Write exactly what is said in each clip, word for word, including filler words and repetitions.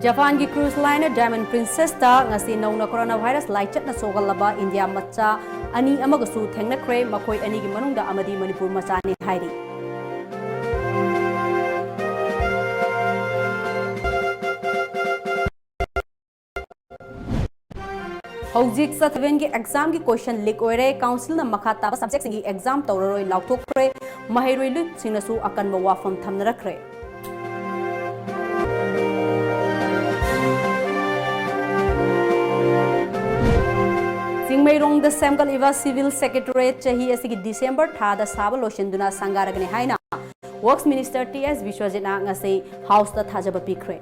ꯖꯄꯥꯟꯒꯤ cruise liner Diamond Princess ꯇ ꯉꯁꯤ ꯅꯧꯅ coronavirus ꯂꯥꯏꯆꯠꯅ ꯁꯣꯛꯍꯜꯂꯕ ꯏꯟꯗꯤꯌꯥ ꯃꯆꯥ ꯑꯅꯤ ꯑꯃꯒꯁꯨ ꯊꯦꯡꯅꯈ꯭ꯔꯦ꯫ ꯃꯈꯣꯏ ꯑꯅꯤꯒꯤ ꯃꯅꯨꯡꯗ ꯑꯃꯗꯤ ꯃꯅꯤꯄꯨꯔ ꯃꯆꯥꯅꯤ ꯍꯥꯏꯔꯤ꯫ ꯍꯧꯖꯤꯛ ꯁꯤꯛꯁ ꯁꯦꯚꯦꯟꯒꯤ exam ꯒꯤ question leak ꯑꯣꯏꯔꯦ꯫ Council ꯅ ꯃꯈꯥ ꯇꯥꯕ subject ꯁꯤꯡꯒꯤ exam ꯇꯧꯔꯔꯣꯏ ꯂꯥꯎꯊꯣꯛꯈ꯭ꯔꯦ꯫ ꯃꯍꯩꯔꯣꯏ ꯂꯨꯞꯁꯤꯡꯅꯁꯨ ꯑꯀꯟꯕ ꯋꯥꯐꯝ ꯊꯝꯅꯔꯛꯈ꯭ꯔꯦ꯫ ꯆꯤꯡꯃꯩꯔꯣꯡꯗ ꯁꯦꯝꯒꯠꯂꯤꯕ Civil Secretariat ꯆꯍꯤ ꯑꯁꯤꯒꯤ December ꯊꯥꯗ ꯁꯥꯕ ꯂꯣꯏꯁꯤꯟꯗꯨꯅ ꯁꯪꯒꯥꯔꯒꯅꯤ ꯍꯥꯏꯅ Works Minister ꯇꯤ ꯑꯦꯁ ꯕꯤꯁ꯭ꯋꯖꯤꯠꯅ ꯉꯁꯤ House ꯇ ꯊꯥꯖꯕ ꯄꯤꯈ꯭ꯔꯦ꯫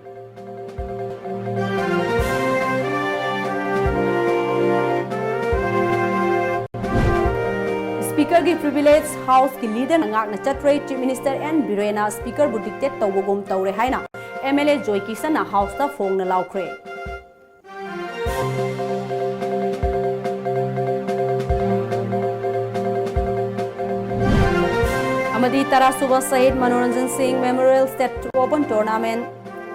Speaker ꯒꯤ privilege House ꯀꯤ leader ꯅ ꯉꯥꯛꯅ ꯆꯠꯈ꯭ꯔꯦ꯫ Chief Minister ꯑꯦꯟ ꯕꯤꯔꯦꯟꯅ Speaker ꯕꯨ dictate ꯇꯧꯕꯒꯨꯝ ꯇꯧꯔꯦ ꯍꯥꯏꯅ M L A joy ꯀꯤꯁꯟꯅ House ꯇ ꯐꯣꯡꯅ ꯂꯥꯎꯈ꯭ꯔꯦ꯫ ꯑꯃꯗꯤ ꯇꯔꯥꯁꯨꯕ ꯁꯍꯤꯗ ꯃꯅꯣꯔꯟꯖꯟ ꯁꯤꯡ Memorial State Open Tournament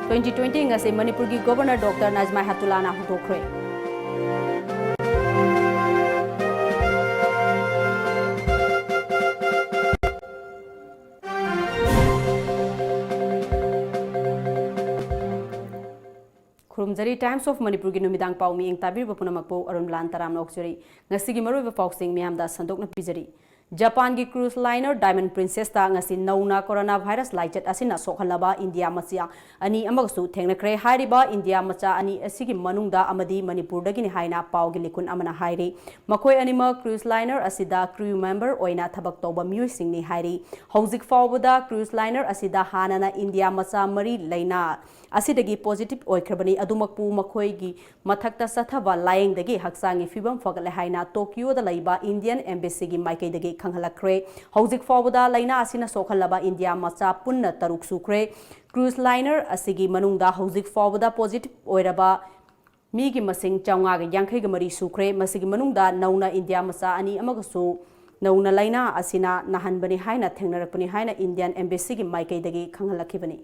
twenty twenty ꯉꯁꯤ ꯃꯅꯤꯄꯨꯔꯒꯤ Governor Doctor Najma ꯍꯦꯞꯇꯨꯂꯥꯅ ꯍꯧꯗꯣꯛꯈ꯭ꯔꯦ꯫ ꯈꯨꯔꯨꯝꯖꯔꯤ꯫ Times of ꯃꯅꯤꯄꯨꯔꯒꯤ ꯅꯨꯃꯤꯗꯥꯡ ꯄꯥꯎ ꯃꯤꯠꯌꯦꯡ ꯇꯥꯕꯤꯔꯤꯕ ꯄꯨꯝꯅꯃꯛꯄꯨ ꯑꯔꯨꯟ ꯂꯥꯟ ꯇꯔꯥꯝꯅ ꯑꯣꯛꯆꯔꯤ꯫ ꯉꯁꯤꯒꯤ ꯃꯔꯨꯑꯣꯏꯕ ꯄꯥꯎꯁꯤꯡ ꯃꯤꯌꯥꯝꯗ ꯁꯟꯗꯣꯛꯅ ꯄꯤꯖꯔꯤ꯫ ꯖꯄꯥꯟꯒꯤ cruise liner Diamond Princess ꯇ ꯉꯁꯤ ꯅꯧꯅ coronavirus ꯂꯥꯏꯆꯠ ꯑꯁꯤꯅ ꯁꯣꯛꯍꯜꯂꯕ ꯏꯟꯗꯤꯌꯥ ꯃꯆꯥ ꯑꯅꯤ ꯑꯃꯒꯁꯨ ꯊꯦꯡꯅꯈ꯭ꯔꯦ꯫ ꯍꯥꯏꯔꯤꯕ ꯏꯟꯗꯤꯌꯥ ꯃꯆꯥ ꯑꯅꯤ ꯑꯁꯤꯒꯤ ꯃꯅꯨꯡꯗ ꯑꯃꯗꯤ ꯃꯅꯤꯄꯨꯔꯗꯒꯤꯅꯤ ꯍꯥꯏꯅ ꯄꯥꯎꯒꯤ ꯂꯤꯀꯨꯟ ꯑꯃꯅ ꯍꯥꯏꯔꯤ꯫ ꯃꯈꯣꯏ ꯑꯅꯤꯃꯛ cruise liner ꯑꯁꯤꯗ crew member ꯑꯣꯏꯅ ꯊꯕꯛ ꯇꯧꯕ ꯃꯤꯑꯣꯏꯁꯤꯡꯅꯤ ꯍꯥꯏꯔꯤ꯫ ꯍꯧꯖꯤꯛ ꯐꯥꯎꯕꯗ cruise liner ꯑꯁꯤꯗ ꯍꯥꯟꯅꯅ ꯏꯟꯗꯤꯌꯥ ꯃꯆꯥ ꯃꯔꯤ ꯂꯩꯅꯥ ꯑꯁꯤꯗꯒꯤ positive ꯑꯣꯏꯈ꯭ꯔꯕꯅꯤ꯫ ꯑꯗꯨꯃꯛꯄꯨ ꯃꯈꯣꯏꯒꯤ ꯃꯊꯛꯇ ꯆꯠꯊꯕ ꯂꯥꯌꯦꯡꯗꯒꯤ ꯍꯛꯆꯥꯡꯒꯤ ꯐꯤꯕꯝ ꯐꯒꯠꯂꯦ ꯍꯥꯏꯅ ꯇꯣꯀꯤꯌꯣꯗ ꯂꯩꯕ Indian Embassy ꯒꯤ ꯃꯥꯏꯀꯩꯗꯒꯤ ꯈꯪꯍꯜꯂꯛꯈ꯭ꯔꯦ꯫ ꯍꯧꯖꯤꯛ ꯐꯥꯎꯕꯗ ꯂꯥꯏꯅꯥ ꯑꯁꯤꯅ ꯁꯣꯛꯍꯜꯂꯕ ꯏꯟꯗꯤꯌꯥ ꯃꯆꯥ ꯄꯨꯟꯅ ꯇꯔꯨꯛ ꯁꯨꯈ꯭ꯔꯦ꯫ Cruise liner ꯑꯁꯤꯒꯤ ꯃꯅꯨꯡꯗ ꯍꯧꯖꯤꯛ ꯐꯥꯎꯕꯗ positive ꯑꯣꯏꯔꯕ ꯃꯤꯒꯤ ꯃꯁꯤꯡ ꯆꯥꯝꯃꯉꯥꯒ ꯌꯥꯡꯈꯩꯒ ꯃꯔꯤ ꯁꯨꯈ꯭ꯔꯦ꯫ ꯃꯁꯤꯒꯤ ꯃꯅꯨꯡꯗ ꯅꯧꯅ ꯏꯟꯗꯤꯌꯥ ꯃꯆꯥ ꯑꯅꯤ ꯑꯃꯒꯁꯨ ꯅꯧꯅ ꯂꯥꯏꯅꯥ ꯑꯁꯤꯅ ꯅꯥꯍꯟꯕꯅꯤ ꯍꯥꯏꯅ ꯊꯦꯡꯅꯔꯛꯄꯅꯤ ꯍꯥꯏꯅ Indian Embassy ꯒꯤ ꯃꯥꯏꯀꯩꯗꯒꯤ ꯈꯪꯍꯜꯂꯛꯈꯤꯕꯅꯤ꯫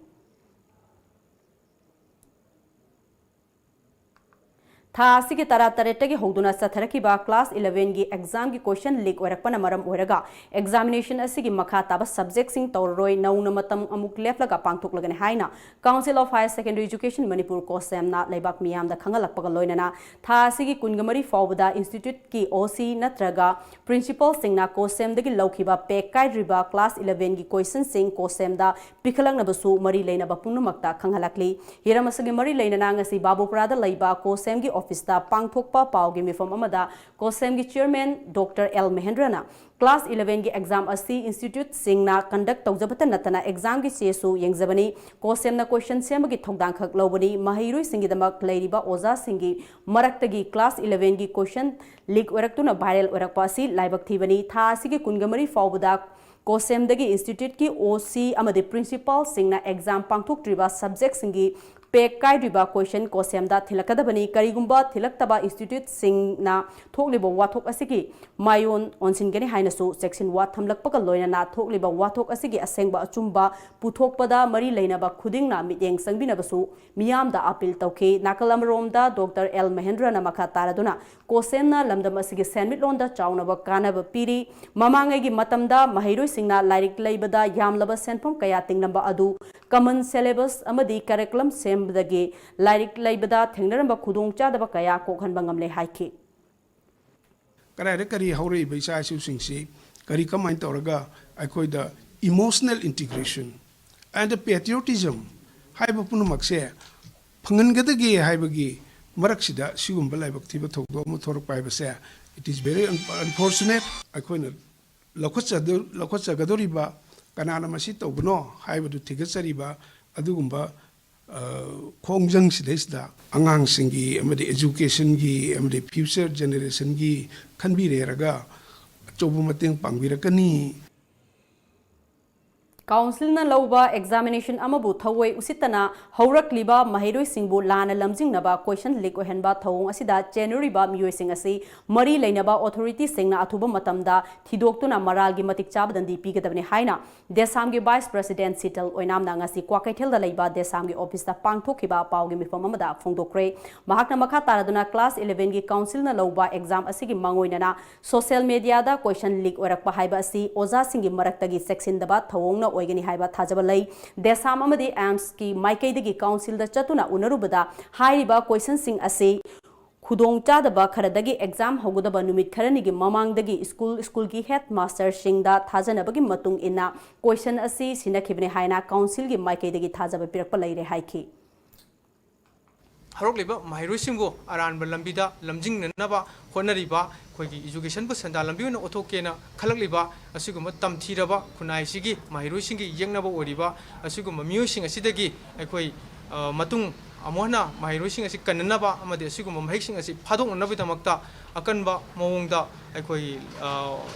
ꯊꯥ ꯑꯁꯤꯒꯤ ꯇꯔꯥꯇꯔꯦꯠꯇꯒꯤ ꯍꯧꯗꯨꯅ ꯆꯠꯊꯔꯛꯈꯤꯕ class elevenꯒꯤ examꯒꯤ question leak ꯑꯣꯏꯔꯛꯄꯅ ꯃꯔꯝ ꯑꯣꯏꯔꯒ examination ꯑꯁꯤꯒꯤ ꯃꯈꯥ ꯇꯥꯕ subjectꯁꯤꯡ ꯇꯧꯔꯔꯣꯏ, ꯅꯧꯅ ꯃꯇꯝ ꯑꯃꯨꯛ ꯂꯦꯞꯂꯒ ꯄꯥꯡꯊꯣꯛꯂꯒꯅꯤ ꯍꯥꯏꯅ Council of Higher Secondary Education Manipur, COHSEMꯅ ꯂꯩꯕꯥꯛ ꯃꯤꯌꯥꯝꯗ ꯈꯪꯍꯜꯂꯛꯄꯒ ꯂꯣꯏꯅꯅ ꯊꯥ ꯑꯁꯤꯒꯤ ꯀꯨꯟꯒ ꯃꯔꯤ ꯐꯥꯎꯕꯗ instituteꯀꯤ OC ꯅꯠꯇ꯭ꯔꯒ principalꯁꯤꯡꯅ COHSEMꯗꯒꯤ ꯂꯧꯈꯤꯕ ꯄꯦꯛ ꯀꯥꯏꯗ꯭ꯔꯤꯕ class elevenꯒꯤ questionꯁꯤꯡ COHSEMꯗ ꯄꯤꯈꯠꯂꯛꯅꯕꯁꯨ ꯃꯔꯤ ꯂꯩꯅꯕ ꯄꯨꯝꯅꯃꯛꯇ ꯈꯪꯍꯜꯂꯛꯂꯤ꯫ ꯍꯤꯔꯝ ꯑꯁꯤꯒꯤ ꯃꯔꯤ ꯂꯩꯅꯅ ꯉꯁꯤ ꯕꯥꯕꯨꯄꯨꯔꯥꯗ ꯂꯩꯕ COHSEMꯒꯤ officeꯇ ꯄꯥꯡꯊꯣꯛꯄ ꯄꯥꯎꯒꯤ ꯃꯤꯐꯝ ꯑꯃꯗ COHSEMꯒꯤ chairman Doctor L ꯃꯍꯦꯟꯗ꯭ꯔꯅ class elevenꯒꯤ exam ꯑꯁꯤ instituteꯁꯤꯡꯅ conduct ꯇꯧꯖꯕꯇ ꯅꯠꯇꯅ examꯒꯤ ꯆꯦꯁꯨ ꯌꯦꯡꯖꯕꯅꯤ꯫ COHSEMꯅ question ꯁꯦꯝꯕꯒꯤ ꯊꯧꯗꯥꯡ ꯈꯛ ꯂꯧꯕꯅꯤ꯫ ꯃꯍꯩꯔꯣꯏꯁꯤꯡꯒꯤꯗꯃꯛ ꯂꯩꯔꯤꯕ ꯑꯣꯖꯥꯁꯤꯡꯒꯤ ꯃꯔꯛꯇꯒꯤ class elevenꯒꯤ question leak ꯑꯣꯏꯔꯛꯇꯨꯅ viral ꯑꯣꯏꯔꯛꯄ ꯑꯁꯤ ꯂꯥꯏꯕꯛ ꯊꯤꯕꯅꯤ꯫ ꯊꯥ ꯑꯁꯤꯒꯤ ꯀꯨꯟꯒ ꯃꯔꯤ ꯐꯥꯎꯕꯗ COHSEMꯗꯒꯤ instituteꯀꯤ OC ꯑꯃꯗꯤ principalꯁꯤꯡꯅ exam ꯄꯥꯡꯊꯣꯛꯇ꯭ꯔꯤꯕ subjectꯁꯤꯡꯒꯤ ꯄꯦꯛ ꯀꯥꯏꯗ꯭ꯔꯤꯕ question COHSEMꯗ ꯊꯤꯜꯂꯛꯀꯗꯕꯅꯤ꯫ ꯀꯔꯤꯒꯨꯝꯕ ꯊꯤꯜꯂꯛꯇꯕ instituteꯁꯤꯡꯅ ꯊꯣꯛꯂꯤꯕ ꯋꯥꯊꯣꯛ ꯑꯁꯤꯒꯤ ꯃꯥꯏꯑꯣꯟ ꯑꯣꯟꯁꯤꯟꯒꯅꯤ ꯍꯥꯏꯅꯁꯨ ꯆꯦꯛꯁꯤꯟ ꯋꯥ ꯊꯝꯂꯛꯄꯒ ꯂꯣꯏꯅꯅ ꯊꯣꯛꯂꯤꯕ ꯋꯥꯊꯣꯛ ꯑꯁꯤꯒꯤ ꯑꯁꯦꯡꯕ ꯑꯆꯨꯝꯕ ꯄꯨꯊꯣꯛꯄꯗ ꯃꯔꯤ ꯂꯩꯅꯕ ꯈꯨꯗꯤꯡꯅ ꯃꯤꯠꯌꯦꯡ ꯆꯪꯕꯤꯅꯕꯁꯨ ꯃꯤꯌꯥꯝꯗ appeal ꯇꯧꯈꯤ꯫ ꯅꯥꯀꯜ ꯑꯃꯔꯣꯝꯗ Doctor L ꯃꯍꯦꯟꯗ꯭ꯔꯅ ꯃꯈꯥ ꯇꯥꯔꯗꯨꯅ COHSEMꯅ ꯂꯝꯗꯝ ꯑꯁꯤꯒꯤ ꯁꯦꯟꯃꯤꯠꯂꯣꯟꯗ ꯆꯥꯎꯅꯕ ꯀꯥꯟꯅꯕ ꯄꯤꯔꯤ꯫ ꯃꯃꯥꯡꯉꯩꯒꯤ ꯃꯇꯝꯗ ꯃꯍꯩꯔꯣꯏꯁꯤꯡꯅ ꯂꯥꯏꯔꯤꯛ ꯂꯩꯕꯗ ꯌꯥꯝꯂꯕ ꯁꯦꯟꯐꯝ ꯀꯌꯥ ꯇꯤꯡꯂꯝꯕ ꯑꯗꯨ common syllabus ꯑꯃꯗꯤ curriculum ꯁꯦꯝꯕꯗꯒꯤ ꯂꯥꯏꯔꯤꯛ ꯂꯩꯕꯗ ꯊꯦꯡꯅꯔꯝꯕ ꯈꯨꯗꯣꯡꯆꯥꯗꯕ ꯀꯌꯥ ꯀꯣꯛꯍꯟꯕ ꯉꯝꯂꯦ ꯍꯥꯏꯈꯤ꯫ ꯀꯗꯥꯏꯗ ꯀꯔꯤ ꯍꯧꯔꯛꯏꯕ ꯏꯆꯥ ꯏꯁꯨꯁꯤꯡꯁꯤ ꯀꯔꯤ ꯀꯃꯥꯏꯅ ꯇꯧꯔꯒ ꯑꯩꯈꯣꯏꯗ emotional integration and patriotism ꯍꯥꯏꯕ ꯄꯨꯝꯅꯃꯛꯁꯦ ꯐꯪꯍꯟꯒꯗꯒꯦ ꯍꯥꯏꯕꯒꯤ ꯃꯔꯛꯁꯤꯗ ꯁꯤꯒꯨꯝꯕ ꯂꯥꯏꯕꯛ ꯊꯤꯕ ꯊꯧꯗꯣꯛ ꯑꯃ ꯊꯣꯔꯛꯄ ꯍꯥꯏꯕꯁꯦ, it is very unfortunate꯫ ꯑꯩꯈꯣꯏꯅ ꯂꯧꯈꯠꯆꯗ- ꯂꯧꯈꯠꯆꯒꯗꯧꯔꯤꯕ, ꯀꯅꯥꯅ ꯃꯁꯤ ꯇꯧꯕꯅꯣ ꯍꯥꯏꯕꯗꯨ ꯊꯤꯒꯠꯆꯔꯤꯕ ꯑꯗꯨꯒꯨꯝꯕ ꯈꯣꯡꯖꯪꯁꯤꯗꯩꯁꯤꯗ ꯑꯉꯥꯡꯁꯤꯡꯒꯤ ꯑꯃꯗꯤ educationꯒꯤ ꯑꯃꯗꯤ future generationꯒꯤ ꯈꯟꯕꯤꯔꯦꯔꯒ ꯑꯆꯧꯕ ꯃꯇꯦꯡ ꯄꯥꯡꯕꯤꯔꯛꯀꯅꯤ꯫ ꯀꯥꯎꯟꯁꯤꯜꯅ ꯂꯧꯕ ꯑꯦꯛꯖꯥꯃꯤꯅꯦꯁꯟ ꯑꯃꯕꯨ ꯊꯧꯑꯣꯏ ꯎꯁꯤꯠꯇꯅ ꯍꯧꯔꯛꯂꯤꯕ ꯃꯍꯩꯔꯣꯏꯁꯤꯡꯕꯨ ꯂꯥꯟꯅ ꯂꯝꯖꯤꯡꯅꯕ ꯀꯣꯏꯁꯟ ꯂꯤꯛ ꯑꯣꯏꯍꯟꯕ ꯊꯧꯑꯣꯡ ꯑꯁꯤꯗ ꯆꯦꯟꯅꯔꯤꯕ ꯃꯤꯑꯣꯏꯁꯤꯡ ꯑꯁꯤ ꯃꯔꯤ ꯂꯩꯅꯕ ꯑꯣꯊꯣꯔꯤꯇꯤꯁꯤꯡꯅ ꯑꯊꯨꯕ ꯃꯇꯝꯗ ꯊꯤꯗꯣꯛꯇꯨꯅ ꯃꯔꯥꯜꯒꯤ ꯃꯇꯤꯛ ꯆꯥꯕ ꯗꯟꯗꯤ ꯄꯤꯒꯗꯕꯅꯤ ꯍꯥꯏꯅ ꯗꯦꯁꯥꯝꯒꯤ ꯚꯥꯏꯁ ꯄ꯭ꯔꯁꯤꯗꯦꯟꯠ ꯁꯤꯇꯜ ꯑꯣꯏꯅꯥꯝꯅ ꯉꯁꯤ ꯀ꯭ꯋꯥꯀꯩꯊꯦꯜꯗ ꯂꯩꯕ ꯗꯦꯁꯥꯝꯒꯤ ꯑꯣꯐꯤꯁꯇ ꯄꯥꯡꯊꯣꯛꯈꯤꯕ ꯄꯥꯎꯒꯤ ꯃꯤꯐꯝ ꯑꯃꯗ ꯐꯣꯡꯗꯣꯛꯈ꯭ꯔꯦ꯫ ꯃꯍꯥꯛꯅ ꯃꯈꯥ ꯇꯥꯔꯗꯨꯅ ꯀ꯭ꯂꯥꯁ ꯏꯂꯦꯚꯦꯟꯒꯤ ꯀꯥꯎꯟꯁꯤꯜꯅ ꯂꯧꯕ ꯑꯦꯛꯖꯥꯝ ꯑꯁꯤꯒꯤ ꯃꯥꯡꯑꯣꯏꯅꯅ ꯁꯣꯁꯤꯌꯦꯜ ꯃꯦꯗꯤꯌꯥꯗ ꯀꯣꯏꯁꯟ ꯂꯤꯛ ꯑꯣꯏꯔꯛꯄ ꯍꯥꯏꯕ ꯑꯁꯤ ꯑꯣꯖꯥꯁꯤꯡꯒꯤ ꯃꯔꯛꯇꯒꯤ ꯆꯦꯛꯁꯤꯟꯗꯕ ꯊꯧꯑꯣꯡꯅ ꯑꯣꯏꯒꯅꯤ ꯍꯥꯏꯕ ꯊꯥꯖꯕ ꯂꯩ꯫ ꯗꯦꯁꯥꯝ ꯑꯃꯗꯤ ꯑꯦꯝꯁꯀꯤ ꯃꯥꯏꯀꯩꯗꯒꯤ ꯀꯥꯎꯟꯁꯤꯜꯗ ꯆꯠꯇꯨꯅ ꯎꯅꯔꯨꯕꯗ ꯍꯥꯏꯔꯤꯕ ꯀꯣꯏꯁꯟꯁꯤꯡ ꯑꯁꯤ ꯈꯨꯗꯣꯡꯆꯥꯗꯕ ꯈꯔꯗꯒꯤ ꯑꯦꯛꯖꯥꯝ ꯍꯧꯒꯗꯕ ꯅꯨꯃꯤꯠ ꯈꯔꯅꯤꯒꯤ ꯃꯃꯥꯡꯗꯒꯤ ꯁ꯭ꯀꯨꯜ ꯁ꯭ꯀꯨꯜꯒꯤ ꯍꯦꯗ ꯃꯥꯁꯇꯔꯁꯤꯡꯗ ꯊꯥꯖꯅꯕꯒꯤ ꯃꯇꯨꯡ ꯏꯟꯅ ꯀꯣꯏꯁꯟ ꯑꯁꯤ ꯁꯤꯟꯅꯈꯤꯕꯅꯤ ꯍꯥꯏꯅ ꯀꯥꯎꯟꯁꯤꯜꯒꯤ ꯃꯥꯏꯀꯩꯗꯒꯤ ꯊꯥꯖꯕ ꯄꯤꯔꯛꯄ ꯂꯩꯔꯦ ꯍꯥꯏꯈꯤ꯫ ꯍꯧꯔꯛꯂꯤꯕ ꯃꯍꯩꯔꯣꯏꯁꯤꯡꯕꯨ ꯑꯔꯥꯟꯕ ꯂꯝꯕꯤꯗ ꯂꯝꯖꯤꯡꯅꯅꯕ ꯍꯣꯠꯅꯔꯤꯕ ꯑꯩꯈꯣꯏꯒꯤ ꯏꯖꯨꯀꯦꯁꯟꯕꯨ ꯁꯦꯟꯗꯥꯟ ꯂꯝꯕꯤ ꯑꯣꯏꯅ ꯑꯣꯟꯊꯣꯛꯀꯦꯅ ꯈꯜꯂꯛꯂꯤꯕ ꯑꯁꯤꯒꯨꯝꯕ ꯇꯝꯊꯤꯔꯕ ꯈꯨꯟꯅꯥꯏꯁꯤꯒꯤ ꯃꯍꯩꯔꯣꯏꯁꯤꯡꯒꯤ ꯌꯦꯛꯅꯕ ꯑꯣꯏꯔꯤꯕ ꯑꯁꯤꯒꯨꯝꯕ ꯃꯤꯑꯣꯏꯁꯤꯡ ꯑꯁꯤꯗꯒꯤ ꯑꯩꯈꯣꯏ, ꯑ, ꯃꯇꯨꯡ ꯑꯃꯨꯛ ꯍꯟꯅ ꯃꯍꯩꯔꯣꯏꯁꯤꯡ ꯑꯁꯤ ꯀꯟꯅꯅꯕ ꯑꯃꯗꯤ ꯑꯁꯤꯒꯨꯝꯕ ꯃꯍꯤꯛꯁꯤꯡ ꯑꯁꯤ ꯐꯥꯗꯣꯛꯅꯅꯕꯒꯤꯗꯃꯛꯇ ꯑꯀꯟꯕ ꯃꯑꯣꯡꯗ ꯑꯩꯈꯣꯏ, ꯑ,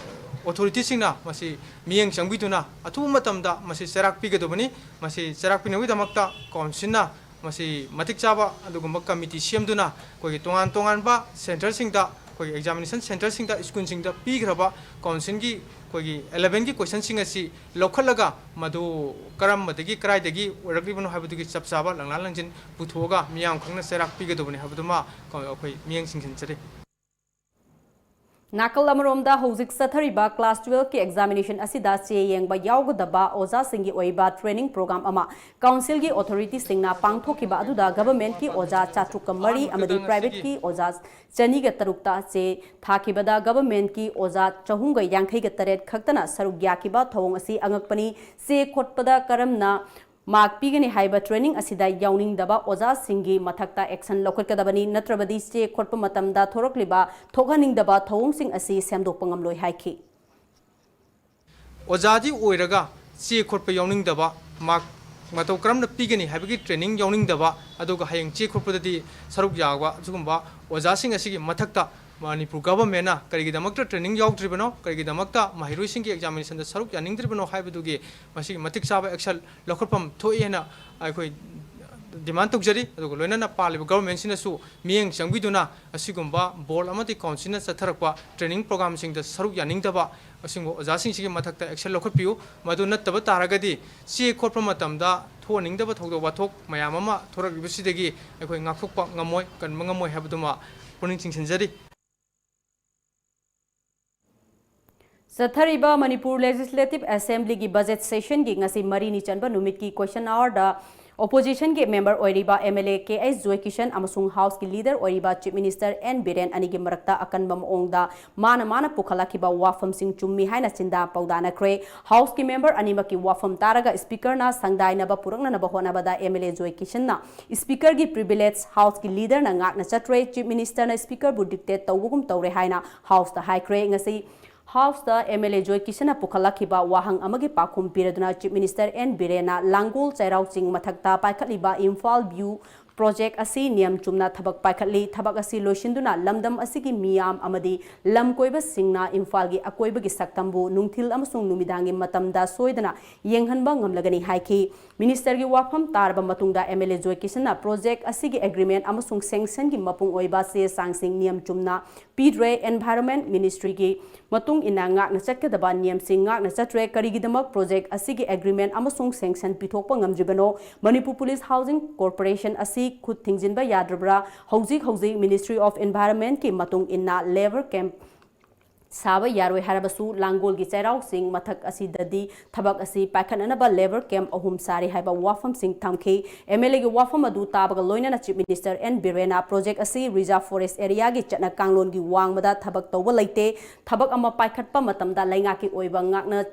ꯑꯣꯊꯣꯔꯤꯇꯤꯁꯤꯡꯅ ꯃꯁꯤ ꯃꯤꯠꯌꯦꯡ ꯆꯪꯕꯤꯗꯨꯅ ꯑꯊꯨꯕ ꯃꯇꯝꯗ ꯃꯁꯤ ꯆꯩꯔꯥꯛ ꯄꯤꯒꯗꯕꯅꯤ꯫ ꯃꯁꯤ ꯆꯩꯔꯥꯛ ꯄꯤꯅꯕꯒꯤꯗꯃꯛꯇ ꯀꯥꯎꯟꯁꯤꯜꯅ ꯃꯁꯤ ꯃꯇꯤꯛ ꯆꯥꯕ ꯑꯗꯨꯒꯨꯝꯕ ꯀꯃꯤꯇꯤ ꯁꯦꯝꯗꯨꯅ ꯑꯩꯈꯣꯏꯒꯤ ꯇꯣꯉꯥꯟ ꯇꯣꯉꯥꯟꯕ ꯁꯦꯟꯇꯔꯁꯤꯡꯗ, ꯑꯩꯈꯣꯏꯒꯤ ꯑꯦꯛꯖꯥꯃꯤꯅꯦꯁꯟ ꯁꯦꯟꯇꯔꯁꯤꯡꯗ ꯁ꯭ꯀꯨꯜꯁꯤꯡꯗ ꯄꯤꯈ꯭ꯔꯕ ꯀꯥꯎꯟꯁꯤꯜꯒꯤ ꯑꯩꯈꯣꯏꯒꯤ ꯏꯂꯦꯚꯦꯟꯒꯤ ꯀꯣꯏꯁꯟꯁꯤꯡ ꯑꯁꯤ ꯂꯧꯈꯠꯂꯒ ꯃꯗꯨ ꯀꯔꯝꯕꯗꯒꯤ ꯀꯗꯥꯏꯗꯒꯤ ꯑꯣꯏꯔꯛꯂꯤꯕꯅꯣ ꯍꯥꯏꯕꯗꯨꯒꯤ ꯆꯞ ꯆꯥꯕ ꯂꯪꯂꯥ ꯂꯪꯖꯤꯟ ꯄꯨꯊꯣꯛꯑꯒ ꯃꯤꯌꯥꯝ ꯈꯪꯅ ꯆꯩꯔꯥꯛ ꯄꯤꯒꯗꯕꯅꯤ ꯍꯥꯏꯕꯗꯨꯃ ꯑꯩꯈꯣꯏ ꯃꯤꯠꯌꯦꯡ ꯆꯤꯡꯁꯤꯟꯖꯔꯤ꯫ ꯅꯥꯀꯜ ꯑꯃꯔꯣꯝꯗ ꯍꯧꯖꯤꯛ ꯆꯠꯊꯔꯤꯕ ꯀ꯭ꯂꯥꯁ ꯇꯨꯋꯦꯜꯐꯀꯤ ꯑꯦꯛꯖꯥꯃꯤꯅꯦꯁꯟ ꯑꯁꯤꯗ ꯆꯦ ꯌꯦꯡꯕ ꯌꯥꯎꯒꯗꯕ ꯑꯣꯖꯥꯁꯤꯡꯒꯤ ꯑꯣꯏꯕ ꯇ꯭ꯔꯦꯅꯤꯡ ꯄ꯭ꯔꯣꯒ꯭ꯔꯥꯝ ꯑꯃ ꯀꯥꯎꯟꯁꯤꯜꯒꯤ ꯑꯣꯊꯣꯔꯤꯇꯤꯁꯤꯡꯅ ꯄꯥꯡꯊꯣꯛꯈꯤꯕ ꯑꯗꯨꯗ ꯒꯚꯔꯟꯃꯦꯟꯠꯀꯤ ꯑꯣꯖꯥ ꯆꯥꯇ꯭ꯔꯨꯛꯀ ꯃꯔꯤ ꯑꯃꯗꯤ ꯄ꯭ꯔꯥꯏꯚꯦꯠꯀꯤ ꯑꯣꯖꯥ ꯆꯅꯤꯒ ꯇꯔꯨꯛꯇ ꯆꯦ ꯊꯥꯈꯤꯕꯗ ꯒꯚꯔꯟꯃꯦꯟꯠꯀꯤ ꯑꯣꯖꯥ ꯆꯍꯨꯝꯒ ꯌꯥꯡꯈꯩꯒ ꯇꯔꯦꯠ ꯈꯛꯇꯅ ꯁꯔꯨꯛ ꯌꯥꯈꯤꯕ ꯊꯧꯑꯣꯡ ꯑꯁꯤ ꯑꯉꯛꯄꯅꯤ꯫ ꯆꯦ ꯈꯣꯠꯄꯗ ꯀꯔꯝꯅ ꯃꯥꯔꯛ ꯄꯤꯒꯅꯤ ꯍꯥꯏꯕ ꯇ꯭ꯔꯦꯅꯤꯡ ꯑꯁꯤꯗ ꯌꯥꯎꯅꯤꯡꯗꯕ ꯑꯣꯖꯥꯁꯤꯡꯒꯤ ꯃꯊꯛꯇ ꯑꯦꯛꯁꯟ ꯂꯧꯈꯠꯀꯗꯕꯅꯤ, ꯅꯠꯇ꯭ꯔꯕꯗꯤ ꯆꯦ ꯈꯣꯠꯄ ꯃꯇꯝꯗ ꯊꯣꯔꯛꯂꯤꯕ ꯊꯣꯛꯍꯟꯅꯤꯡꯗꯕ ꯊꯧꯑꯣꯡꯁꯤꯡ ꯑꯁꯤ ꯁꯦꯝꯗꯣꯛꯄ ꯉꯝꯂꯣꯏ ꯍꯥꯏꯈꯤ꯫ ꯑꯣꯖꯥꯗꯤ ꯑꯣꯏꯔꯒ ꯆꯦ ꯈꯣꯠꯄ ꯌꯥꯎꯅꯤꯡꯗꯕ, ꯃꯥꯔꯛ ꯃꯇꯧ ꯀꯔꯝꯅ ꯄꯤꯒꯅꯤ ꯍꯥꯏꯕꯒꯤ ꯇ꯭ꯔꯦꯅꯤꯡ ꯌꯥꯎꯅꯤꯡꯗꯕ, ꯑꯗꯨꯒ ꯍꯌꯦꯡ ꯆꯦ ꯈꯣꯠꯄꯗꯗꯤ ꯁꯔꯨꯛ ꯌꯥꯕ, ꯑꯁꯤꯒꯨꯝꯕ ꯑꯣꯖꯥꯁꯤꯡ ꯑꯁꯤꯒꯤ ꯃꯊꯛꯇ ꯃꯅꯤꯄꯨꯔ ꯒꯚꯔꯟꯃꯦꯟꯅ ꯀꯔꯤꯒꯤꯗꯃꯛꯇ ꯇ꯭ꯔꯦꯅꯤꯡ ꯌꯥꯎꯗ꯭ꯔꯤꯕꯅꯣ, ꯀꯔꯤꯒꯤꯗꯃꯛꯇ ꯃꯍꯩꯔꯣꯏꯁꯤꯡꯒꯤ ꯑꯦꯛꯖꯥꯃꯤꯅꯦꯁꯟꯗ ꯁꯔꯨꯛ ꯌꯥꯅꯤꯡꯗ꯭ꯔꯤꯕꯅꯣ ꯍꯥꯏꯕꯗꯨꯒꯤ ꯃꯁꯤꯒꯤ ꯃꯇꯤꯛ ꯆꯥꯕ ꯑꯦꯛꯁꯟ ꯂꯧꯈꯠꯐꯝ ꯊꯣꯛꯏ ꯍꯥꯏꯅ ꯑꯩꯈꯣꯏ ꯗꯤꯃꯥꯟ ꯇꯧꯖꯔꯤ꯫ ꯑꯗꯨꯒ ꯂꯣꯏꯅꯅ ꯄꯥꯜꯂꯤꯕ ꯒꯚꯔꯟꯃꯦꯟꯁꯤꯅꯁꯨ ꯃꯤꯠꯌꯦꯡ ꯆꯪꯕꯤꯗꯨꯅ ꯑꯁꯤꯒꯨꯝꯕ ꯕꯣꯔꯗ ꯑꯃꯗꯤ ꯀꯥꯎꯟꯁꯤꯜꯅ ꯆꯠꯊꯔꯛꯄ ꯇ꯭ꯔꯦꯅꯤꯡ ꯄ꯭ꯔꯣꯒ꯭ꯔꯥꯝꯁꯤꯡꯗ ꯁꯔꯨꯛ ꯌꯥꯅꯤꯡꯗꯕ ꯑꯁꯤꯒꯨꯝꯕ ꯑꯣꯖꯥꯁꯤꯡꯁꯤꯒꯤ ꯃꯊꯛꯇ ꯑꯦꯛꯁꯟ ꯂꯧꯈꯠꯄꯤꯌꯨ꯫ ꯃꯗꯨ ꯅꯠꯇꯕ ꯇꯥꯔꯒꯗꯤ ꯆꯦ ꯈꯣꯠꯄ ꯃꯇꯝꯗ ꯊꯣꯛꯍꯟꯅꯤꯡꯗꯕ ꯊꯧꯗꯣꯛ ꯋꯥꯊꯣꯛ ꯃꯌꯥꯝ ꯑꯃ ꯊꯣꯔꯛꯂꯤꯕꯁꯤꯗꯒꯤ ꯑꯩꯈꯣꯏ ꯉꯥꯛꯊꯣꯛꯄ ꯉꯝꯃꯣꯏ, ꯀꯟꯕ ꯉꯝꯃꯣꯏ ꯍꯥꯏꯕꯗꯨꯃ ꯄꯨꯛꯅꯤꯡ ꯆꯤꯡꯁꯤꯟꯖꯔꯤ꯫ ꯆꯠꯊꯔꯤꯕ ꯃꯅꯤꯄꯨꯔ ꯂꯦꯖꯤꯁꯂꯦꯇꯤꯚ ꯑꯦꯁꯦꯝꯕ꯭ꯂꯤꯒꯤ ꯕꯖꯦꯠ ꯁꯦꯁꯟꯒꯤ ꯉꯁꯤ ꯃꯔꯤꯅꯤ ꯆꯟꯕ ꯅꯨꯃꯤꯠꯀꯤ ꯀꯣꯏꯁꯟ ꯑꯋꯥꯔꯗ ꯑꯣꯄꯣꯖꯤꯁꯟꯒꯤ ꯃꯦꯝꯕꯔ ꯑꯣꯏꯔꯤꯕ M L A K H ꯖꯣꯏꯀꯤꯁꯟ ꯑꯃꯁꯨꯡ ꯍꯥꯎꯁꯀꯤ ꯂꯤꯗꯔ ꯑꯣꯏꯔꯤꯕ ꯆꯤꯐ ꯃꯤꯅꯤꯁꯇꯔ ꯑꯦꯟ ꯕꯤꯔꯦꯟ ꯑꯅꯤꯒꯤ ꯃꯔꯛꯇ ꯑꯀꯟꯕ ꯃꯑꯣꯡꯗ ꯃꯥꯅ ꯃꯥꯅ ꯄꯨꯈꯠꯂꯛꯈꯤꯕ ꯋꯥꯐꯝꯁꯤꯡ ꯆꯨꯝꯃꯤ ꯍꯥꯏꯅ ꯆꯤꯟꯗꯥ ꯄꯥꯎꯗꯥꯅꯈ꯭ꯔꯦ꯫ ꯍꯥꯎꯁꯀꯤ ꯃꯦꯝꯕꯔ ꯑꯅꯤꯃꯛꯀꯤ ꯋꯥꯐꯝ ꯇꯥꯔꯒ ꯁ꯭ꯄꯤꯀꯔꯅ ꯁꯪꯗꯥꯏꯅꯕ ꯄꯨꯔꯛꯅꯅꯕ ꯍꯣꯠꯅꯕꯗ ꯑꯦꯝ ꯑꯦꯜ ꯑꯦ ꯖꯣꯏꯀꯤꯁꯟꯅ ꯁ꯭ꯄꯤꯀꯔꯒꯤ ꯄ꯭ꯔꯤꯚꯤꯂꯦꯖ ꯍꯥꯎꯁꯀꯤ ꯂꯤꯗꯔꯅ ꯉꯥꯛꯅ ꯆꯠꯇ꯭ꯔꯦ, ꯆꯤꯐ ꯃꯤꯅꯤꯁꯇꯔꯅ ꯁ꯭ꯄꯤꯀꯔꯕꯨ ꯗꯤꯛꯇꯦꯠ ꯇꯧꯕꯒꯨꯝ ꯇꯧꯔꯦ ꯍꯥꯏꯅ ꯍꯥꯎꯁꯇ ꯍꯥꯏꯈ꯭ꯔꯦ꯫ ꯉꯁꯤ ꯍꯥꯎꯁꯇ ꯑꯦꯝ ꯑꯦꯜ ꯑꯦ ꯖꯣꯏꯀꯤꯁꯟꯅ ꯄꯨꯈꯠꯂꯛꯈꯤꯕ ꯋꯥꯍꯪ ꯑꯃꯒꯤ ꯄꯥꯎꯈꯨꯝ ꯄꯤꯔꯗꯨꯅ ꯆꯤꯐ ꯃꯤꯅꯤꯁꯇꯔ ꯑꯦꯟ ꯕꯤꯔꯦꯟꯅ ꯂꯥꯡꯒꯣꯜ ꯆꯩꯔꯥꯎ ꯆꯤꯡ ꯃꯊꯛꯇ ꯄꯥꯏꯈꯠꯂꯤꯕ ꯏꯝꯐꯥꯜ ꯚ꯭ꯌꯨ ꯄ꯭ꯔꯣꯖꯦꯛ ꯑꯁꯤ ꯅꯤꯌꯝ ꯆꯨꯝꯅ ꯊꯕꯛ ꯄꯥꯏꯈꯠꯂꯤ꯫ ꯊꯕꯛ ꯑꯁꯤ ꯂꯣꯏꯁꯤꯟꯗꯨꯅ ꯂꯝꯗꯝ ꯑꯁꯤꯒꯤ ꯃꯤꯌꯥꯝ ꯑꯃꯗꯤ ꯂꯝ ꯀꯣꯏꯕꯁꯤꯡꯅ ꯏꯝꯐꯥꯜꯒꯤ ꯑꯀꯣꯏꯕꯒꯤ ꯁꯛꯇꯝꯕꯨ ꯅꯨꯡꯊꯤꯜ ꯑꯃꯁꯨꯡ ꯅꯨꯃꯤꯗꯥꯡꯒꯤ ꯃꯇꯝꯗ ꯁꯣꯏꯗꯅ ꯌꯦꯡꯍꯟꯕ ꯉꯝꯂꯒꯅꯤ ꯍꯥꯏꯈꯤ꯫ ꯃꯤꯅꯤꯁꯇꯔꯒꯤ ꯋꯥꯐꯝ ꯇꯥꯔꯕ ꯃꯇꯨꯡꯗ ꯑꯦꯝ ꯑꯦꯜ ꯑꯦ ꯖꯣꯏꯀꯤꯁꯟꯅ ꯄ꯭ꯔꯣꯖꯦꯛ ꯑꯁꯤꯒꯤ ꯑꯦꯒ꯭ꯔꯤꯃꯦꯟ ꯑꯃꯁꯨꯡ ꯁꯦꯡꯁꯟꯒꯤ ꯃꯄꯨꯡ ꯑꯣꯏꯕ ꯆꯦ ꯆꯥꯡꯁꯤꯡ ꯅꯤꯌꯝ ꯆꯨꯝꯅ ꯄꯤꯗ꯭ꯔꯦ, ꯑꯦꯟꯚꯥꯏꯔꯣꯟꯃꯦꯟ ꯃꯤꯅꯤꯁꯇ꯭ꯔꯤꯒꯤ ꯃꯇꯨꯡ ꯏꯟꯅ ꯉꯥꯛꯅ ꯆꯠꯀꯗꯕ ꯅꯤꯌꯝꯁꯤꯡ ꯉꯥꯛꯅ ꯆꯠꯇ꯭ꯔꯦ, ꯀꯔꯤꯒꯤꯗꯃꯛ ꯄ꯭ꯔꯣꯖꯦꯛ ꯑꯁꯤꯒꯤ ꯑꯦꯒ꯭ꯔꯤꯃꯦꯟ ꯑꯃꯁꯨꯡ ꯁꯦꯡꯁꯟ ꯄꯤꯊꯣꯛꯄ ꯉꯝꯗ꯭ꯔꯤꯕꯅꯣ? ꯃꯅꯤꯄꯨꯔ ꯄꯨꯂꯤꯁ ꯍꯥꯎꯁꯤꯡ ꯀꯣꯔꯄꯣꯔꯦꯁꯟ ꯑꯁꯤ ꯈꯨꯠ ꯊꯤꯡꯖꯤꯟꯕ ꯌꯥꯗ꯭ꯔꯕ꯭ꯔꯥ? ꯍꯧꯖꯤꯛ ꯍꯧꯖꯤꯛ ꯃꯤꯅꯤꯁꯇ꯭ꯔꯤ ꯑꯣꯐ ꯏꯟꯚꯥꯏꯔꯣꯟꯃꯦꯟꯀꯤ ꯃꯇꯨꯡ ꯏꯟꯅ ꯂꯦꯕꯔ ꯀꯦꯝꯞ ꯁꯥꯕ ꯌꯥꯔꯣꯏ ꯍꯥꯏꯔꯕꯁꯨ ꯂꯥꯡꯒꯣꯜꯒꯤ ꯆꯩꯔꯥꯎ ꯆꯤꯡ ꯃꯊꯛ ꯑꯁꯤꯗꯗꯤ ꯊꯕꯛ ꯑꯁꯤ ꯄꯥꯏꯈꯠꯅꯅꯕ ꯂꯦꯕꯔ ꯀꯦꯝꯞ ꯑꯍꯨꯝ ꯁꯥꯔꯤ ꯍꯥꯏꯕ ꯋꯥꯐꯝꯁꯤꯡ ꯊꯝꯈꯤ꯫ ꯑꯦꯝ ꯑꯦꯜ ꯑꯦꯒꯤ ꯋꯥꯐꯝ ꯑꯗꯨ ꯇꯥꯕꯒ ꯂꯣꯏꯅꯅ ꯆꯤꯐ ꯃꯤꯅꯤꯁꯇꯔ ꯑꯦꯟ ꯕꯤꯔꯦꯟꯅ ꯄ꯭ꯔꯣꯖꯦꯛ ꯑꯁꯤ ꯔꯤꯖꯥꯔꯚ ꯐꯣꯔꯦꯁ ꯑꯦꯔꯤꯌꯥꯒꯤ ꯆꯠꯅ ꯀꯥꯡꯂꯣꯟꯒꯤ ꯋꯥꯡꯃꯗ ꯊꯕꯛ ꯇꯧꯕ ꯂꯩꯇꯦ꯫ ꯊꯕꯛ ꯑꯃ ꯄꯥꯏꯈꯠꯄ ꯃꯇꯝꯗ ꯂꯩꯉꯥꯛꯀꯤ ꯑꯣꯏꯕ ꯉꯥꯛꯅ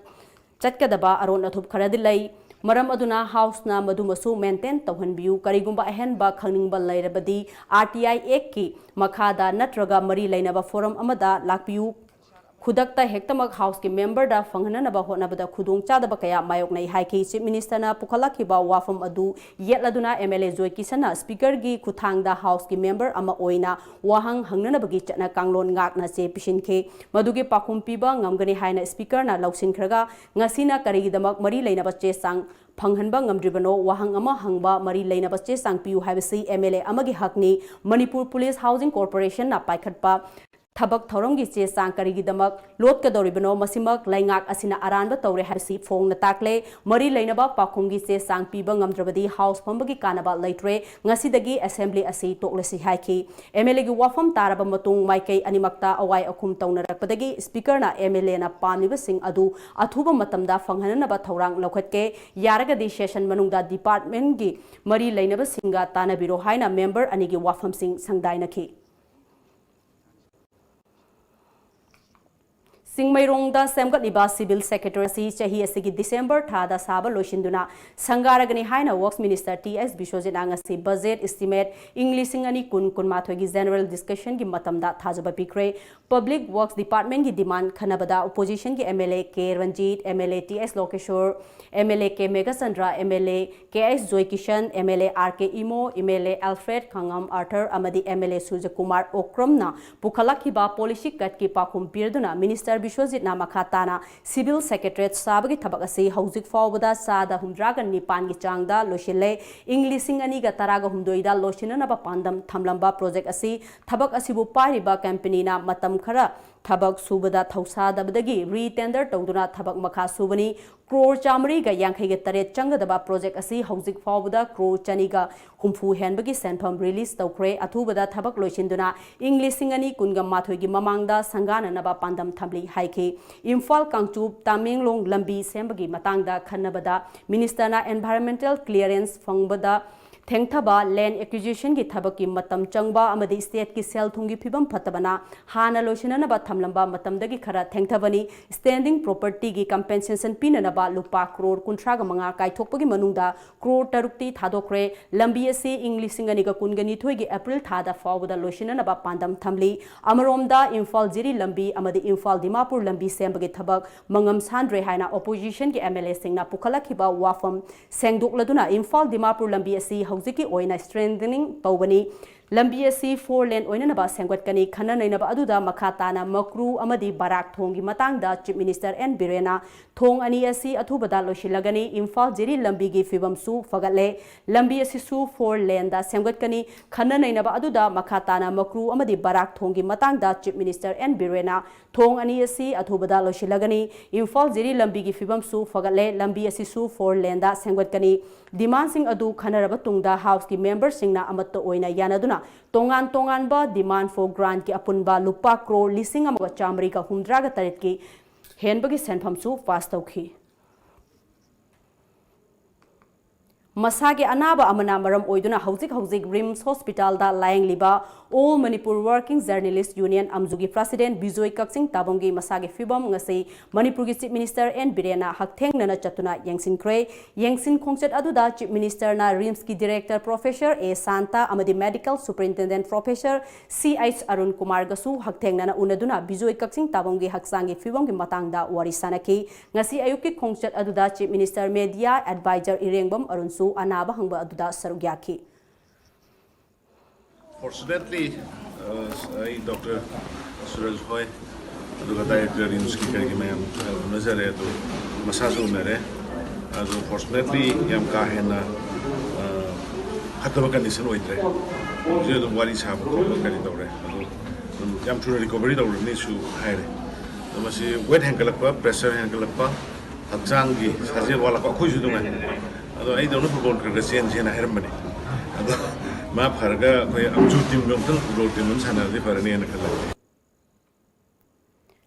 ꯆꯠꯀꯗꯕ ꯑꯔꯣꯟ ꯑꯊꯨꯞ ꯈꯔꯗꯤ ꯂꯩ꯫ ꯃꯔꯝ ꯑꯗꯨꯅ ꯍꯥꯎꯁꯅ ꯃꯗꯨꯃꯁꯨ ꯃꯦꯟꯇꯦꯟ ꯇꯧꯍꯟꯕꯤꯌꯨ꯫ ꯀꯔꯤꯒꯨꯝꯕ ꯑꯍꯦꯟꯕ ꯈꯪꯅꯤꯡꯕ ꯂꯩꯔꯕꯗꯤ ꯑꯥꯔ ꯇꯤ ꯑꯥꯏ ꯑꯦꯛꯀꯤ ꯃꯈꯥꯗ ꯅꯠꯇ꯭ꯔꯒ ꯃꯔꯤ ꯂꯩꯅꯕ ꯐꯣꯔꯝ ꯑꯃꯗ ꯂꯥꯛꯄꯤꯌꯨ꯫ ꯈꯨꯗꯛꯇ ꯍꯦꯛꯇꯃꯛ ꯍꯥꯎꯁꯀꯤ ꯃꯦꯝꯕꯔꯗ ꯐꯪꯍꯟꯅꯅꯕ ꯍꯣꯠꯅꯕꯗ ꯈꯨꯗꯣꯡꯆꯥꯗꯕ ꯀꯌꯥ ꯃꯥꯌꯣꯛꯅꯩ ꯍꯥꯏꯈꯤ꯫ ꯆꯤꯐ ꯃꯤꯅꯤꯁꯇꯔꯅ ꯄꯨꯈꯠꯂꯛꯈꯤꯕ ꯋꯥꯐꯝ ꯑꯗꯨ ꯌꯦꯠꯂꯗꯨꯅ ꯑꯦꯝ ꯑꯦꯜ ꯑꯦ ꯖꯣꯏ ꯀꯤꯁꯟꯅ ꯁ꯭ꯄꯤꯀꯔꯒꯤ ꯈꯨꯠꯊꯥꯡꯗ ꯍꯥꯎꯁꯀꯤ ꯃꯦꯝꯕꯔ ꯑꯃ ꯑꯣꯏꯅ ꯋꯥꯍꯪ ꯍꯪꯅꯅꯕꯒꯤ ꯆꯠꯅ ꯀꯥꯡꯂꯣꯟ ꯉꯥꯛꯅ ꯆꯦ ꯄꯤꯁꯤꯟꯈꯤ꯫ ꯃꯗꯨꯒꯤ ꯄꯥꯎꯈꯨꯝ ꯄꯤꯕ ꯉꯝꯒꯅꯤ ꯍꯥꯏꯅ ꯁ꯭ꯄꯤꯀꯔꯅ ꯂꯧꯁꯤꯟꯈ꯭ꯔꯒ ꯉꯁꯤꯅ ꯀꯔꯤꯒꯤꯗꯃꯛ ꯃꯔꯤ ꯂꯩꯅꯕ ꯆꯦ ꯆꯥꯡ ꯐꯪꯍꯟꯕ ꯉꯝꯗ꯭ꯔꯤꯕꯅꯣ? ꯋꯥꯍꯪ ꯑꯃ ꯍꯪꯕ, ꯃꯔꯤ ꯂꯩꯅꯕ ꯆꯦ ꯆꯥꯡ ꯄꯤꯌꯨ ꯍꯥꯏꯕꯁꯤ ꯑꯦꯝ ꯑꯦꯜ ꯑꯦ ꯑꯃꯒꯤ ꯍꯛꯅꯤ꯫ ꯃꯅꯤꯄꯨꯔ ꯄꯨꯂꯤꯁ ꯍꯥꯎꯁꯤꯡ ꯀꯣꯔꯄꯣꯔꯦꯁꯟꯅ ꯄꯥꯏꯈꯠꯄ ꯊꯕꯛ ꯊꯧꯔꯝꯒꯤ ꯆꯦ ꯆꯥꯡ ꯀꯔꯤꯒꯤꯗꯃꯛ ꯂꯣꯠꯀꯗꯧꯔꯤꯕꯅꯣ? ꯃꯁꯤꯃꯛ ꯂꯩꯉꯥꯛ ꯑꯁꯤꯅ ꯑꯔꯥꯟꯕ ꯇꯧꯔꯦ ꯍꯥꯏꯕꯁꯤ ꯐꯣꯡꯅ ꯇꯥꯛꯂꯦ꯫ ꯃꯔꯤ ꯂꯩꯅꯕ ꯄꯥꯎꯈꯨꯝꯒꯤ ꯆꯦ ꯆꯥꯡ ꯄꯤꯕ ꯉꯝꯗ꯭ꯔꯕꯗꯤ ꯍꯥꯎꯁ ꯐꯝꯕꯒꯤ ꯀꯥꯟꯅꯕ ꯂꯩꯇ꯭ꯔꯦ꯫ ꯉꯁꯤꯗꯒꯤ ꯑꯦꯁꯦꯝꯕ꯭ꯂꯤ ꯑꯁꯤ ꯇꯣꯛꯂꯁꯤ ꯍꯥꯏꯈꯤ꯫ ꯑꯦꯝ ꯑꯦꯜ ꯑꯦꯒꯤ ꯋꯥꯐꯝ ꯇꯥꯔꯕ ꯃꯇꯨꯡ ꯃꯥꯏꯀꯩ ꯑꯅꯤꯃꯛꯇ ꯑꯋꯥꯏ ꯑꯈꯨꯝ ꯇꯧꯅꯔꯛꯄꯗꯒꯤ ꯁ꯭ꯄꯤꯀꯔꯅ ꯑꯦꯝ ꯑꯦꯜ ꯑꯦꯅ ꯄꯥꯝꯂꯤꯕꯁꯤꯡ ꯑꯗꯨ ꯑꯊꯨꯕ ꯃꯇꯝꯗ ꯐꯪꯍꯟꯅꯕ ꯊꯧꯔꯥꯡ ꯂꯧꯈꯠꯀꯦ꯫ ꯌꯥꯔꯒꯗꯤ ꯁꯦꯁꯟ ꯃꯅꯨꯡꯗ ꯗꯤꯄꯥꯔꯠꯃꯦꯟꯒꯤ ꯃꯔꯤ ꯂꯩꯅꯕꯁꯤꯡꯒ ꯇꯥꯟꯅꯕꯤꯔꯣ ꯍꯥꯏꯅ ꯃꯦꯝꯕꯔ ꯑꯅꯤꯒꯤ ꯋꯥꯐꯝꯁꯤꯡ ꯁꯪꯗꯥꯏꯅꯈꯤ꯫ ꯆꯤꯡꯃꯩꯔꯣꯡꯗ ꯁꯦꯝꯒꯠꯂꯤꯕ ꯁꯤꯚꯤꯜ ꯁꯦꯀ꯭ꯔꯦꯇꯔꯤ ꯑꯁꯤ ꯆꯍꯤ ꯑꯁꯤꯒꯤ ꯗꯤꯁꯦꯝꯕꯔ ꯊꯥꯗ ꯁꯥꯕ ꯂꯣꯏꯁꯤꯟꯗꯨꯅ ꯁꯪꯒꯥꯔꯒꯅꯤ ꯍꯥꯏꯅ ꯋꯔꯛꯁ ꯃꯤꯅꯤꯁꯇꯔ ꯇꯤ ꯑꯦꯁ ꯕꯤꯁ꯭ꯋꯖꯤꯠꯅ ꯉꯁꯤ ꯕꯖꯦꯠ ꯏꯁꯇꯤꯃꯦꯠ ꯏꯪ ꯂꯤꯁꯤꯡ ꯑꯅꯤ ꯀꯨꯟ ꯀꯨꯟꯃꯥꯊꯣꯏꯒꯤ ꯖꯦꯅꯔꯦꯜ ꯗꯤꯁꯀꯁꯟꯒꯤ ꯃꯇꯝꯗ ꯊꯥꯖꯕ ꯄꯤꯈ꯭ꯔꯦ꯫ ꯄꯕ꯭ꯂꯤꯛ ꯋꯔꯛꯁ ꯗꯤꯄꯥꯔꯠꯃꯦꯟꯒꯤ ꯗꯤꯃꯥꯟ ꯈꯟꯅꯕꯗ ꯑꯣꯄꯣꯖꯤꯁꯟꯒꯤ M L A K Ranjit, M L A T S Lokeshor, M L A K Meghachandra, M L A K H Joykishan, M L A R K Imo, M L A Alfred Kanngam Arthur ꯑꯃꯗꯤ M L A Surajkumar ꯑꯣꯀ꯭ꯔꯝꯅ ꯄꯨꯈꯠꯂꯛꯈꯤꯕ policy ꯀꯠꯀꯤ ꯄꯥꯎꯈꯨꯝ ꯄꯤꯔꯗꯨꯅ minister ꯕꯤꯁ꯭ꯋꯖꯤꯠꯅ ꯃꯈꯥ ꯇꯥꯅ civil secretariat ꯁꯥꯕꯒꯤ ꯊꯕꯛ ꯑꯁꯤ ꯍꯧꯖꯤꯛ ꯐꯥꯎꯕꯗ ꯆꯥꯗ ꯍꯨꯝꯗ꯭ꯔꯥꯒ ꯅꯤꯄꯥꯟꯒꯤ ꯆꯥꯡꯗ ꯂꯣꯏꯁꯤꯜꯂꯦ꯫ ꯏꯪ ꯂꯤꯁꯤꯡ ꯑꯅꯤꯒ ꯇꯔꯥꯒ ꯍꯨꯝꯗꯣꯏꯗ ꯂꯣꯏꯁꯤꯟꯅꯅꯕ ꯄꯥꯟꯗꯝ ꯊꯝꯂꯝꯕ ꯄ꯭ꯔꯣꯖꯦꯛ ꯑꯁꯤ ꯊꯕꯛ ꯑꯁꯤꯕꯨ ꯄꯥꯏꯔꯤꯕ ꯀꯝꯄꯅꯤꯅ ꯃꯇꯝ ꯈꯔ ꯊꯕꯛ ꯁꯨꯕꯗ ꯊꯧꯁꯥꯗꯕꯗꯒꯤ ꯔꯤꯇꯦꯟꯗꯔ ꯇꯧꯗꯨꯅ ꯊꯕꯛ ꯃꯈꯥ ꯁꯨꯕꯅꯤ꯫ ꯀ꯭ꯔꯣꯔ ꯆꯥꯃꯔꯤꯒ ꯌꯥꯡꯈꯩꯒ ꯇꯔꯦꯠ ꯆꯪꯒꯗꯕ ꯄ꯭ꯔꯣꯖꯦꯛ ꯑꯁꯤ ꯍꯧꯖꯤꯛ ꯐꯥꯎꯕꯗ ꯀ꯭ꯔꯣꯔ ꯆꯅꯤꯒ ꯍꯨꯝꯐꯨ ꯍꯦꯟꯕꯒꯤ ꯁꯦꯟꯐꯝ ꯔꯤꯂꯤꯖ ꯇꯧꯈ꯭ꯔꯦ꯫ ꯑꯊꯨꯕꯗ ꯊꯕꯛ ꯂꯣꯏꯁꯤꯟꯗꯨꯅ ꯏꯪ ꯂꯤꯁꯤꯡ ꯑꯅꯤ ꯀꯨꯟꯒ ꯃꯥꯊꯣꯏꯒꯤ ꯃꯃꯥꯡꯗ ꯁꯪꯒꯥꯅꯅꯕ ꯄꯥꯟꯗꯝ ꯊꯝꯂꯤ ꯍꯥꯏꯈꯤ꯫ ꯏꯝꯐꯥꯜ ꯀꯥꯡꯆꯨꯞ ꯇꯥꯃꯦꯡꯂꯣꯡ ꯂꯝꯕꯤ ꯁꯦꯝꯕꯒꯤ ꯃꯇꯥꯡꯗ ꯈꯟꯅꯕꯗ ꯃꯤꯅꯤꯁꯇꯔꯅ ꯑꯦꯟꯚꯥꯏꯔꯟꯃꯦꯟꯇꯦꯜ ꯀ꯭ꯂꯤꯌꯔꯦꯟꯁ ꯐꯪꯕꯗ ꯊꯦꯡꯊꯕ, land acquisition ꯒꯤ ꯊꯕꯛꯀꯤ ꯃꯇꯝ ꯆꯪꯕ ꯑꯃꯗꯤ state ꯀꯤ ꯁꯦꯜ ꯊꯨꯝꯒꯤ ꯐꯤꯕꯝ ꯐꯠꯇꯕꯅ ꯍꯥꯟꯅ ꯂꯣꯏꯁꯤꯟꯅꯅꯕ ꯊꯝꯂꯝꯕ ꯃꯇꯝꯗꯒꯤ ꯈꯔ ꯊꯦꯡꯊꯕꯅꯤ꯫ Standing property ꯒꯤ compensation ꯄꯤꯅꯅꯕ ꯂꯨꯄꯥ ꯀ꯭ꯔꯣꯔ ꯀꯨꯟꯊ꯭ꯔꯥꯒ ꯃꯉꯥ ꯀꯥꯏꯊꯣꯛꯄꯒꯤ ꯃꯅꯨꯡꯗ ꯀ꯭ꯔꯣꯔ ꯇꯔꯨꯛꯇꯤ ꯊꯥꯗꯣꯛꯈ꯭ꯔꯦ꯫ ꯂꯝꯕꯤ ꯑꯁꯤ ꯏꯪ ꯂꯤꯁꯤꯡ ꯑꯅꯤꯒ ꯀꯨꯟꯒ ꯅꯤꯊꯣꯏꯒꯤ April ꯊꯥꯗ ꯐꯥꯎꯕꯗ ꯂꯣꯏꯁꯤꯟꯅꯅꯕ ꯄꯥꯟꯗꯝ ꯊꯝꯂꯤ꯫ ꯑꯃꯔꯣꯝꯗ, ꯏꯝꯐꯥꯜ ꯖꯤꯔꯤ ꯂꯝꯕꯤ ꯑꯃꯗꯤ ꯏꯝꯐꯥꯜ ꯗꯤꯃꯥꯄꯨꯔ ꯂꯝꯕꯤ ꯁꯦꯝꯕꯒꯤ ꯊꯕꯛ ꯃꯉꯝ ꯁꯥꯟꯗ꯭ꯔꯦ ꯍꯥꯏꯅ opposition ꯒꯤ MLA ꯁꯤꯡꯅ ꯄꯨꯈꯠꯂꯛꯈꯤꯕ ꯋꯥꯐꯝ ꯁꯦꯡꯗꯣꯛꯂꯗꯨꯅ, ꯏꯝꯐꯥꯜ ꯗꯤꯃꯥꯄꯨꯔ ꯂꯝꯕꯤ ꯑꯁꯤ ꯍꯧꯖꯤꯛꯀꯤ ꯑꯣꯏꯅ strengthening ꯇꯧꯕꯅꯤ꯫ ꯂꯝꯕꯤ ꯑꯁꯤ four lane ꯑꯣꯏꯅꯅꯕ ꯁꯦꯝꯒꯠꯀꯅꯤ꯫ ꯈꯟꯅ ꯅꯩꯅꯕ ꯑꯗꯨꯗ ꯃꯈꯥ ꯇꯥꯅ ꯃꯀ꯭ꯔꯨ ꯑꯃꯗꯤ ꯕꯔꯥꯛ ꯊꯣꯡꯒꯤ ꯃꯇꯥꯡꯗ Chief Minister N ꯕꯤꯔꯦꯟꯅ ꯊꯣꯡ ꯑꯅꯤ ꯑꯁꯤ ꯑꯊꯨꯕꯗ ꯂꯣꯏꯁꯤꯜꯂꯒꯅꯤ꯫ ꯏꯝꯐꯥꯜ ꯖꯤꯔꯤ ꯂꯝꯕꯤꯒꯤ ꯐꯤꯕꯝꯁꯨ ꯐꯒꯠꯂꯦ꯫ ꯂꯝꯕꯤ ꯑꯁꯤꯁꯨ four lane ꯗ ꯁꯦꯝꯒꯠꯀꯅꯤ꯫ ꯈꯟꯅ ꯅꯩꯅꯕ ꯑꯗꯨꯗ ꯃꯈꯥ ꯇꯥꯅ ꯃꯀ꯭ꯔꯨ ꯑꯃꯗꯤ ꯕꯔꯥꯛ ꯊꯣꯡꯒꯤ ꯃꯇꯥꯡꯗ Chief Minister N ꯕꯤꯔꯦꯟꯅ ꯊꯣꯡ ꯑꯅꯤ ꯑꯁꯤ ꯑꯊꯨꯕꯗ ꯂꯣꯏꯁꯤꯜꯂꯒꯅꯤ꯫ ꯏꯝꯐꯥꯜ ꯖꯤꯔꯤ ꯂꯝꯕꯤꯒꯤ ꯐꯤꯕꯝꯁꯨ ꯐꯒꯠꯂꯦ꯫ ꯂꯝꯕꯤ ꯑꯁꯤꯁꯨ four lane ꯗ ꯁꯦꯝꯒꯠꯀꯅꯤ꯫ Demand ꯁꯤꯡ ꯑꯗꯨ ꯈꯟꯅꯔꯕ ꯇꯨꯡꯗ House ꯀꯤ member ꯁꯤꯡꯅ ꯑꯃꯠꯇ ꯑꯣꯏꯅ ꯌꯥꯅꯗꯨꯅ ꯇꯣꯉꯥꯟ ꯇꯣꯉꯥꯟꯕ demand for grant ꯀꯤ ꯑꯄꯨꯟꯕ ꯂꯨꯄꯥ ꯀ꯭ꯔꯣꯔ ꯂꯤꯁꯤꯡ ꯑꯃꯒ ꯆꯥꯃꯔꯤꯒ ꯍꯨꯝꯗ꯭ꯔꯥꯒ ꯇꯔꯦꯠꯀꯤ ꯍꯦꯟꯕꯒꯤ ꯁꯦꯟꯐꯝꯁꯨ pass ꯇꯧꯈꯤ꯫ ꯃꯁꯥꯒꯤ ꯑꯅꯥꯕ ꯑꯃꯅ ꯃꯔꯝ ꯑꯣꯏꯗꯨꯅ ꯍꯧꯖꯤꯛ ꯍꯧꯖꯤꯛ RIMS hospital ꯗ ꯂꯥꯌꯦꯡꯂꯤꯕ All Manipur Working Journalist Union, ꯑꯝꯖꯨꯒꯤ president Bijoy ꯀꯛꯆꯤꯡ ꯇꯥꯕꯝꯒꯤ ꯃꯁꯥꯒꯤ ꯐꯤꯕꯝ ꯉꯁꯤ ꯃꯅꯤꯄꯨꯔꯒꯤ Chief Minister N ꯕꯤꯔꯦꯟꯅ ꯍꯛꯊꯦꯡꯅꯅ ꯆꯠꯇꯨꯅ ꯌꯦꯡꯁꯤꯟꯈ꯭ꯔꯦ꯫ ꯌꯦꯡꯁꯤꯟ ꯈꯣꯡꯆꯠ ꯑꯗꯨꯗ Chief Minister ꯅ RIMS ꯀꯤ director Professor ꯑꯦ ꯁꯥꯟꯇ ꯑꯃꯗꯤ Medical Superintendent Professor ꯁꯤ ꯑꯩꯆ ꯑꯔꯨꯟ ꯀꯨꯃꯥꯔꯒꯁꯨ ꯍꯛꯊꯦꯡꯅꯅ ꯎꯅꯗꯨꯅ ꯕꯤꯖꯣꯏ ꯀꯛꯆꯤꯡ ꯇꯥꯕꯝꯒꯤ ꯍꯛꯆꯥꯡꯒꯤ ꯐꯤꯕꯝꯒꯤ ꯃꯇꯥꯡꯗ ꯋꯥꯔꯤ ꯁꯥꯅꯈꯤ꯫ ꯉꯁꯤ ꯑꯌꯨꯛꯀꯤ ꯈꯣꯡꯆꯠ ꯑꯗꯨꯗ Chief Minister Media Advisor ꯏꯔꯦꯡꯕꯝ ꯑꯔꯨꯟꯁꯨ ꯑꯅꯥꯕ ꯍꯪꯕ ꯑꯗꯨꯗ ꯁꯔꯨꯛ ꯌꯥꯈꯤ꯫ Fortunately, ꯑ, ꯑꯩ Doctor ꯁꯨꯔꯖ ꯍꯣꯏ, ꯑꯗꯨꯒ director RIMS ꯀꯤ ꯀꯔꯤꯒꯤ ꯃꯌꯥꯝ, ꯑ, ꯎꯅꯖꯔꯦ, ꯑꯗꯨ ꯃꯁꯥꯁꯨ ꯎꯅꯔꯦ꯫ ꯑꯗꯨ fortunately ꯌꯥꯝ ꯀꯥ ꯍꯦꯟꯅ, ꯑ, ꯐꯠꯇꯕ condition ꯑꯣꯏꯗ꯭ꯔꯦ꯫ ꯍꯧꯖꯤꯛ ꯑꯗꯨꯝ ꯋꯥꯔꯤ ꯁꯥꯕ ꯈꯣꯠꯄ ꯀꯔꯤ ꯇꯧꯔꯦ꯫ ꯑꯗꯨ ꯑꯗꯨꯝ ꯌꯥꯝ ꯊꯨꯅ recovery ꯇꯧꯔꯅꯤꯁꯨ ꯍꯥꯏꯔꯦ꯫ ꯑꯗꯣ ꯃꯁꯤ weight ꯍꯦꯟꯒꯠꯂꯛꯄ, pressure ꯍꯦꯟꯒꯠꯂꯛꯄ, ꯍꯛꯆꯥꯡꯒꯤ ꯁꯥꯖꯦꯜ ꯋꯥꯠꯂꯛꯄ, ꯑꯩꯈꯣꯏꯁꯨ ꯑꯗꯨꯃꯥꯏꯅ꯫ ꯑꯗꯣ ꯑꯩꯗꯧꯅ football ꯈꯔ ꯈꯔ ꯆꯦꯟꯁꯦꯅ ꯍꯥꯏꯔꯝꯕꯅꯦ꯫ ꯑꯗꯣ ꯃꯥ ꯐꯔꯒ ꯑꯩꯈꯣꯏ ꯑꯝꯖꯨ team ꯗꯣ ꯑꯝꯇꯪ football team ꯑꯃ ꯁꯥꯟꯅꯔꯗꯤ ꯐꯔꯅꯤꯅ ꯈꯜꯂꯦ꯫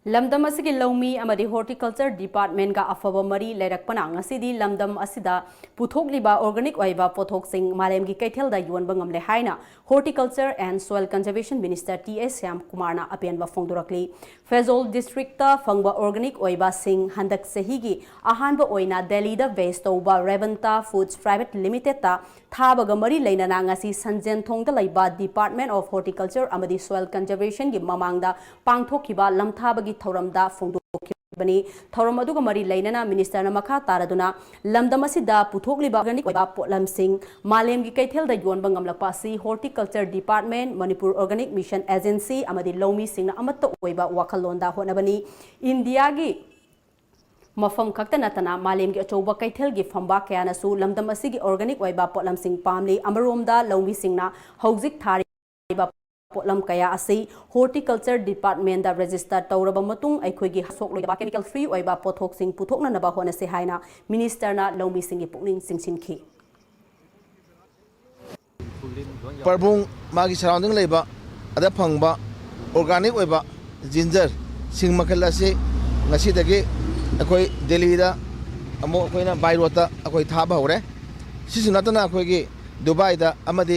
ꯂꯝꯗꯝ ꯑꯁꯤꯒꯤ ꯂꯧꯃꯤ ꯑꯃꯗꯤ ꯍꯣꯔꯇꯤꯀꯜꯆꯔ ꯗꯤꯄꯥꯔꯠꯃꯦꯟꯒ ꯑꯐꯕ ꯃꯔꯤ ꯂꯩꯔꯛꯄꯅ ꯉꯁꯤꯗꯤ ꯂꯝꯗꯝ ꯑꯁꯤꯗ ꯄꯨꯊꯣꯛꯂꯤꯕ ꯑꯣꯔꯒꯥꯅꯤꯛ ꯑꯣꯏꯕ ꯄꯣꯠꯊꯣꯛꯁꯤꯡ ꯃꯥꯂꯦꯝꯒꯤ ꯀꯩꯊꯦꯜꯗ ꯌꯣꯟꯕ ꯉꯝꯂꯦ ꯍꯥꯏꯅ Horticulture and Soil Conservation Minister T S Shyam ꯀꯨꯃꯥꯔꯅ ꯑꯄꯦꯟꯕ ꯐꯣꯡꯗꯣꯔꯛꯂꯤ꯫ ꯐꯦꯖꯣꯜ ꯗꯤꯁꯇ꯭ꯔꯤꯛꯇ ꯐꯪꯕ ꯑꯣꯔꯒꯥꯅꯤꯛ ꯑꯣꯏꯕ ꯁꯤꯡ ꯍꯟꯗꯛ ꯆꯍꯤꯒꯤ ꯑꯍꯥꯟꯕ ꯑꯣꯏꯅ ꯗꯦꯜꯂꯤꯗ ꯕꯦꯁ ꯇꯧꯕ ꯔꯦꯕꯟꯇꯥ ꯐꯨꯗꯁ ꯄ꯭ꯔꯥꯏꯚꯦꯠ ꯂꯤꯃꯤꯇꯦꯗꯇ ꯊꯥꯕꯒ ꯃꯔꯤ ꯂꯩꯅꯅ ꯉꯁꯤ ꯁꯟꯖꯦꯟꯊꯣꯡꯗ ꯂꯩꯕ Department of Horticulture ꯑꯃꯗꯤ Soil Conservationꯒꯤ ꯃꯃꯥꯡꯗ ꯄꯥꯡꯊꯣꯛꯈꯤꯕ ꯂꯝꯊꯥꯕꯒꯤ ꯊꯧꯔꯝꯗ ꯐꯣꯡꯗꯣꯛꯈꯤꯕꯅꯤ꯫ ꯊꯧꯔꯝ ꯑꯗꯨꯒ ꯃꯔꯤ ꯂꯩꯅꯅ ꯃꯤꯅꯤꯁꯇꯔꯅ ꯃꯈꯥ ꯇꯥꯔꯗꯨꯅ ꯂꯝꯗꯝ ꯑꯁꯤꯗ ꯄꯨꯊꯣꯛꯂꯤꯕ ꯑꯣꯔꯒꯥꯅꯤꯛ ꯑꯣꯏꯕ ꯄꯣꯠꯂꯝꯁꯤꯡ ꯃꯥꯂꯦꯝꯒꯤ ꯀꯩꯊꯦꯜꯗ ꯌꯣꯟꯕ ꯉꯝꯂꯛꯄ ꯑꯁꯤ Horticulture Department, Manipur Organic Mission Agency ꯑꯃꯗꯤ ꯂꯧꯃꯤꯁꯤꯡꯅ ꯑꯃꯠꯇ ꯑꯣꯏꯕ ꯋꯥꯈꯜꯂꯣꯟꯗ ꯍꯣꯠꯅꯕꯅꯤ꯫ ꯏꯟꯗꯤꯌꯥꯒꯤ ꯃꯐꯝ ꯈꯛꯇ ꯅꯠꯇꯅ ꯃꯥꯂꯦꯝꯒꯤ ꯑꯆꯧꯕ ꯀꯩꯊꯦꯜꯒꯤ ꯐꯝꯕꯥꯛ ꯀꯌꯥꯅꯁꯨ ꯂꯝꯗꯝ ꯑꯁꯤꯒꯤ ꯑꯣꯔꯒꯥꯅꯤꯛ ꯑꯣꯏꯕ ꯄꯣꯠꯂꯝꯁꯤꯡ ꯄꯥꯝꯂꯤ꯫ ꯑꯃꯔꯣꯝꯗ ꯂꯧꯃꯤꯁꯤꯡꯅ ꯍꯧꯖꯤꯛ ꯊꯥꯔꯤꯕ ꯄꯣꯠꯂꯝ ꯀꯌꯥ ꯑꯁꯤ ꯍꯣꯔꯇꯤꯀꯜꯆꯔ ꯗꯤꯄꯥꯔꯠꯃꯦꯟꯗ ꯔꯦꯖꯤꯁꯇꯔ ꯇꯧꯔꯕ ꯃꯇꯨꯡ ꯑꯩꯈꯣꯏꯒꯤ ꯁꯣꯛꯂꯣꯏꯗꯕ ꯀꯦꯃꯤꯀꯦꯜ ꯐ꯭ꯔꯤ ꯑꯣꯏꯕ ꯄꯣꯠꯊꯣꯛꯁꯤꯡ ꯄꯨꯊꯣꯛꯅꯅꯕ ꯍꯣꯠꯅꯁꯤ ꯍꯥꯏꯅ ꯃꯤꯅꯤꯁꯇꯔꯅ ꯂꯧꯃꯤꯁꯤꯡꯒꯤ ꯄꯨꯛꯅꯤꯡ ꯆꯤꯡꯁꯤꯟꯈꯤ꯫ ꯄꯔꯕꯨꯡ ꯃꯥꯒꯤ ꯁꯔꯥꯎꯟꯗꯤꯡ ꯂꯩꯕ ꯑꯗ ꯐꯪꯕ ꯑꯣꯔꯒꯥꯅꯤꯛ ꯑꯣꯏꯕ ꯖꯤꯟꯖꯔ ꯁꯤꯡ ꯃꯈꯜ ꯑꯁꯤ ꯉꯁꯤꯗꯒꯤ ꯑꯩꯈꯣꯏ ꯗꯦꯜꯂꯤꯗ ꯑꯃꯨꯛ ꯑꯩꯈꯣꯏꯅ ꯕꯥꯏ ꯔꯣꯗꯇ ꯑꯩꯈꯣꯏ ꯊꯥꯕ ꯍꯧꯔꯦ꯫ ꯁꯤꯁꯨ ꯅꯠꯇꯅ ꯑꯩꯈꯣꯏꯒꯤ ꯗꯨꯕꯥꯏꯗ ꯑꯃꯗꯤ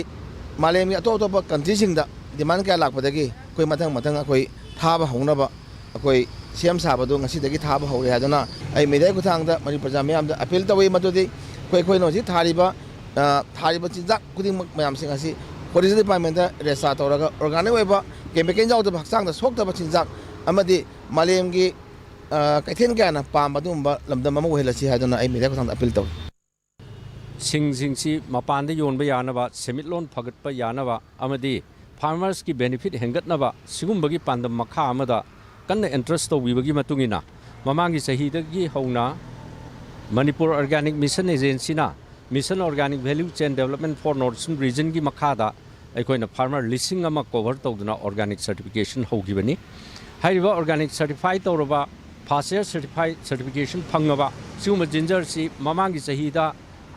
ꯃꯥꯂꯦꯝꯒꯤ ꯑꯇꯣꯞ ꯑꯇꯣꯞꯄ ꯀꯟꯇ꯭ꯔꯤꯁꯤꯡꯗ ꯗꯤꯃꯥꯟ ꯀꯌꯥ ꯂꯥꯛꯄꯗꯒꯤ ꯑꯩꯈꯣꯏ ꯃꯊꯪ ꯃꯊꯪ ꯑꯩꯈꯣꯏ ꯊꯥꯕ ꯍꯧꯅꯕ ꯑꯩꯈꯣꯏ ꯁꯦꯝ ꯁꯥꯕꯗꯨ ꯉꯁꯤꯗꯒꯤ ꯊꯥꯕ ꯍꯧꯔꯦ ꯍꯥꯏꯗꯨꯅ ꯑꯩ ꯃꯤꯗꯤꯌꯥꯒꯤ ꯈꯨꯠꯊꯥꯡꯗ ꯃꯅꯤꯄꯨꯔ ꯄ꯭ꯔꯖꯥ ꯃꯤꯌꯥꯝꯗ ꯑꯄꯤꯜ ꯇꯧꯏ꯫ ꯃꯗꯨꯗꯤ ꯑꯩꯈꯣꯏ ꯑꯩꯈꯣꯏꯅ ꯍꯧꯖꯤꯛ ꯊꯥꯔꯤꯕ ꯑ, ꯊꯥꯔꯤꯕ ꯆꯤꯟꯖꯥꯛ ꯈꯨꯗꯤꯡꯃꯛ ꯃꯌꯥꯝꯁꯤꯡ ꯑꯁꯤ ꯍꯣꯔꯇꯤꯀꯜꯆꯔ ꯗꯤꯄꯥꯔꯠꯃꯦꯟꯗ ꯔꯦꯖꯤꯁꯇꯥꯔ ꯇꯧꯔꯒ ꯑꯣꯔꯒꯥꯅꯤꯛ ꯑꯣꯏꯕ ꯀꯦꯃꯤꯀꯦꯜ ꯌꯥꯎꯗꯕ ꯍꯛꯆꯥꯡꯗ ꯁꯣꯛꯇꯕ ꯆꯤꯟꯖꯥꯛ ꯑꯃꯗꯤ ꯃꯥꯂꯦꯝꯒꯤ ꯑ, ꯀꯩꯊꯦꯜ ꯀꯌꯥꯅ ꯄꯥꯝꯕ ꯑꯗꯨꯒꯨꯝꯕ ꯂꯝꯗꯝ ꯑꯃ ꯑꯣꯏꯍꯜꯂꯁꯤ ꯍꯥꯏꯗꯨꯅ ꯑꯩ ꯃꯤꯗꯤꯌꯥ ꯈꯨꯠꯊꯥꯡꯗ ꯑꯄꯤꯜ ꯇꯧꯏ꯫ ꯁꯤꯡꯁꯤꯡꯁꯤ ꯃꯄꯥꯟꯗ ꯌꯣꯟꯕ ꯌꯥꯅꯕ, ꯁꯦꯟꯃꯤꯠꯂꯣꯟ ꯐꯒꯠꯄ ꯌꯥꯅꯕ ꯑꯃꯗꯤ ꯐꯥꯔꯃꯔꯁꯀꯤ ꯕꯦꯅꯤꯐꯤꯠ ꯍꯦꯟꯒꯠꯅꯕ ꯁꯤꯒꯨꯝꯕꯒꯤ ꯄꯥꯟꯗꯝ ꯃꯈꯥ ꯑꯃꯗ ꯀꯟꯅ ꯏꯟꯇꯔꯦꯁ ꯇꯧꯕꯤꯕꯒꯤ ꯃꯇꯨꯡ ꯏꯟꯅ ꯃꯃꯥꯡꯒꯤ ꯆꯍꯤꯗꯒꯤ ꯍꯧꯅ ꯃꯅꯤꯄꯨꯔ ꯑꯣꯔꯒꯥꯅꯤꯛ ꯃꯤꯁꯟ ꯑꯦꯖꯦꯟꯁꯤꯅ Mission Organic Value Chain Development for North Eastern Regionꯒꯤ ꯃꯈꯥꯗ ꯑꯩꯈꯣꯏꯅ ꯐꯥꯔꯃꯔ ꯂꯤꯁꯤꯡ ꯑꯃ ꯀꯣꯚꯔ ꯇꯧꯗꯨꯅ ꯑꯣꯔꯒꯥꯅꯤꯛ ꯁꯔꯇꯤꯐꯤꯀꯦꯁꯟ ꯍꯧꯈꯤꯕꯅꯤ꯫ ꯍꯥꯏꯔꯤꯕ ꯑꯣꯔꯒꯥꯅꯤꯛ ꯁꯔꯇꯤꯐꯥꯏ ꯇꯧꯔꯕ, ꯐꯥꯔꯁ ꯏꯌꯥꯔ ꯁꯔꯇꯤꯐꯥꯏ, ꯁꯔꯇꯤꯐꯤꯀꯦꯁꯟ ꯐꯪꯉꯕ ꯁꯤꯒꯨꯝꯕ ꯖꯤꯟꯖꯔꯁꯤ ꯃꯃꯥꯡꯒꯤ ꯆꯍꯤꯗ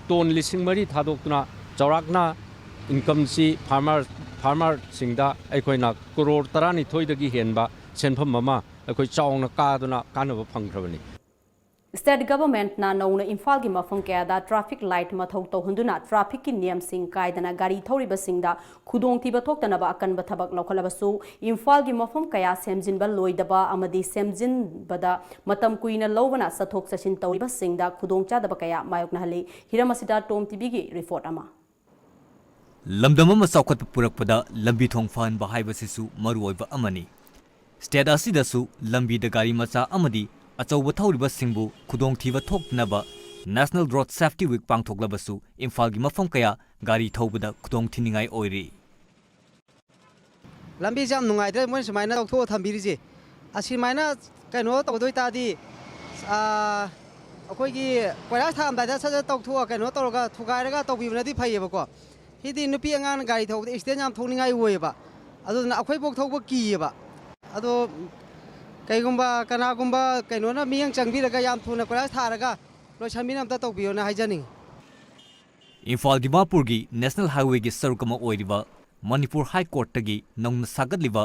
ꯇꯣꯟ ꯂꯤꯁꯤꯡ ꯃꯔꯤ ꯊꯥꯗꯣꯛꯇꯨꯅ ꯆꯥꯎꯔꯥꯛꯅ ꯏꯟꯀꯝꯁꯤ ꯐꯥꯔꯃꯔ, ꯐꯥꯔꯃꯔꯁꯤꯡꯗ ꯑꯩꯈꯣꯏꯅ ꯀꯔꯣꯔ ꯇꯔꯥꯅꯤꯊꯣꯏꯗꯒꯤ ꯍꯦꯟꯕ ꯁꯦꯟꯐꯝ ꯑꯃ ꯑꯩꯈꯣꯏ ꯆꯥꯎꯅ ꯀꯥꯗꯨꯅ ꯀꯥꯟꯅꯕ ꯐꯪꯈ꯭ꯔꯕꯅꯤ꯫ State Government ꯅ ꯅꯧꯅ ꯏꯝꯐꯥꯜꯒꯤ ꯃꯐꯝ ꯀꯌꯥꯗ traffic light ꯃꯊꯧ ꯇꯧꯍꯟꯗꯨꯅ traffic ꯀꯤ ꯅꯤꯌꯝꯁꯤꯡ ꯀꯥꯏꯗꯅ ꯒꯥꯔꯤ ꯊꯧꯔꯤꯕꯁꯤꯡꯗ ꯈꯨꯗꯣꯡꯊꯤꯕ ꯊꯣꯛꯇꯅꯕ ꯑꯀꯟꯕ ꯊꯕꯛ ꯂꯧꯈꯠꯂꯕꯁꯨ, ꯏꯝꯐꯥꯜꯒꯤ ꯃꯐꯝ ꯀꯌꯥ ꯁꯦꯝꯖꯤꯟꯕ ꯂꯣꯏꯗꯕ ꯑꯃꯗꯤ ꯁꯦꯝꯖꯤꯟꯕꯗ ꯃꯇꯝ ꯀꯨꯏꯅ ꯂꯧꯕꯅ ꯆꯠꯊꯣꯛ ꯆꯠꯁꯤꯟ ꯇꯧꯔꯤꯕꯁꯤꯡꯗ ꯈꯨꯗꯣꯡꯆꯥꯗꯕ ꯀꯌꯥ ꯃꯥꯌꯣꯛꯅꯍꯜꯂꯤ꯫ ꯍꯤꯔꯝ ꯑꯁꯤꯗ ꯇꯣꯝ ꯇꯤꯚꯤꯒꯤ report ꯑꯃ꯫ ꯂꯝꯗꯝ ꯑꯃ ꯆꯥꯎꯈꯠꯄ ꯄꯨꯔꯛꯄꯗ ꯂꯝꯕꯤ ꯊꯣꯡ ꯐꯍꯟꯕ ꯍꯥꯏꯕꯁꯤꯁꯨ ꯃꯔꯨꯑꯣꯏꯕ ꯑꯃꯅꯤ꯫ State ꯑꯁꯤꯗꯁꯨ ꯂꯝꯕꯤꯗ ꯒꯥꯔꯤ ꯃꯆꯥ ꯑꯃꯗꯤ ꯑꯆꯧꯕ ꯊꯧꯔꯤꯕꯁꯤꯡꯕꯨ ꯈꯨꯗꯣꯡꯊꯤꯕ ꯊꯣꯛꯇꯅꯕ National Road Safety Week ꯄꯥꯡꯊꯣꯛꯂꯕꯁꯨ, ꯏꯝꯐꯥꯜꯒꯤ ꯃꯐꯝ ꯀꯌꯥ ꯒꯥꯔꯤ ꯊꯧꯕꯗ ꯈꯨꯗꯣꯡꯊꯤꯅꯤꯡꯉꯥꯏ ꯑꯣꯏꯔꯤ꯫ ꯂꯝꯕꯤꯁꯦ ꯌꯥꯝ ꯅꯨꯡꯉꯥꯏꯇ꯭ꯔꯦ, ꯃꯣꯏꯅ ꯁꯨꯃꯥꯏꯅ ꯇꯧꯊꯣꯛꯑ ꯊꯝꯕꯤꯔꯤꯁꯦ꯫ ꯑꯁꯤꯃꯥꯏꯅ ꯀꯩꯅꯣ ꯇꯧꯗꯣꯏ ꯇꯥꯔꯗꯤ, ꯑꯥ, ꯑꯩꯈꯣꯏꯒꯤ ꯀꯣꯏꯂꯥꯁ ꯊꯥꯔꯝꯗꯥꯏꯗ ꯁꯠ ꯁꯠ ꯇꯧꯊꯣꯛꯑ ꯀꯩꯅꯣ ꯇꯧꯔꯒ ꯊꯨꯒꯥꯏꯔꯒ ꯇꯧꯕꯤꯕꯅꯗꯤ ꯐꯩꯌꯦꯕꯀꯣ꯫ ꯁꯤꯗꯤ ꯅꯨꯄꯤ ꯑꯉꯥꯡꯅ ꯒꯥꯔꯤ ꯊꯧꯕꯗ accident ꯌꯥꯝ ꯊꯣꯛꯅꯤꯡꯉꯥꯏ ꯑꯣꯏꯌꯦꯕ꯫ ꯑꯗꯨꯗꯨꯅ ꯑꯩꯈꯣꯏꯐꯧ ꯊꯧꯕ ꯀꯤꯌꯦꯕ꯫ ꯑꯗꯣ ꯀꯩꯒꯨꯝꯕ ꯀꯅꯥꯒꯨꯝꯕ ꯀꯩꯅꯣꯅ ꯃꯤꯠꯌꯦꯡ ꯆꯪꯕꯤꯔꯒ ꯌꯥꯝ ꯊꯨꯅ ꯀꯣꯏꯂꯥꯁ ꯊꯥꯔꯒ ꯂꯣꯏꯁꯟꯕꯤꯅꯕ ꯑꯝꯇ ꯇꯧꯕꯤꯌꯣꯅ ꯍꯥꯏꯖꯅꯤꯡꯉꯤ꯫ ꯏꯝꯐꯥꯜ ꯗꯤꯃꯥꯄꯨꯔꯒꯤ National Highway ꯒꯤ ꯁꯔꯨꯛ ꯑꯃ ꯑꯣꯏꯔꯤꯕ ꯃꯅꯤꯄꯨꯔ High Court ꯇꯒꯤ ꯅꯧꯅ ꯁꯥꯒꯠꯂꯤꯕ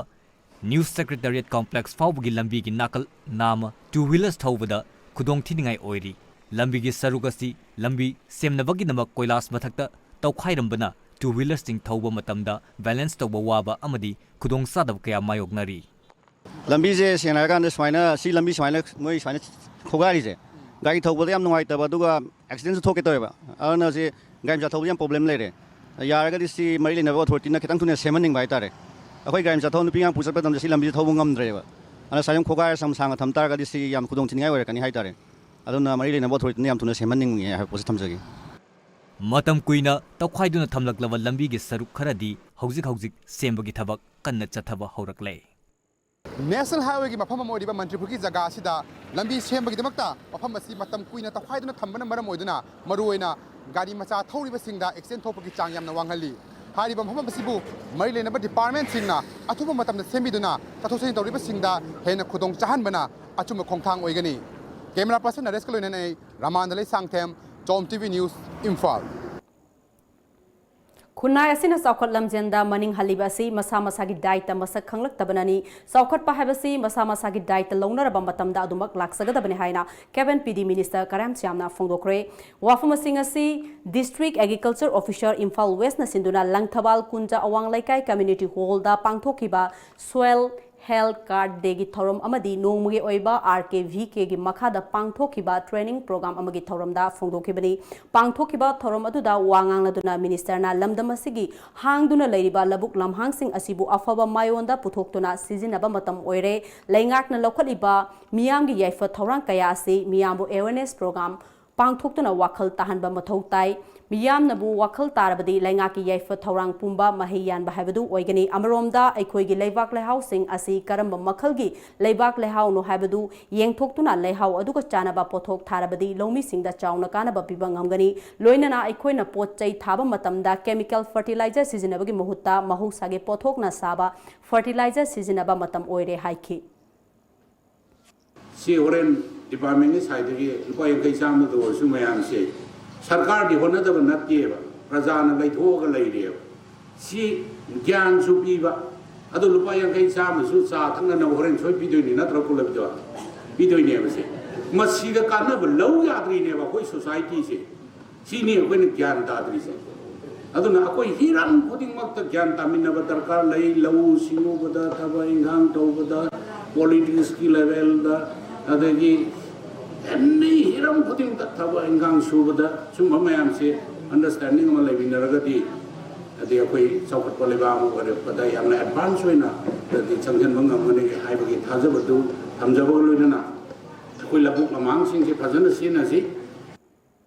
New Secretariat Complex ꯐꯥꯎꯕꯒꯤ ꯂꯝꯕꯤꯒꯤ ꯅꯥꯀꯜ ꯅꯥꯝꯃ two wheelers ꯊꯧꯕꯗ ꯈꯨꯗꯣꯡꯊꯤꯅꯤꯡꯉꯥꯏ ꯑꯣꯏꯔꯤ꯫ ꯂꯝꯕꯤꯒꯤ ꯁꯔꯨꯛ ꯑꯁꯤ ꯂꯝꯕꯤ ꯁꯦꯝꯅꯕꯒꯤꯗꯃꯛ ꯀꯣꯏꯂꯥꯁ ꯃꯊꯛꯇ ꯇꯧꯈꯥꯏꯔꯝꯕꯅ two wheelers ꯁꯤꯡ ꯊꯧꯕ ꯃꯇꯝꯗ balance ꯇꯧꯕ ꯋꯥꯕ ꯑꯃꯗꯤ ꯈꯨꯗꯣꯡꯆꯥꯗꯕ ꯀꯌꯥ ꯃꯥꯌꯣꯛꯅꯔꯤ꯫ ꯂꯝꯕꯤꯁꯦ ꯁꯦꯡꯅ ꯍꯥꯏꯔꯀꯥꯟꯗ ꯁꯨꯃꯥꯏꯅ ꯁꯤ ꯂꯝꯕꯤ ꯁꯨꯃꯥꯏꯅ ꯃꯣꯏ ꯁꯨꯃꯥꯏꯅ ꯈꯣꯒꯥꯏꯔꯤꯁꯦ, ꯒꯥꯔꯤ ꯊꯧꯕꯗ ꯌꯥꯝ ꯅꯨꯡꯉꯥꯏꯇꯕ, ꯑꯗꯨꯒ accident ꯁꯨ ꯊꯣꯛꯀꯦ ꯇꯧꯋꯦꯕ꯫ ꯑꯗꯨꯅ ꯁꯤ ꯒꯥꯔꯤ ꯃꯆꯥ ꯊꯧꯕꯗ ꯌꯥꯝ problem ꯂꯩꯔꯦ꯫ ꯌꯥꯔꯒꯗꯤ ꯁꯤ ꯃꯔꯤ ꯂꯩꯅꯕ authority ꯅ ꯈꯤꯇꯪ ꯊꯨꯅ ꯁꯦꯝꯍꯟꯅꯤꯡꯕ ꯍꯥꯏꯇꯥꯔꯦ꯫ ꯑꯩꯈꯣꯏ ꯒꯥꯔꯤ ꯃꯆꯥ ꯊꯧꯕ ꯅꯨꯄꯤ ꯑꯉꯥꯡ ꯄꯨ ꯆꯠꯄ ꯃꯇꯝꯗ ꯁꯤ ꯂꯝꯕꯤꯁꯦ ꯊꯧꯕ ꯉꯝꯗ꯭ꯔꯦꯕ꯫ ꯑꯗꯨꯅ ꯁꯨꯃꯥꯏꯅ ꯈꯣꯒꯥꯏꯔ ꯁꯝ ꯁꯥꯡꯅ ꯊꯝ ꯇꯥꯔꯒꯗꯤ ꯁꯤ ꯌꯥꯝ ꯈꯨꯗꯣꯡ ꯊꯤꯅꯤꯡꯉꯥꯏ ꯑꯣꯏꯔꯛꯀꯅꯤ ꯍꯥꯏꯇꯥꯔꯦ꯫ ꯑꯗꯨꯅ ꯃꯔꯤ ꯂꯩꯅꯕ authority ꯅ ꯌꯥꯝ ꯊꯨꯅ ꯁꯦꯝꯍꯟꯅꯤꯡꯉꯦ ꯍꯥꯏꯕ ꯄꯣꯠꯁꯤ ꯊꯝꯖꯒꯦ꯫ ꯃꯇꯝ ꯀꯨꯏꯅ ꯇꯧꯈꯥꯏꯗꯨꯅ ꯊꯝꯂꯛꯂꯕ ꯂꯝꯕꯤꯒꯤ ꯁꯔꯨꯛ ꯈꯔꯗꯤ ꯍꯧꯖꯤꯛ ꯍꯧꯖꯤꯛ ꯁꯦꯝꯕꯒꯤ ꯊꯕꯛ ꯀꯟꯅ ꯆꯠꯊꯕ ꯍꯧꯔꯛꯂꯦ꯫ National Highway ꯒꯤ ꯃꯐꯝ ꯑꯃ ꯑꯣꯏꯔꯤꯕ ꯃꯟꯇ꯭ꯔꯤꯄꯨꯔꯒꯤ ꯖꯒꯥ ꯑꯁꯤꯗ ꯂꯝꯕꯤ ꯁꯦꯝꯕꯒꯤꯗꯃꯛꯇ ꯃꯐꯝ ꯑꯁꯤ ꯃꯇꯝ ꯀꯨꯏꯅ ꯇꯧꯈꯥꯏꯗꯨꯅ ꯊꯝꯕꯅ ꯃꯔꯝ ꯑꯣꯏꯗꯨꯅ ꯃꯔꯨꯑꯣꯏꯅ ꯒꯥꯔꯤ ꯃꯆꯥ ꯊꯧꯔꯤꯕꯁꯤꯡꯗ accident ꯊꯣꯛꯄꯒꯤ ꯆꯥꯡ ꯌꯥꯝꯅ ꯋꯥꯡꯍꯜꯂꯤ꯫ ꯍꯥꯏꯔꯤꯕ ꯃꯐꯝ ꯑꯁꯤꯕꯨ ꯃꯔꯤ ꯂꯩꯅꯕ department ꯁꯤꯡꯅ ꯑꯊꯨꯕ ꯃꯇꯝꯗ ꯁꯦꯝꯕꯤꯗꯨꯅ ꯆꯠꯊꯣꯛ ꯆꯠꯁꯤꯟ ꯇꯧꯔꯤꯕꯁꯤꯡꯗ ꯍꯦꯟꯅ ꯈꯨꯗꯣꯡ ꯆꯥꯍꯟꯕꯅ ꯑꯆꯨꯝꯕ ꯈꯣꯡꯊꯥꯡ ꯑꯣꯏꯒꯅꯤ꯫ Camera person ꯅꯔꯦꯁꯀ ꯂꯣꯏꯅꯅ ꯑꯩ ꯔꯃꯥꯟꯗ Leishangthem, Tom T V News, Imphal. ꯈꯨꯟꯅꯥꯏ ꯑꯁꯤꯅ ꯆꯥꯎꯈꯠ ꯂꯝꯖꯦꯟꯗ ꯃꯅꯤꯡ ꯍꯜꯂꯤꯕ ꯑꯁꯤ ꯃꯁꯥ ꯃꯁꯥꯒꯤ ꯗꯥꯏꯇ ꯃꯁꯛ ꯈꯪꯂꯛꯇꯕꯅꯅꯤ꯫ ꯆꯥꯎꯈꯠꯄ ꯍꯥꯏꯕꯁꯤ ꯃꯁꯥ ꯃꯁꯥꯒꯤ ꯗꯥꯏꯇ ꯂꯧꯅꯔꯕ ꯃꯇꯝꯗ ꯑꯗꯨꯃꯛ ꯂꯥꯛꯆꯒꯗꯕꯅꯤ ꯍꯥꯏꯅ ꯀꯦꯕꯤꯟ ꯄꯤ ꯗꯤ ꯃꯤꯅꯤꯁꯇꯔ ꯀꯔꯦꯝ ꯁ꯭ꯌꯥꯝꯅ ꯐꯣꯡꯗꯣꯛꯈ꯭ꯔꯦ꯫ ꯋꯥꯐꯝꯁꯤꯡ ꯑꯁꯤ ꯗꯤꯁꯇ꯭ꯔꯤꯛ ꯑꯦꯒ꯭ꯔꯤꯀꯜꯆꯔ ꯑꯣꯐꯤꯁꯔ ꯏꯝꯐꯥꯜ ꯋꯦꯁꯅ ꯁꯤꯟꯗꯨꯅ ꯂꯪꯊꯕꯥꯜ ꯀꯨꯟꯖꯥ ꯑꯋꯥꯡ ꯂꯩꯀꯥꯏ ꯀꯝꯃ꯭ꯌꯨꯅꯤꯇꯤ ꯍꯣꯜꯗ ꯄꯥꯡꯊꯣꯛꯈꯤꯕ ꯁꯣꯏꯜ ꯍꯦꯜꯊ ꯀꯥꯔꯗ ꯗꯦꯒꯤ ꯊꯧꯔꯝ ꯑꯃꯗꯤ ꯅꯣꯡꯃꯒꯤ ꯑꯣꯏꯕ ꯑꯥꯔ ꯀꯦ ꯚꯤ ꯀꯦꯒꯤ ꯃꯈꯥꯗ ꯄꯥꯡꯊꯣꯛꯈꯤꯕ ꯇ꯭ꯔꯦꯅꯤꯡ ꯄ꯭ꯔꯣꯒ꯭ꯔꯥꯝ ꯑꯃꯒꯤ ꯊꯧꯔꯝꯗ ꯐꯣꯡꯗꯣꯛꯈꯤꯕꯅꯤ꯫ ꯄꯥꯡꯊꯣꯛꯈꯤꯕ ꯊꯧꯔꯝ ꯑꯗꯨꯗ ꯋꯥ ꯉꯥꯡꯂꯗꯨꯅ ꯃꯤꯅꯤꯁꯇꯔꯅ ꯂꯝꯗꯝ ꯑꯁꯤꯒꯤ ꯍꯥꯡꯗꯨꯅ ꯂꯩꯔꯤꯕ ꯂꯧꯕꯨꯛ ꯂꯝꯍꯥꯡꯁꯤꯡ ꯑꯁꯤꯕꯨ ꯑꯐꯕ ꯃꯥꯏꯑꯣꯟꯗ ꯄꯨꯊꯣꯛꯇꯨꯅ ꯁꯤꯖꯤꯟꯅꯕ ꯃꯇꯝ ꯑꯣꯏꯔꯦ꯫ ꯂꯩꯉꯥꯛꯅ ꯂꯧꯈꯠꯂꯤꯕ ꯃꯤꯌꯥꯝꯒꯤ ꯌꯥꯏꯐ ꯊꯧꯔꯥꯡ ꯀꯌꯥ ꯑꯁꯤ ꯃꯤꯌꯥꯝꯕꯨ ꯑꯦꯋꯦꯔꯅꯦꯁ ꯄ꯭ꯔꯣꯒ꯭ꯔꯥꯝ ꯄꯥꯡꯊꯣꯛꯇꯨꯅ ꯋꯥꯈꯜ ꯇꯥꯍꯟꯕ ꯃꯊꯧ ꯇꯥꯏ꯫ ꯃꯤꯌꯥꯝꯅꯕꯨ ꯋꯥꯈꯜ ꯇꯥꯔꯕꯗꯤ ꯂꯩꯉꯥꯛꯀꯤ ꯌꯥꯏꯐ ꯊꯧꯔꯥꯡ ꯄꯨꯝꯕ ꯃꯍꯩ ꯌꯥꯟꯕ ꯍꯥꯏꯕꯗꯨ ꯑꯣꯏꯒꯅꯤ꯫ ꯑꯃꯔꯣꯝꯗ ꯑꯩꯈꯣꯏꯒꯤ ꯂꯩꯕꯥꯛ ꯂꯩꯍꯥꯎꯁꯤꯡ ꯑꯁꯤ ꯀꯔꯝꯕ ꯃꯈꯜꯒꯤ ꯂꯩꯕꯥꯛ ꯂꯩꯍꯥꯎꯅꯣ ꯍꯥꯏꯕꯗꯨ ꯌꯦꯡꯊꯣꯛꯇꯨꯅ ꯂꯩꯍꯥꯎ ꯑꯗꯨꯒ ꯆꯥꯟꯅꯕ ꯄꯣꯠꯊꯣꯛ ꯊꯥꯔꯕꯗꯤ ꯂꯧꯃꯤꯁꯤꯡꯗ ꯆꯥꯎꯅ ꯀꯥꯟꯅꯕ ꯄꯤꯕ ꯉꯝꯒꯅꯤ꯫ ꯂꯣꯏꯅꯅ ꯑꯩꯈꯣꯏꯅ ꯄꯣꯠ ꯆꯩ ꯊꯥꯕ ꯃꯇꯝꯗ ꯀꯦꯃꯤꯀꯦꯜ ꯐꯔꯇꯤꯂꯥꯏꯖꯔ ꯁꯤꯖꯤꯟꯅꯕꯒꯤ ꯃꯍꯨꯠꯇ ꯃꯍꯧꯁꯥꯒꯤ ꯄꯣꯠꯊꯣꯛꯅ ꯁꯥꯕ ꯐꯔꯇꯤꯂꯥꯏꯖꯔ ꯁꯤꯖꯤꯟꯅꯕ ꯃꯇꯝ ꯑꯣꯏꯔꯦ ꯍꯥꯏꯈꯤ꯫ ꯁꯤ ꯍꯣꯔꯦꯟ ꯗꯤꯄꯥꯔꯠꯃꯦꯟꯒꯤ ꯁꯥꯏꯠꯇꯒꯤ ꯂꯨꯄꯥ ꯌꯥꯡꯈꯩ ꯆꯥꯝꯃꯗ ꯑꯣꯏꯔꯁꯨ ꯃꯌꯥꯝꯁꯦ ꯁꯔꯀꯥꯔꯗꯤ ꯍꯣꯠꯅꯗꯕ ꯅꯠꯇꯦꯕ, ꯄ꯭ꯔꯖꯥꯅ ꯂꯩꯊꯣꯛꯑꯒ ꯂꯩꯔꯦꯕ꯫ ꯁꯤ ꯒ꯭ꯌꯥꯟꯁꯨ ꯄꯤꯕ, ꯑꯗꯣ ꯂꯨꯄꯥ ꯌꯥꯡꯈꯩ ꯆꯥꯝꯃꯁꯨ ꯆꯥ ꯊꯛꯅꯅꯕ ꯍꯣꯔꯦꯟ ꯁꯣꯏ ꯄꯤꯗꯣꯏꯅꯤ ꯅꯠꯇ꯭ꯔꯣ, ꯀꯨꯂꯕꯤꯗꯣ? ꯄꯤꯗꯣꯏꯅꯦꯕ꯫ ꯁꯦ ꯃꯁꯤꯗ ꯀꯥꯟꯅꯕ ꯂꯧ ꯌꯥꯗ꯭ꯔꯤꯅꯦꯕ ꯑꯩꯈꯣꯏ ꯁꯣꯁꯥꯏꯇꯤꯁꯦ꯫ ꯁꯤꯅꯤ ꯑꯩꯈꯣꯏꯅ ꯒ꯭ꯌꯥꯟ ꯇꯥꯗ꯭ꯔꯤꯁꯦ꯫ ꯑꯗꯨꯅ ꯑꯩꯈꯣꯏ ꯍꯤꯔꯝ ꯈꯨꯗꯤꯡꯃꯛꯇ ꯒ꯭ꯌꯥꯟ ꯇꯥꯃꯤꯟꯅꯕ ꯗꯔꯀꯥꯔ ꯂꯩ꯫ ꯂꯧꯎ ꯁꯤꯡꯎꯕꯗ, ꯊꯕꯛ ꯏꯪꯈꯥꯡ ꯇꯧꯕꯗ, ꯄꯣꯂꯤꯇꯤꯛꯁꯀꯤ ꯂꯦꯚꯦꯜꯗ, ꯑꯗꯒꯤ ꯑꯦꯅꯤ ꯍꯤꯔꯝ ꯈꯨꯗꯤꯡꯗ ꯊꯕꯛ ꯏꯪꯈꯥꯡ ꯁꯨꯕꯗ ꯁꯨꯝꯕ ꯃꯌꯥꯝꯁꯦ ꯑꯟꯗꯔꯁ꯭ꯇꯦꯟꯗꯤꯡ ꯑꯃ ꯂꯩꯃꯤꯟꯅꯔꯒꯗꯤ, ꯑꯗꯩ ꯑꯩꯈꯣꯏ ꯆꯥꯎꯈꯠꯄ ꯂꯩꯕꯥꯛ ꯑꯃ ꯑꯣꯏꯔꯛꯄꯗ ꯌꯥꯝꯅ ꯑꯦꯗꯚꯥꯟꯁ ꯑꯣꯏꯅ ꯑꯗꯒꯤ ꯆꯪꯁꯤꯟꯕ ꯉꯝꯒꯅꯤ ꯍꯥꯏꯕꯒꯤ ꯊꯥꯖꯕꯗꯨ ꯊꯝꯖꯕꯒ ꯂꯣꯏꯅꯅ ꯑꯩꯈꯣꯏ ꯂꯧꯕꯨꯛ ꯂꯝꯍꯥꯡꯁꯤꯡꯁꯦ ꯐꯖꯅ ꯁꯤꯖꯤꯟꯅꯁꯤ꯫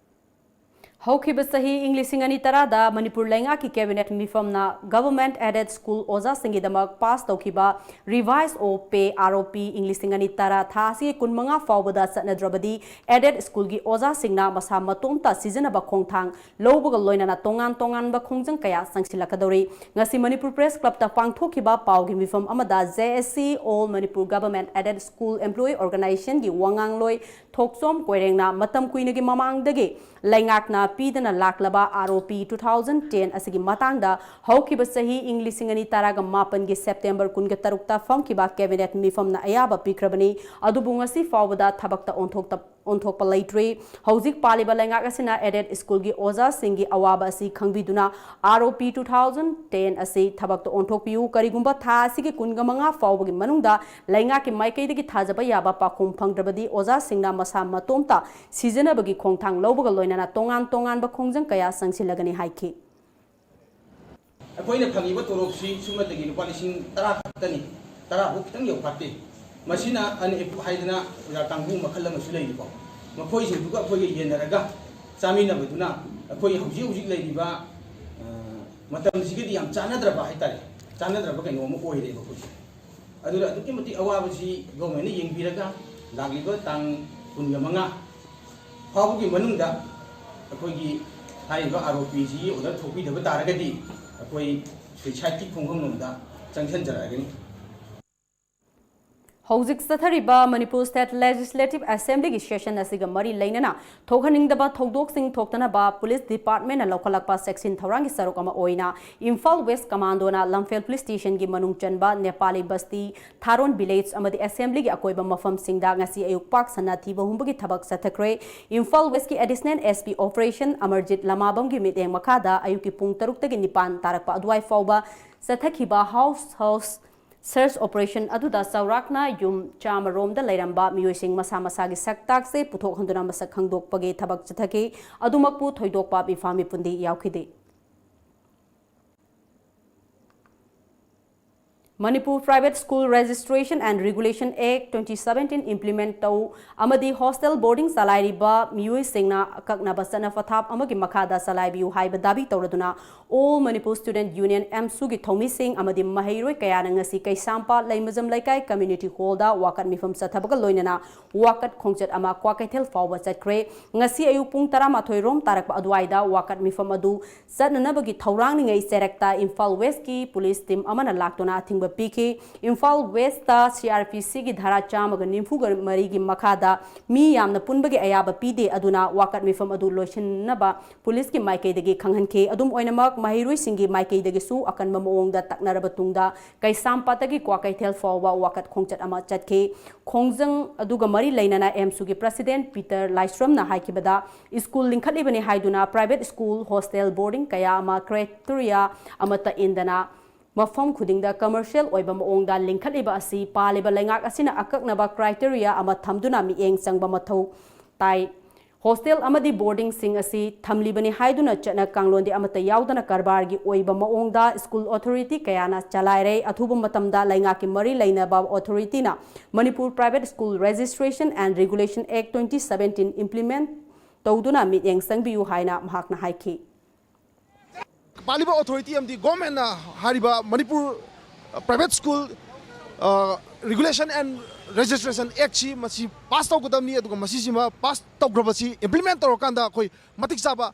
ꯍꯧꯈꯤꯕ ꯆꯍꯤ ꯏꯪ ꯂꯤꯁꯤꯡ ꯑꯅꯤ ꯇꯔꯥꯗ ꯃꯅꯤꯄꯨꯔ ꯂꯩꯉꯥꯛꯀꯤ ꯀꯦꯕꯤꯅꯦꯠ ꯃꯤꯐꯝꯅ ꯒꯚꯔꯟꯃꯦꯟꯠ ꯑꯦꯗꯦꯗ ꯁ꯭ꯀꯨꯜ ꯑꯣꯖꯥꯁꯤꯡꯒꯤꯗꯃꯛ ꯄꯥꯁ ꯇꯧꯈꯤꯕ ꯔꯤꯚꯥꯏꯁ ꯑꯣ ꯄꯦ, ꯑꯥꯔ ꯑꯣ ꯄꯤ, ꯏꯪ ꯂꯤꯁꯤꯡ ꯑꯅꯤ ꯇꯔꯥ ꯊꯥ ꯑꯁꯤꯒꯤ ꯀꯨꯟꯃꯉꯥ ꯐꯥꯎꯕꯗ ꯆꯠꯅꯗ꯭ꯔꯕꯗꯤ ꯑꯦꯗꯦꯗ ꯁ꯭ꯀꯨꯜꯒꯤ ꯑꯣꯖꯥꯁꯤꯡꯅ ꯃꯁꯥ ꯃꯇꯣꯝꯇ ꯁꯤꯖꯤꯟꯅꯕ ꯈꯣꯡꯊꯥꯡ ꯂꯧꯕꯒ ꯂꯣꯏꯅꯅ ꯇꯣꯉꯥꯟ ꯇꯣꯉꯥꯟꯕ ꯈꯣꯡꯖꯪ ꯀꯌꯥ ꯆꯪꯁꯤꯜꯂꯛꯀꯗꯧꯔꯤ꯫ ꯉꯁꯤ ꯃꯅꯤꯄꯨꯔ ꯄ꯭ꯔꯦꯁ ꯀ꯭ꯂꯕꯇ ꯄꯥꯡꯊꯣꯛꯈꯤꯕ ꯄꯥꯎꯒꯤ ꯃꯤꯐꯝ ꯑꯃꯗ J S C, All Manipur Government Aided School Employee Organizationꯒꯤ ꯋꯥꯉꯥꯡꯂꯣꯏ ꯊꯣꯛꯆꯣꯝ ꯀꯣꯏꯔꯦꯡꯅ ꯃꯇꯝ ꯀꯨꯏꯅꯒꯤ ꯃꯃꯥꯡꯗꯒꯤ ꯂꯩꯉꯥꯛꯅ ꯄꯤꯗꯅ ꯂꯥꯛꯂꯕ R O P two thousand ten ꯑꯁꯤꯒꯤ ꯃꯇꯥꯡꯗ ꯍꯧꯈꯤꯕ ꯆꯍꯤ ꯏꯪ ꯂꯤꯁꯤꯡ ꯑꯅꯤ ꯇꯔꯥꯒ ꯃꯥꯄꯟꯒꯤ September ꯀꯨꯟꯒ ꯇꯔꯨꯛꯇ ꯐꯝꯈꯤꯕ cabinet ꯃꯤꯐꯝꯅ ꯑꯌꯥꯕ ꯄꯤꯈ꯭ꯔꯕꯅꯤ꯫ ꯑꯗꯨꯕꯨ ꯉꯁꯤ ꯐꯥꯎꯕꯗ ꯊꯕꯛꯇ ꯑꯣꯟꯊꯣꯛꯇ ꯑꯣꯟꯊꯣꯛꯄ ꯂꯩꯇ꯭ꯔꯤ꯫ ꯍꯧꯖꯤꯛ ꯄꯥꯜꯂꯤꯕ ꯂꯩꯉꯥꯛ ꯑꯁꯤꯅ aided schoolꯒꯤ ꯑꯣꯖꯥꯁꯤꯡꯒꯤ ꯑꯋꯥꯕ ꯑꯁꯤ ꯈꯪꯕꯤꯗꯨꯅ R O P two thousand ten ꯑꯁꯤ ꯊꯕꯛꯇ ꯑꯣꯟꯊꯣꯛꯄꯤꯌꯨ꯫ ꯀꯔꯤꯒꯨꯝꯕ ꯊꯥ ꯑꯁꯤꯒꯤ ꯀꯨꯟꯒ ꯃꯉꯥ ꯐꯥꯎꯕꯒꯤ ꯃꯅꯨꯡꯗ ꯂꯩꯉꯥꯛꯀꯤ ꯃꯥꯏꯀꯩꯗꯒꯤ ꯊꯥꯖꯕ ꯌꯥꯕ ꯄꯥꯎꯈꯨꯝ ꯐꯪꯗ꯭ꯔꯕꯗꯤ ꯑꯣꯖꯥꯁꯤꯡꯅ ꯃꯁꯥ ꯃꯇꯣꯝꯇ ꯁꯤꯖꯤꯟꯅꯕꯒꯤ ꯈꯣꯡꯊꯥꯡ ꯂꯧꯕꯒ ꯂꯣꯏꯅꯅ ꯇꯣꯉꯥꯟ ꯇꯣꯉꯥꯟꯕ ꯈꯣꯡꯖꯪ ꯀꯌꯥ ꯆꯪꯁꯤꯜꯂꯒꯅꯤ ꯍꯥꯏꯈꯤ꯫ ꯑꯩꯈꯣꯏꯅ ꯐꯪꯉꯤꯕ ꯇꯣꯂꯣꯞꯁꯤ ꯁꯨꯞꯅꯇꯒꯤ ꯂꯨꯄꯥ ꯂꯤꯁꯤꯡ ꯇꯔꯥ ꯈꯛꯇꯅꯤ, ꯇꯔꯥ ꯐꯥꯎ ꯈꯤꯇꯪ ꯌꯧꯐꯥꯠꯇꯦ꯫ ꯃꯁꯤꯅ unemployed ꯍꯥꯏꯗꯅ ꯑꯣꯖꯥ ꯀꯥꯡꯕꯨ ꯃꯈꯜ ꯑꯃꯁꯨ ꯂꯩꯔꯤꯀꯣ, ꯃꯈꯣꯏꯁꯤꯡꯗꯨꯒ ꯑꯩꯈꯣꯏꯒ ꯌꯦꯟꯅꯔꯒ ꯆꯥꯃꯤꯟꯅꯕꯗꯨꯅ ꯑꯩꯈꯣꯏ ꯍꯧꯖꯤꯛ ꯍꯧꯖꯤꯛ ꯂꯩꯔꯤꯕ, ꯑ, ꯃꯇꯝꯁꯤꯒꯗꯤ ꯌꯥꯝ ꯆꯥꯟꯅꯗ꯭ꯔꯕ ꯍꯥꯏꯇꯥꯔꯦ, ꯆꯥꯟꯅꯗ꯭ꯔꯕ ꯀꯩꯅꯣ ꯑꯃ ꯑꯣꯏꯔꯦꯕ ꯑꯩꯈꯣꯏꯁꯦ꯫ ꯑꯗꯨꯅ ꯑꯗꯨꯛꯀꯤ ꯃꯇꯤꯛ ꯑꯋꯥꯕꯁꯤ governmentꯅ ꯌꯦꯡꯕꯤꯔꯒ ꯂꯥꯛꯂꯤꯕ ꯇꯥꯡ ꯀꯨꯟꯒ ꯃꯉꯥ ꯐꯥꯎꯕꯒꯤ ꯃꯅꯨꯡꯗ ꯑꯩꯈꯣꯏꯒꯤ ꯍꯥꯏꯔꯤꯕ R O Pꯁꯤꯒꯤ order ꯊꯣꯛꯄꯤꯗꯕ ꯇꯥꯔꯒꯗꯤ ꯑꯩꯈꯣꯏ suicideꯀꯤ ꯈꯣꯡꯐꯝꯂꯣꯝꯗ ꯆꯪꯁꯤꯟꯖꯔꯛꯑꯒꯅꯤ꯫ ꯍꯧꯖꯤꯛ ꯆꯠꯊꯔꯤꯕ ꯃꯅꯤꯄꯨꯔ State Legislative Assemblyꯒꯤ session ꯑꯁꯤꯒ ꯃꯔꯤ ꯂꯩꯅꯅ ꯊꯣꯛꯍꯟꯅꯤꯡꯗꯕ ꯊꯧꯗꯣꯛꯁꯤꯡ ꯊꯣꯛꯇꯅꯕ police departmentꯅ ꯂꯧꯈꯠꯂꯛꯄ ꯆꯦꯛꯁꯤꯟ ꯊꯧꯔꯥꯡꯒꯤ ꯁꯔꯨꯛ ꯑꯃ ꯑꯣꯏꯅ ꯏꯝꯐꯥꯜ West Commandoꯅ ꯂꯝꯐꯦꯜ police stationꯒꯤ ꯃꯅꯨꯡ ꯆꯟꯕ ꯅꯦꯄꯥꯂꯤ ꯕꯁꯇꯤ, ꯊꯥꯔꯣꯟ village ꯑꯃꯗꯤ assemblyꯒꯤ ꯑꯀꯣꯏꯕ ꯃꯐꯝꯁꯤꯡꯗ ꯉꯁꯤ ꯑꯌꯨꯛ ꯄꯥꯛ ꯁꯟꯅ ꯊꯤꯕ ꯍꯨꯝꯕꯒꯤ ꯊꯕꯛ ꯆꯠꯊꯈ꯭ꯔꯦ꯫ Imphal Westꯀꯤ Additional S P Operation Amarjeet ꯂꯃꯥꯕꯝꯒꯤ ꯃꯤꯠꯌꯦꯡ ꯃꯈꯥꯗ ꯑꯌꯨꯛꯀꯤ ꯄꯨꯡ ꯇꯔꯨꯛꯇꯒꯤ ꯅꯤꯄꯥꯟ ꯇꯥꯔꯛꯄ ꯑꯗꯨꯋꯥꯏ ꯐꯥꯎꯕ ꯆꯠꯊꯈꯤꯕ house house search operation ꯑꯗꯨꯗ ꯆꯥꯎꯔꯥꯛꯅ ꯌꯨꯝ ꯆꯥꯝꯃ ꯔꯣꯝꯗ ꯂꯩꯔꯝꯕ ꯃꯤꯑꯣꯏꯁꯤꯡ ꯃꯁꯥ ꯃꯁꯥꯒꯤ ꯁꯛ ꯇꯥꯛꯁꯦ ꯄꯨꯊꯣꯛꯍꯟꯗꯨꯅ ꯃꯁꯛ ꯈꯪꯗꯣꯛꯄꯒꯤ ꯊꯕꯛ ꯆꯠꯊꯈꯤ꯫ ꯑꯗꯨꯃꯛꯄꯨ ꯊꯣꯏꯗꯣꯛꯄ ꯃꯤꯐꯥ ꯃꯤꯄꯨꯟꯗꯤ ꯌꯥꯎꯈꯤꯗꯦ꯫ Manipur Private School Registration and Regulation Act twenty seventeen implement ꯇꯧ ꯑꯃꯗꯤ hostel boarding ꯆꯂꯥꯏꯔꯤꯕ ꯃꯤꯑꯣꯏꯁꯤꯡꯅ ꯑꯀꯛꯅꯕ ꯆꯠꯅ ꯄꯊꯥꯞ ꯑꯃꯒꯤ ꯃꯈꯥꯗ ꯆꯂꯥꯏꯕꯤꯌꯨ ꯍꯥꯏꯕ ꯗꯥꯕꯤ ꯇꯧꯔꯗꯨꯅ All Manipur Student Union, AMSUꯒꯤ ꯊꯧꯃꯤꯁꯤꯡ ꯑꯃꯗꯤ ꯃꯍꯩꯔꯣꯏ ꯀꯌꯥꯅ ꯉꯁꯤ ꯀꯩꯁꯥꯝꯄꯥꯠ ꯂꯩꯃꯖꯝ ꯂꯩꯀꯥꯏ community hallꯗ ꯋꯥꯀꯠ ꯃꯤꯐꯝ ꯆꯠꯊꯕꯒ ꯂꯣꯏꯅꯅ ꯋꯥꯀꯠ ꯈꯣꯡꯆꯠ ꯑꯃ ꯀ꯭ꯋꯥꯀꯩꯊꯦꯜ ꯐꯥꯎꯕ ꯆꯠꯈ꯭ꯔꯦ꯫ ꯉꯁꯤ ꯑꯌꯨꯛ ꯄꯨꯡ ꯇꯔꯥꯃꯥꯊꯣꯏ ꯔꯣꯝ ꯇꯥꯔꯛꯄ ꯑꯗꯨꯋꯥꯏꯗ ꯋꯥꯀꯠ ꯃꯤꯐꯝ ꯑꯗꯨ ꯆꯠꯅꯅꯕꯒꯤ ꯊꯧꯔꯥꯡꯂꯤꯉꯩ ꯆꯩꯔꯛꯇ ꯏꯝꯐꯥꯜ Westꯀꯤ police team ꯑꯃꯅ ꯂꯥꯛꯇꯨꯅ ꯑꯊꯤꯡꯕ ꯄꯤꯈꯤ꯫ Imphal west C R P ꯁꯤꯒꯤ ꯙꯥꯔꯥ ꯆꯥꯝꯃꯒ ꯅꯤꯐꯨꯒ ꯃꯔꯤꯒꯤ ꯃꯈꯥꯗ ꯃꯤ ꯌꯥꯝꯅ ꯄꯨꯟꯕꯒꯤ ꯑꯌꯥꯕ ꯄꯤꯗꯦ, ꯑꯗꯨꯅ ꯋꯥꯀꯠ ꯃꯤꯐꯝ ꯑꯗꯨ ꯂꯣꯏꯁꯤꯟꯅꯕ ꯄꯨꯂꯤꯁꯀꯤ ꯃꯥꯏꯀꯩꯗꯒꯤ ꯈꯪꯍꯟꯈꯤ꯫ ꯑꯗꯨꯝ ꯑꯣꯏꯅꯃꯛ, ꯃꯍꯩꯔꯣꯏꯁꯤꯡꯒꯤ ꯃꯥꯏꯀꯩꯗꯒꯤꯁꯨ ꯑꯀꯟꯕ ꯃꯑꯣꯡꯗ ꯇꯛꯅꯔꯕ ꯇꯨꯡꯗ ꯀꯩꯁꯥꯝꯄꯥꯠꯇꯒꯤ ꯀ꯭ꯋꯥꯀꯩꯊꯦꯜ ꯐꯥꯎꯕ ꯋꯥꯀꯠ ꯈꯣꯡꯆꯠ ꯑꯃ ꯆꯠꯈꯤ꯫ ꯈꯣꯡꯖꯪ ꯑꯗꯨꯒ ꯃꯔꯤ ꯂꯩꯅꯅ ꯑꯦꯝꯁꯨꯒꯤ ꯄ꯭ꯔꯁꯤꯗꯦꯟ ꯄꯤꯇꯔ ꯂꯥꯏꯁ꯭ꯔꯝꯅ ꯍꯥꯏꯈꯤꯕꯗ, ꯁ꯭ꯀꯨꯜ ꯂꯤꯡꯈꯠꯂꯤꯕꯅꯤ ꯍꯥꯏꯗꯨꯅ private school, hostel, boarding ꯀꯌꯥ ꯑꯃ criteria ꯑꯃꯠꯇ ꯏꯟꯗꯅ ꯃꯐꯝ ꯈꯨꯗꯤꯡꯗ commercial ꯑꯣꯏꯕ ꯃꯑꯣꯡꯗ ꯂꯤꯡꯈꯠꯂꯤꯕ ꯑꯁꯤ ꯄꯥꯜꯂꯤꯕ ꯂꯩꯉꯥꯛ ꯑꯁꯤꯅ ꯑꯀꯛꯅꯕ criteria ꯑꯃ ꯊꯝꯗꯨꯅ ꯃꯤꯠꯌꯦꯡ ꯆꯪꯕ ꯃꯊꯧ ꯇꯥꯏ꯫ Hostel ꯑꯃꯗꯤ boardingꯁꯤꯡ ꯑꯁꯤ ꯊꯝꯂꯤꯕꯅꯤ ꯍꯥꯏꯗꯨꯅ ꯆꯠꯅ ꯀꯥꯡꯂꯣꯟꯗꯤ ꯑꯃꯠꯇ ꯌꯥꯎꯗꯅ ꯀꯔꯕꯥꯔꯒꯤ ꯑꯣꯏꯕ ꯃꯑꯣꯡꯗ school authority ꯀꯌꯥꯅ ꯆꯂꯥꯏꯔꯦ꯫ ꯑꯊꯨꯕ ꯃꯇꯝꯗ ꯂꯩꯉꯥꯛꯀꯤ ꯃꯔꯤ ꯂꯩꯅꯕ authorityꯅ Manipur Private School Registration and Regulation Act twenty seventeen implement ꯇꯧꯗꯨꯅ ꯃꯤꯠꯌꯦꯡ ꯆꯪꯕꯤꯌꯨ ꯍꯥꯏꯅ ꯃꯍꯥꯛꯅ ꯍꯥꯏꯈꯤ꯫ ꯄꯥꯜꯂꯤꯕ authority ꯑꯃꯗꯤ governmentꯅ ꯍꯥꯏꯔꯤꯕ Manipur private school regulation and registration actꯁꯤ ꯃꯁꯤ pass ꯇꯧꯒꯗꯕꯅꯤ, ꯑꯗꯨꯒ ꯃꯁꯤꯁꯤꯃ pass ꯇꯧꯈ꯭ꯔꯕꯁꯤ implement ꯇꯧꯔꯀꯥꯟꯗ ꯑꯩꯈꯣꯏ ꯃꯇꯤꯛ ꯆꯥꯕ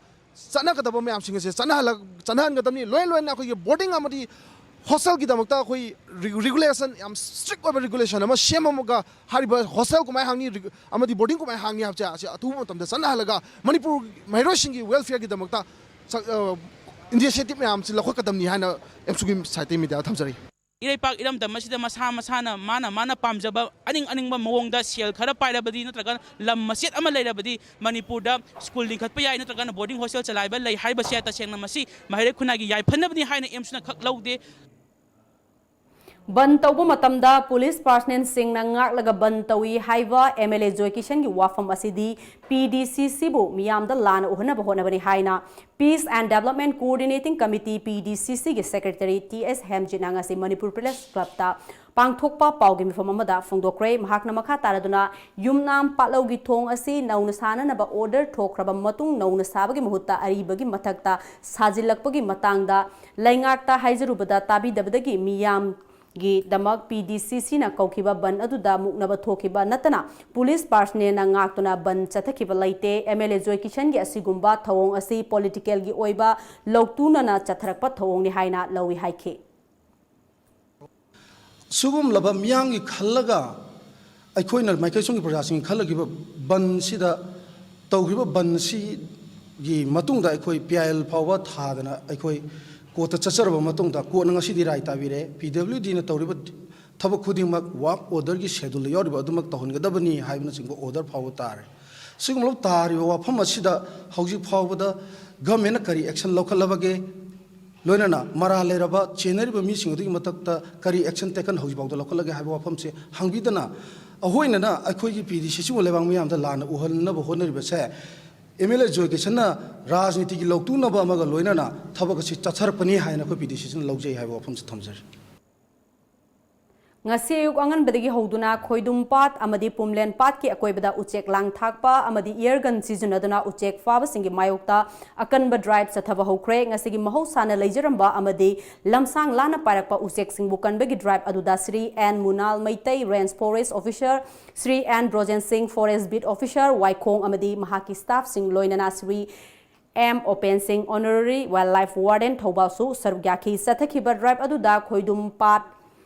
ꯆꯠꯅꯒꯗꯕ ꯃꯌꯥꯝꯁꯤꯡ ꯑꯁꯦ ꯆꯠꯅꯍꯜꯂꯛ ꯆꯠꯅꯍꯟꯒꯗꯕꯅꯤ꯫ ꯂꯣꯏ ꯂꯣꯏꯅ ꯑꯩꯈꯣꯏꯒꯤ boardingꯒꯤꯗꯃꯛꯇ ꯑꯩꯈꯣꯏ regulation, ꯌꯥꯝ strict ꯑꯣꯏꯕ regulation ꯑꯃ ꯁꯦꯝꯃꯒ ꯍꯥꯏꯔꯤꯕ hostel ꯀꯃꯥꯏꯅ ꯍꯥꯡꯅꯤ ꯑꯃꯗꯤ boarding ꯀꯃꯥꯏꯅ ꯍꯥꯡꯅꯤ ꯍꯥꯏꯕꯁꯦ ꯑꯁꯤ ꯑꯊꯨꯕ ꯃꯇꯝꯗ ꯆꯠꯅꯍꯜꯂꯒ ꯃꯅꯤꯄꯨꯔ ꯃꯍꯩꯔꯣꯏꯁꯤꯡꯒꯤ welfareꯒꯤꯗꯃꯛꯇ initiative ꯃꯌꯥꯝꯁꯤ ꯂꯧꯈꯠꯀꯗꯕꯅꯤ ꯍꯥꯏꯅ ꯑꯦꯝꯁꯨꯒꯤ siteꯇꯒꯤ media ꯊꯝꯖꯔꯤ꯫ ꯏꯔꯩꯄꯥꯛ ꯏꯔꯝꯗꯝ ꯑꯁꯤꯗ ꯃꯁꯥ ꯃꯁꯥꯅ ꯃꯥꯅ ꯃꯥꯅ ꯄꯥꯝꯖꯕ ꯑꯅꯤꯡ ꯑꯅꯤꯡꯕ ꯃꯑꯣꯡꯗ ꯁꯦꯜ ꯈꯔ ꯄꯥꯏꯔꯕꯗꯤ ꯅꯠꯇ꯭ꯔꯒ ꯂꯝ ꯃꯆꯦꯠ ꯑꯃ ꯂꯩꯔꯕꯗꯤ ꯃꯅꯤꯄꯨꯔꯗ ꯁ꯭ꯀꯨꯜ ꯂꯤꯡꯈꯠꯄ ꯌꯥꯏ ꯅꯠꯇ꯭ꯔꯒꯅ boarding hostel ꯆꯂꯥꯏꯕ ꯂꯩ ꯍꯥꯏꯕꯁꯦ ꯇꯁꯦꯡꯅ ꯃꯁꯤ ꯃꯍꯩꯔꯣꯏ ꯈꯨꯟꯅꯥꯏꯒꯤ ꯌꯥꯏꯐꯅꯕꯅꯤ ꯍꯥꯏꯅ ꯑꯦꯝꯁꯨꯅ ꯈꯛ ꯂꯧꯗꯦ꯫ ꯕꯟ ꯇꯧꯕ ꯃꯇꯝꯗ ꯄꯨꯂꯤꯁ personnelꯁꯤꯡꯅ ꯉꯥꯛꯂꯒ ꯕꯟ ꯇꯧꯏ ꯍꯥꯏꯕ MLA ꯖꯣꯏꯀꯤꯁꯟꯒꯤ ꯋꯥꯐꯝ ꯑꯁꯤꯗꯤ PDCCꯕꯨ ꯃꯤꯌꯥꯝꯗ ꯂꯥꯟꯅ ꯎꯍꯟꯅꯕ ꯍꯣꯠꯅꯕꯅꯤ ꯍꯥꯏꯅ Peace and Development Coordinating Committee, PDCCꯒꯤ secretary T S ꯍꯦꯝꯖꯤꯠꯅ ꯉꯁꯤ Manipur Press Clubꯇ ꯄꯥꯡꯊꯣꯛꯄ ꯄꯥꯎꯒꯤ ꯃꯤꯐꯝ ꯑꯃꯗ ꯐꯣꯡꯗꯣꯛꯈ꯭ꯔꯦ꯫ ꯃꯍꯥꯛꯅ ꯃꯈꯥ ꯇꯥꯔꯗꯨꯅ, ꯌꯨꯝꯅꯥꯝ ꯄꯥꯠꯂꯧꯒꯤ ꯊꯣꯡ ꯑꯁꯤ ꯅꯧꯅ ꯁꯥꯅꯅꯕ order ꯊꯣꯛꯈ꯭ꯔꯕ ꯃꯇꯨꯡ ꯅꯧꯅ ꯁꯥꯕꯒꯤ ꯃꯍꯨꯠꯇ ꯑꯔꯤꯕꯒꯤ ꯃꯊꯛꯇ ꯁꯥꯖꯤꯜꯂꯛꯄꯒꯤ ꯃꯇꯥꯡꯗ ꯂꯩꯉꯥꯛꯇ ꯍꯥꯏꯖꯔꯨꯕꯗ ꯇꯥꯕꯤꯗꯕꯗꯒꯤ ꯃꯤꯌꯥꯝꯒꯤꯗꯃꯛ PDCCꯅ ꯀꯧꯈꯤꯕ ꯕꯟ ꯑꯗꯨꯗ ꯃꯨꯛꯅꯕ ꯊꯣꯛꯈꯤꯕ ꯅꯠꯇꯅ ꯄꯨꯂꯤꯁ personnelꯅ ꯉꯥꯛꯇꯨꯅ ꯕꯟ ꯆꯠꯊꯈꯤꯕ ꯂꯩꯇꯦ꯫ MLA ꯖꯣꯏꯀꯤꯁꯟꯒꯤ ꯑꯁꯤꯒꯨꯝꯕ ꯊꯧꯑꯣꯡ ꯑꯁꯤ politicalꯒꯤ ꯑꯣꯏꯕ ꯂꯧꯇꯨꯅꯅ ꯆꯠꯊꯔꯛꯄ ꯊꯧꯑꯣꯡꯅꯤ ꯍꯥꯏꯅ ꯂꯧꯏ ꯍꯥꯏꯈꯤ꯫ ꯁꯤꯒꯨꯝꯂꯕ ꯃꯤꯌꯥꯝꯒꯤ ꯈꯜꯂꯒ ꯑꯩꯈꯣꯏꯅ ꯃꯥꯏꯀꯩꯁꯣꯝꯒꯤ ꯄ꯭ꯔꯖꯥꯁꯤꯡꯒꯤ ꯈꯜꯂꯈꯤꯕ ꯕꯟꯁꯤꯗ ꯇꯧꯈꯤꯕ ꯕꯟꯁꯤꯒꯤ ꯃꯇꯨꯡꯗ ꯑꯩꯈꯣꯏ ꯄꯤ ꯑꯥꯏ ꯑꯦꯜ ꯐꯥꯎꯕ ꯊꯥꯗꯅ ꯑꯩꯈꯣꯏ ꯀꯣꯔꯠꯇ ꯆꯠꯆꯔꯕ ꯃꯇꯨꯡꯗ ꯀꯣꯔꯠꯅ ꯉꯁꯤꯗꯤ ꯔꯥꯏ ꯇꯥꯕꯤꯔꯦ꯫ ꯄꯤ ꯗꯕ꯭ꯂꯤꯎ ꯗꯤꯅ ꯇꯧꯔꯤꯕ ꯊꯕꯛ ꯈꯨꯗꯤꯡꯃꯛ ꯋꯥꯔꯛ ꯑꯣꯔꯗꯔꯒꯤ ꯁꯦꯗꯨꯜꯗ ꯌꯥꯎꯔꯤꯕ ꯑꯗꯨꯃꯛ ꯇꯧꯍꯟꯒꯗꯕꯅꯤ ꯍꯥꯏꯕꯅꯆꯤꯡꯕ ꯑꯣꯔꯗꯔ ꯐꯥꯎꯕ ꯇꯥꯔꯦ꯫ ꯁꯤꯒꯨꯝꯂꯕ ꯇꯥꯔꯤꯕ ꯋꯥꯐꯝ ꯑꯁꯤꯗ ꯍꯧꯖꯤꯛ ꯐꯥꯎꯕꯗ ꯒꯚꯔꯟꯃꯦꯟꯠꯅ ꯀꯔꯤ ꯑꯦꯛꯁꯟ ꯂꯧꯈꯠꯂꯕꯒꯦ? ꯂꯣꯏꯅꯅ ꯃꯔꯥꯜ ꯂꯩꯔꯕ ꯆꯦꯟꯅꯔꯤꯕ ꯃꯤꯁꯤꯡ ꯑꯗꯨꯒꯤ ꯃꯊꯛꯇ ꯀꯔꯤ ꯑꯦꯛꯁꯟ ꯇꯦꯀꯟ ꯍꯧꯖꯤꯛ ꯐꯥꯎꯗ ꯂꯧꯈꯠꯂꯒꯦ ꯍꯥꯏꯕ ꯋꯥꯐꯝꯁꯦ ꯍꯪꯕꯤꯗꯅ ꯑꯩꯈꯣꯏꯅ ꯑꯩꯈꯣꯏꯒꯤ ꯄꯤ ꯗꯤ ꯁꯤ ꯁꯤꯕꯨ ꯂꯩꯕꯥꯛ ꯃꯤꯌꯥꯝꯗ ꯂꯥꯟꯅ ꯎꯍꯟꯅꯕ ꯍꯣꯠꯅꯔꯤꯕꯁꯦ ꯑꯦꯝ ꯑꯦꯜ ꯑꯦ ꯖꯣꯏ ꯀꯤꯁꯟꯅ ꯔꯥꯖꯅꯤꯇꯤꯒꯤ ꯂꯧꯇꯨꯅꯕ ꯑꯃꯒ ꯂꯣꯏꯅꯅ ꯊꯕꯛ ꯑꯁꯤ ꯆꯠꯊꯔꯛꯄꯅꯤ ꯍꯥꯏꯅ ꯑꯩꯈꯣꯏ ꯄꯤ ꯗꯤ ꯁꯤ ꯁꯤꯅ ꯂꯧꯖꯩ ꯍꯥꯏꯕ ꯋꯥꯐꯝꯁꯤ ꯊꯝꯖꯔꯤ꯫ ꯉꯁꯤ ꯑꯌꯨꯛ ꯑꯉꯟꯕꯗꯒꯤ ꯍꯧꯗꯨꯅ ꯈꯣꯏꯗꯨꯝ ꯄꯥꯠ ꯑꯃꯗꯤ ꯄꯨꯝꯂꯦꯟ ꯄꯥꯠꯀꯤ ꯑꯀꯣꯏꯕꯗ ꯎꯆꯦꯛ ꯂꯥꯡ ꯊꯥꯛꯄ ꯑꯃꯗꯤ ꯏꯌꯔ ꯒꯟ ꯁꯤꯖꯤꯟꯅꯗꯨꯅ ꯎꯆꯦꯛ ꯐꯥꯕꯁꯤꯡꯒꯤ ꯃꯥꯌꯣꯛꯇ ꯑꯀꯟꯕ ꯗ꯭ꯔꯥꯏꯚ ꯆꯠꯊꯕ ꯍꯧꯈ꯭ꯔꯦ꯫ ꯉꯁꯤꯒꯤ ꯃꯍꯧꯁꯥꯅ ꯂꯩꯖꯔꯝꯕ ꯑꯃꯗꯤ ꯂꯝꯁꯥꯡ ꯂꯥꯟꯅ ꯄꯥꯏꯔꯛꯄ ꯎꯆꯦꯛꯁꯤꯡꯕꯨ ꯀꯟꯕꯒꯤ ꯗ꯭ꯔꯥꯏꯚ ꯑꯗꯨꯗ Shri N Munal Meitei, range forest officer, Shri N Brojen Singh, forest beat officer, Waikhong ꯑꯃꯗꯤ ꯃꯍꯥꯛꯀꯤ ꯁ꯭ꯇꯥꯐꯁꯤꯡ, ꯂꯣꯏꯅꯅ Shri M Open Singh, honorary wildlife warden, ꯊꯧꯕꯥꯜꯁꯨ ꯁꯔꯨꯛ ꯌꯥꯈꯤ꯫ ꯆꯠꯊꯈꯤꯕ ꯗ꯭ꯔꯥꯏꯚ ꯑꯗꯨꯗ ꯈꯣꯏꯗꯨꯝ ꯄꯥꯠ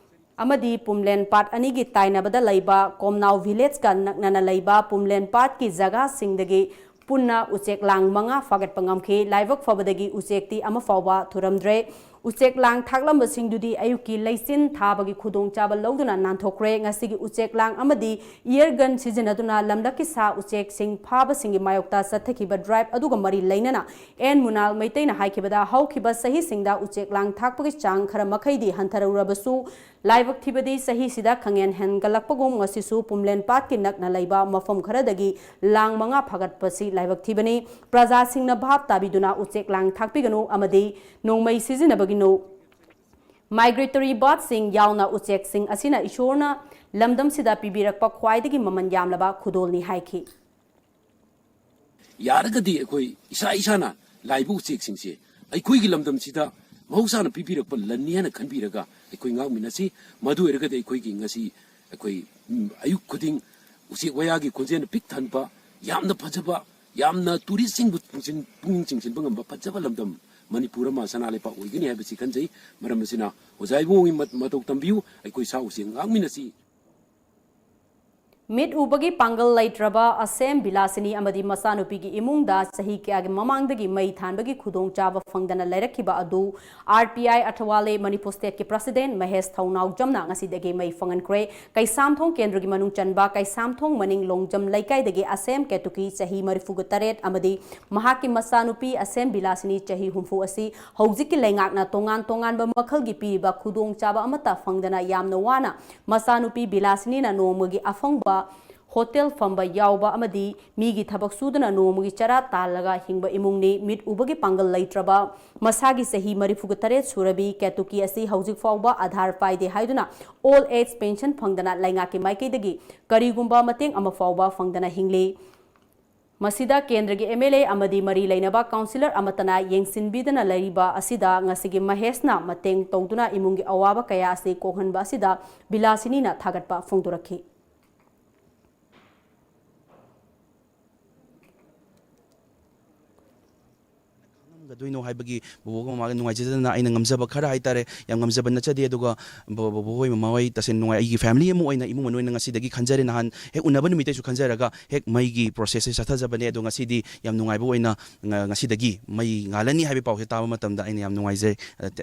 ꯑꯃꯗꯤ ꯄꯨꯝꯂꯦꯟ ꯄꯥꯠ ꯑꯅꯤꯒꯤ ꯇꯥꯏꯅꯕꯗ ꯂꯩꯕ ꯀꯣꯝꯅꯥꯎ ꯚꯤꯂꯦꯖꯀ ꯅꯛꯅꯅ ꯂꯩꯕ ꯄꯨꯝꯂꯦꯟ ꯄꯥꯠꯀꯤ ꯖꯒꯥꯁꯤꯡꯗꯒꯤ ꯄꯨꯟꯅ ꯎꯆꯦꯛ ꯂꯥꯡ ꯃꯉꯥ ꯐꯥꯒꯠꯄ ꯉꯝꯈꯤ꯫ ꯂꯥꯏꯕꯛ ꯐꯕꯗꯒꯤ ꯎꯆꯦꯛꯇꯤ ꯑꯃ ꯐꯥꯎꯕ ꯊꯨꯔꯝꯗ꯭ꯔꯦ꯫ ꯎꯆꯦꯛ ꯂꯥꯡ ꯊꯥꯛꯂꯝꯕꯁꯤꯡꯗꯨꯗꯤ ꯑꯌꯨꯛꯀꯤ ꯂꯩꯆꯤꯟ ꯊꯥꯕꯒꯤ ꯈꯨꯗꯣꯡꯆꯥꯕ ꯂꯧꯗꯨꯅ ꯅꯥꯟꯊꯣꯛꯈ꯭ꯔꯦ꯫ ꯉꯁꯤꯒꯤ ꯎꯆꯦꯛ ꯂꯥꯡ ꯑꯃꯗꯤ ꯏꯌꯔ ꯒꯟ ꯁꯤꯖꯤꯟꯅꯗꯨꯅ ꯂꯝꯂꯛꯀꯤ ꯁꯥ ꯎꯆꯦꯛꯁꯤꯡ ꯐꯥꯕꯁꯤꯡꯒꯤ ꯃꯥꯌꯣꯛꯇ ꯆꯠꯊꯈꯤꯕ ꯗ꯭ꯔꯥꯏꯚ ꯑꯗꯨꯒ ꯃꯔꯤ ꯂꯩꯅꯅ ꯑꯦꯟ ꯃꯨꯅꯥꯜ ꯃꯩꯇꯩꯅ ꯍꯥꯏꯈꯤꯕꯗ, ꯍꯧꯈꯤꯕ ꯆꯍꯤꯁꯤꯡꯗ ꯎꯆꯦꯛ ꯂꯥꯡ ꯊꯥꯛꯄꯒꯤ ꯆꯥꯡ ꯈꯔ ꯃꯈꯩꯗꯤ ꯍꯟꯊꯔꯨꯔꯕꯁꯨ, ꯂꯥꯏꯕꯛ ꯊꯤꯕꯗꯤ ꯆꯍꯤꯁꯤꯗ ꯈꯪꯍꯦꯟ ꯍꯦꯟꯒꯠꯂꯛꯄꯒꯨꯝ ꯉꯁꯤꯁꯨ ꯄꯨꯝꯂꯦꯟ ꯄꯥꯠꯀꯤ ꯅꯛꯅ ꯂꯩꯕ ꯃꯐꯝ ꯈꯔꯗꯒꯤ ꯂꯥꯡ ꯃꯉꯥ ꯐꯥꯒꯠꯄꯁꯤ ꯂꯥꯏꯕꯛ ꯊꯤꯕꯅꯤ꯫ ꯄ꯭ꯔꯖꯥꯁꯤꯡꯅ ꯚꯥꯞ ꯇꯥꯕꯤꯗꯨꯅ ꯎꯆꯦꯛ ꯂꯥꯡ ꯊꯥꯛꯄꯤꯒꯅꯨ ꯑꯃꯗꯤ ꯅꯣꯡꯃꯩ ꯁꯤꯖꯤꯟꯅꯕꯒꯤꯅꯨ꯫ ꯃꯥꯏꯒ꯭ꯔꯦꯇꯣꯔꯤ ꯕꯥꯔꯗꯁꯤꯡ ꯌꯥꯎꯅ ꯎꯆꯦꯛꯁꯤꯡ ꯑꯁꯤꯅ ꯏꯁꯣꯔꯅ ꯂꯝꯗꯝꯁꯤꯗ ꯄꯤꯕꯤꯔꯛꯄ ꯈ꯭ꯋꯥꯏꯗꯒꯤ ꯃꯃꯜ ꯌꯥꯝꯂꯕ ꯈꯨꯗꯣꯜꯅꯤ ꯍꯥꯏꯈꯤ꯫ ꯌꯥꯔꯒꯗꯤ ꯑꯩꯈꯣꯏ ꯏꯁꯥ ꯏꯁꯥꯅ ꯂꯥꯛꯏꯕ ꯎꯆꯦꯛꯁꯤꯡꯁꯦ ꯑꯩꯈꯣꯏꯒꯤ ꯂꯝꯗꯝꯁꯤꯗ ꯃꯍꯧꯁꯥꯅ ꯄꯤꯕꯤꯔꯛꯄ ꯂꯟꯅꯤ ꯍꯥꯏꯅ ꯈꯟꯕꯤꯔꯒ ꯑꯩꯈꯣꯏ ꯉꯥꯛꯃꯤꯟꯅꯁꯤ꯫ ꯃꯗꯨ ꯑꯣꯏꯔꯒꯗꯤ ꯑꯩꯈꯣꯏꯒꯤ ꯉꯁꯤ ꯑꯩꯈꯣꯏ, ꯎꯝ, ꯑꯌꯨꯛ ꯈꯨꯗꯤꯡ ꯎꯆꯦꯛ ꯋꯥꯌꯥꯒꯤ ꯈꯣꯟꯖꯦꯜꯅ ꯄꯤꯛ ꯊꯟꯕ, ꯌꯥꯝꯅ ꯐꯖꯕ, ꯌꯥꯝꯅ ꯇꯨꯔꯤꯁꯁꯤꯡꯕꯨ ꯄꯨꯛꯁꯤꯟ-, ꯄꯨꯛꯅꯤꯡ ꯆꯤꯡꯁꯤꯟꯕ ꯉꯝꯕ ꯐꯖꯕ ꯂꯝꯗꯝ ꯃꯅꯤꯄꯨꯔ ꯑꯃ ꯁꯅꯥ ꯂꯩꯕꯥꯛ ꯑꯣꯏꯒꯅꯤ ꯍꯥꯏꯕꯁꯤ ꯈꯟꯖꯩ꯫ ꯃꯔꯝ ꯑꯁꯤꯅ ꯑꯣꯖꯥ ꯏꯕꯨꯡꯒꯤ ꯃꯠ-, ꯃꯇꯧ ꯇꯝꯕꯤꯌꯨ, ꯑꯩꯈꯣꯏ ꯁꯥ ꯎꯆꯦꯛ ꯉꯥꯛꯃꯤꯟꯅꯁꯤ꯫ ꯃꯤꯠ ꯎꯕꯒꯤ ꯄꯥꯡꯒꯜ ꯂꯩꯇ꯭ꯔꯕ ꯑꯁꯦꯝ ꯕꯤꯂꯥꯁꯤꯅꯤ ꯑꯃꯗꯤ ꯃꯆꯥꯅꯨꯄꯤꯒꯤ ꯏꯃꯨꯡꯗ ꯆꯍꯤ ꯀꯌꯥꯒꯤ ꯃꯃꯥꯡꯗꯒꯤ ꯃꯩ ꯊꯥꯟꯕꯒꯤ ꯈꯨꯗꯣꯡꯆꯥꯕ ꯐꯪꯗꯅ ꯂꯩꯔꯛꯈꯤꯕ ꯑꯗꯨ ꯑꯥꯔ ꯄꯤ ꯑꯥꯏ ꯑꯊꯋꯥꯂꯦ ꯃꯅꯤꯄꯨꯔ ꯁ꯭ꯇꯦꯠꯀꯤ ꯄ꯭ꯔꯁꯤꯗꯦꯟ ꯃꯍꯦꯁ ꯊꯧꯅꯥꯎꯖꯝꯅ ꯉꯁꯤꯗꯒꯤ ꯃꯩ ꯐꯪꯍꯟꯈ꯭ꯔꯦ꯫ ꯀꯩꯁꯥꯝꯊꯣꯡ ꯀꯦꯟꯗ꯭ꯔꯒꯤ ꯃꯅꯨꯡ ꯆꯟꯕ ꯀꯩꯁꯥꯝꯊꯣꯡ ꯃꯅꯤꯡ ꯂꯣꯡꯖꯝ ꯂꯩꯀꯥꯏꯗꯒꯤ ꯑꯁꯦꯝ ꯀꯦꯇꯨꯀꯤ ꯆꯍꯤ ꯃꯔꯤꯐꯨꯒ ꯇꯔꯦꯠ ꯑꯃꯗꯤ ꯃꯍꯥꯛꯀꯤ ꯃꯆꯥꯅꯨꯄꯤ ꯑꯁꯦꯝ ꯕꯤꯂꯥꯁꯤꯅꯤ ꯆꯍꯤ ꯍꯨꯝꯐꯨ ꯑꯁꯤ ꯍꯧꯖꯤꯛꯀꯤ ꯂꯩꯉꯥꯛꯅ ꯇꯣꯉꯥꯟ ꯇꯣꯉꯥꯟꯕ ꯃꯈꯜꯒꯤ ꯄꯤꯔꯤꯕ ꯈꯨꯗꯣꯡꯆꯥꯕ ꯑꯃꯠꯇ ꯐꯪꯗꯅ ꯌꯥꯝꯅ ꯋꯥꯅ ꯃꯆꯥꯅꯨꯄꯤ ꯕꯤꯂꯥꯁꯤꯅꯤꯅ ꯅꯣꯡꯃꯒꯤ ꯑꯐꯪꯕ ꯍꯣꯇꯦꯜ ꯐꯝꯕ ꯌꯥꯎꯕ ꯑꯃꯗꯤ ꯃꯤꯒꯤ ꯊꯕꯛ ꯁꯨꯗꯨꯅ ꯅꯣꯡꯃꯒꯤ ꯆꯔꯥ ꯇꯥꯜꯂꯒ ꯍꯤꯡꯕ ꯏꯃꯨꯡꯅꯤ꯫ ꯃꯤꯠ ꯎꯕꯒꯤ ꯄꯥꯡꯒꯜ ꯂꯩꯇ꯭ꯔꯕ ꯃꯁꯥꯒꯤ ꯆꯍꯤ ꯃꯔꯤꯐꯨꯒ ꯇꯔꯦꯠ ꯁꯨꯔꯕꯤ ꯀꯦꯇꯨꯀꯤ ꯑꯁꯤ ꯍꯧꯖꯤꯛ ꯐꯥꯎꯕ ꯑꯥꯙꯥꯔ ꯄꯥꯏꯗꯦ ꯍꯥꯏꯗꯨꯅ ꯑꯣꯜ ꯑꯦꯖ ꯄꯦꯟꯁꯟ ꯐꯪꯗꯅ ꯂꯩꯉꯥꯛꯀꯤ ꯃꯥꯏꯀꯩꯗꯒꯤ ꯀꯔꯤꯒꯨꯝꯕ ꯃꯇꯦꯡ ꯑꯃ ꯐꯥꯎꯕ ꯐꯪꯗꯅ ꯍꯤꯡꯂꯤ꯫ ꯃꯁꯤꯗ ꯀꯦꯟꯗ꯭ꯔꯒꯤ ꯑꯦꯝ ꯑꯦꯜ ꯑꯦ ꯑꯃꯗꯤ ꯃꯔꯤ ꯂꯩꯅꯕ ꯀꯥꯎꯟꯁꯤꯂꯔ ꯑꯃꯠꯇꯅ ꯌꯦꯡꯁꯤꯟꯕꯤꯗꯅ ꯂꯩꯔꯤꯕ ꯑꯁꯤꯗ ꯉꯁꯤꯒꯤ ꯃꯍꯦꯁꯅ ꯃꯇꯦꯡ ꯇꯧꯗꯨꯅ ꯏꯃꯨꯡꯒꯤ ꯑꯋꯥꯕ ꯀꯌꯥ ꯑꯁꯤ ꯀꯣꯛꯍꯟꯕ ꯑꯁꯤꯗ ꯕꯤꯂꯥꯁꯤꯅꯤꯅ ꯊꯥꯒꯠꯄ ꯐꯣꯡꯗꯣꯔꯛꯈꯤ꯫ ꯉꯝꯒꯗꯣꯏꯅꯣ ꯍꯥꯏꯕꯒꯤ ꯕꯣꯕꯣꯒ ꯃꯃꯥꯒ ꯅꯨꯡꯉꯥꯏꯖꯗꯅ ꯑꯩꯅ ꯉꯝꯖꯕ ꯈꯔ ꯍꯥꯏꯇꯥꯔꯦ, ꯌꯥꯝ ꯉꯝꯖꯕ ꯅꯠꯆꯗꯦ꯫ ꯑꯗꯨꯒ ꯕꯣ-, ꯕꯣꯕꯣꯍꯣꯏ ꯃꯃꯥꯍꯣꯏ ꯇꯁꯦꯡꯅ ꯅꯨꯡꯉꯥꯏ꯫ ꯑꯩꯒꯤ ꯐꯦꯃꯤꯂꯤ ꯑꯃ ꯑꯣꯏꯅ, ꯏꯃꯨꯡ ꯃꯅꯨꯡ ꯑꯣꯏꯅ ꯉꯁꯤꯗꯒꯤ ꯈꯟꯖꯔꯦ꯫ ꯅꯍꯥꯟ ꯍꯦꯛ ꯎꯅꯕ ꯅꯨꯃꯤꯠꯇꯩꯁꯨ ꯈꯟꯖꯔꯒ ꯍꯦꯛ ꯃꯩꯒꯤ ꯄ꯭ꯔꯣꯁꯦꯁꯁꯦ ꯆꯠꯊꯖꯕꯅꯦ꯫ ꯑꯗꯣ ꯉꯁꯤꯗꯤ ꯌꯥꯝ ꯅꯨꯡꯉꯥꯏꯕ ꯑꯣꯏꯅ ꯉ-, ꯉꯁꯤꯗꯒꯤ ꯃꯩ ꯉꯥꯜꯂꯅꯤ ꯍꯥꯏꯕ ꯄꯥꯎꯁꯦ ꯇꯥꯕ ꯃꯇꯝꯗ ꯑꯩꯅ ꯌꯥꯝ ꯅꯨꯡꯉꯥꯏꯖꯩ꯫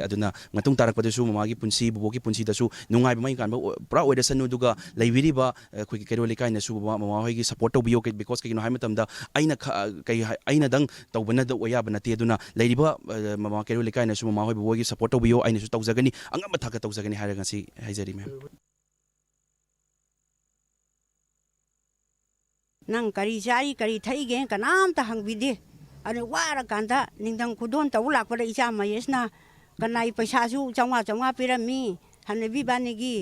ꯑꯗꯨꯅ ꯃꯇꯨꯡ ꯇꯥꯔꯛꯄꯗꯁꯨ ꯃꯃꯥꯒꯤ ꯄꯨꯟꯁꯤ, ꯕꯣꯕꯣꯛꯀꯤ ꯄꯨꯟꯁꯤꯗꯁꯨ ꯅꯨꯡꯉꯥꯏꯕ ꯃꯩ ꯉꯥꯟꯕ ꯑꯣꯏ-, ꯄꯨꯔꯥ ꯑꯣꯏꯔꯁꯅꯨ꯫ ꯑꯗꯨꯒ ꯂꯩꯕꯤꯔꯤꯕ ꯑꯩꯈꯣꯏꯒꯤ ꯀꯩꯔꯣꯜ ꯂꯩꯀꯥꯏꯅꯁꯨ ꯃꯃꯥ, ꯃꯃꯥꯍꯣꯏꯒꯤ ꯁꯄꯣꯔꯠ ꯇꯧꯕꯤꯌꯣ꯫ ꯀꯩ-, because ꯀꯩꯒꯤꯅꯣ ꯍꯥꯏꯕ ꯃꯇꯝꯗ ꯑꯩꯅ ꯈ-, ꯀꯩ ꯍꯥꯏ-, ꯑꯩꯅꯗꯪ ꯇꯧꯕꯅ ꯗ-, ꯑꯣꯏ ꯌꯥꯕ ꯅꯠꯇꯦ꯫ ꯑꯗꯨꯅ ꯂꯩꯔꯤꯕ, ꯑ, ꯃꯃꯥ ꯀꯩꯔꯣꯜ ꯂꯩꯀꯥꯏꯅꯁꯨ ꯃꯃꯥꯍꯣꯏ, ꯕꯣꯕꯣꯍꯣꯏꯒꯤ ꯁꯄꯣꯔꯠ ꯇꯧꯕꯤꯌꯣ꯫ ꯑꯩꯅꯁꯨ ꯇꯧꯖꯒꯅꯤ, ꯑꯉꯝꯕ ꯊꯥꯛꯇ ꯇꯧꯖꯒꯅꯤ ꯍꯥꯏꯔꯒ ꯉꯁꯤ ꯍꯥꯏꯖꯔꯤ, ꯃꯦꯝ꯫ ꯅꯪ ꯀꯔꯤ ꯆꯥꯔꯤ, ꯀꯔꯤ ꯊꯛꯏꯒꯦ ꯀꯅꯥꯝꯇ ꯍꯪꯕꯤꯗꯦ꯫ ꯑꯗꯨ ꯋꯥꯔꯀꯥꯟꯗ ꯅꯤꯡꯊꯝ ꯈꯨꯗꯣꯟ ꯇꯧ ꯂꯥꯛꯄꯗ ꯏꯆꯥ ꯃꯍꯦꯁꯅ ꯀꯅꯥꯏ ꯄꯩꯁꯥꯁꯨ ꯆꯥꯝꯃꯉꯥ ꯆꯥꯝꯃꯉꯥ ꯄꯤꯔꯝꯃꯤ ꯍꯅꯨꯕꯤ ꯏꯕꯥꯅꯤꯒꯤ꯫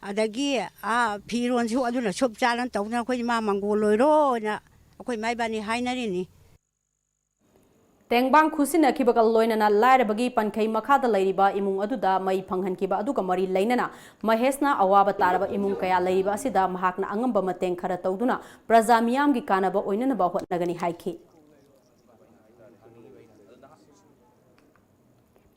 ꯑꯗꯒꯤ ꯑꯥ ꯐꯤꯔꯣꯟꯁꯨ ꯑꯗꯨꯅ ꯁꯨꯞ ꯆꯥꯔꯅ ꯇꯧꯗꯅ ꯑꯩꯈꯣꯏ ꯏꯃꯥ ꯃꯪꯒꯣꯜ ꯑꯣꯏꯔꯣꯅ ꯑꯩꯈꯣꯏ ꯏꯃꯥ ꯏꯕꯥꯅꯤ ꯍꯥꯏꯅꯔꯤꯅꯤ꯫ ꯇꯦꯡꯕꯥꯡ ꯈꯨꯠꯁꯤꯟꯅꯈꯤꯕꯒ ꯂꯣꯏꯅꯅ ꯂꯥꯏꯔꯕꯒꯤ ꯄꯟꯈꯩ ꯃꯈꯥꯗ ꯂꯩꯔꯤꯕ ꯏꯃꯨꯡ ꯑꯗꯨꯗ ꯃꯩ ꯐꯪꯍꯟꯈꯤꯕ ꯑꯗꯨꯒ ꯃꯔꯤ ꯂꯩꯅꯅ ꯃꯍꯦꯁꯅ ꯑꯋꯥꯕ ꯇꯥꯔꯕ ꯏꯃꯨꯡ ꯀꯌꯥ ꯂꯩꯔꯤꯕ ꯑꯁꯤꯗ ꯃꯍꯥꯛꯅ ꯑꯉꯝꯕ ꯃꯇꯦꯡ ꯈꯔ ꯇꯧꯗꯨꯅ ꯄ꯭ꯔꯖꯥ ꯃꯤꯌꯥꯝꯒꯤ ꯀꯥꯟꯅꯕ ꯑꯣꯏꯅꯅꯕ ꯍꯣꯠꯅꯒꯅꯤ ꯍꯥꯏꯈꯤ꯫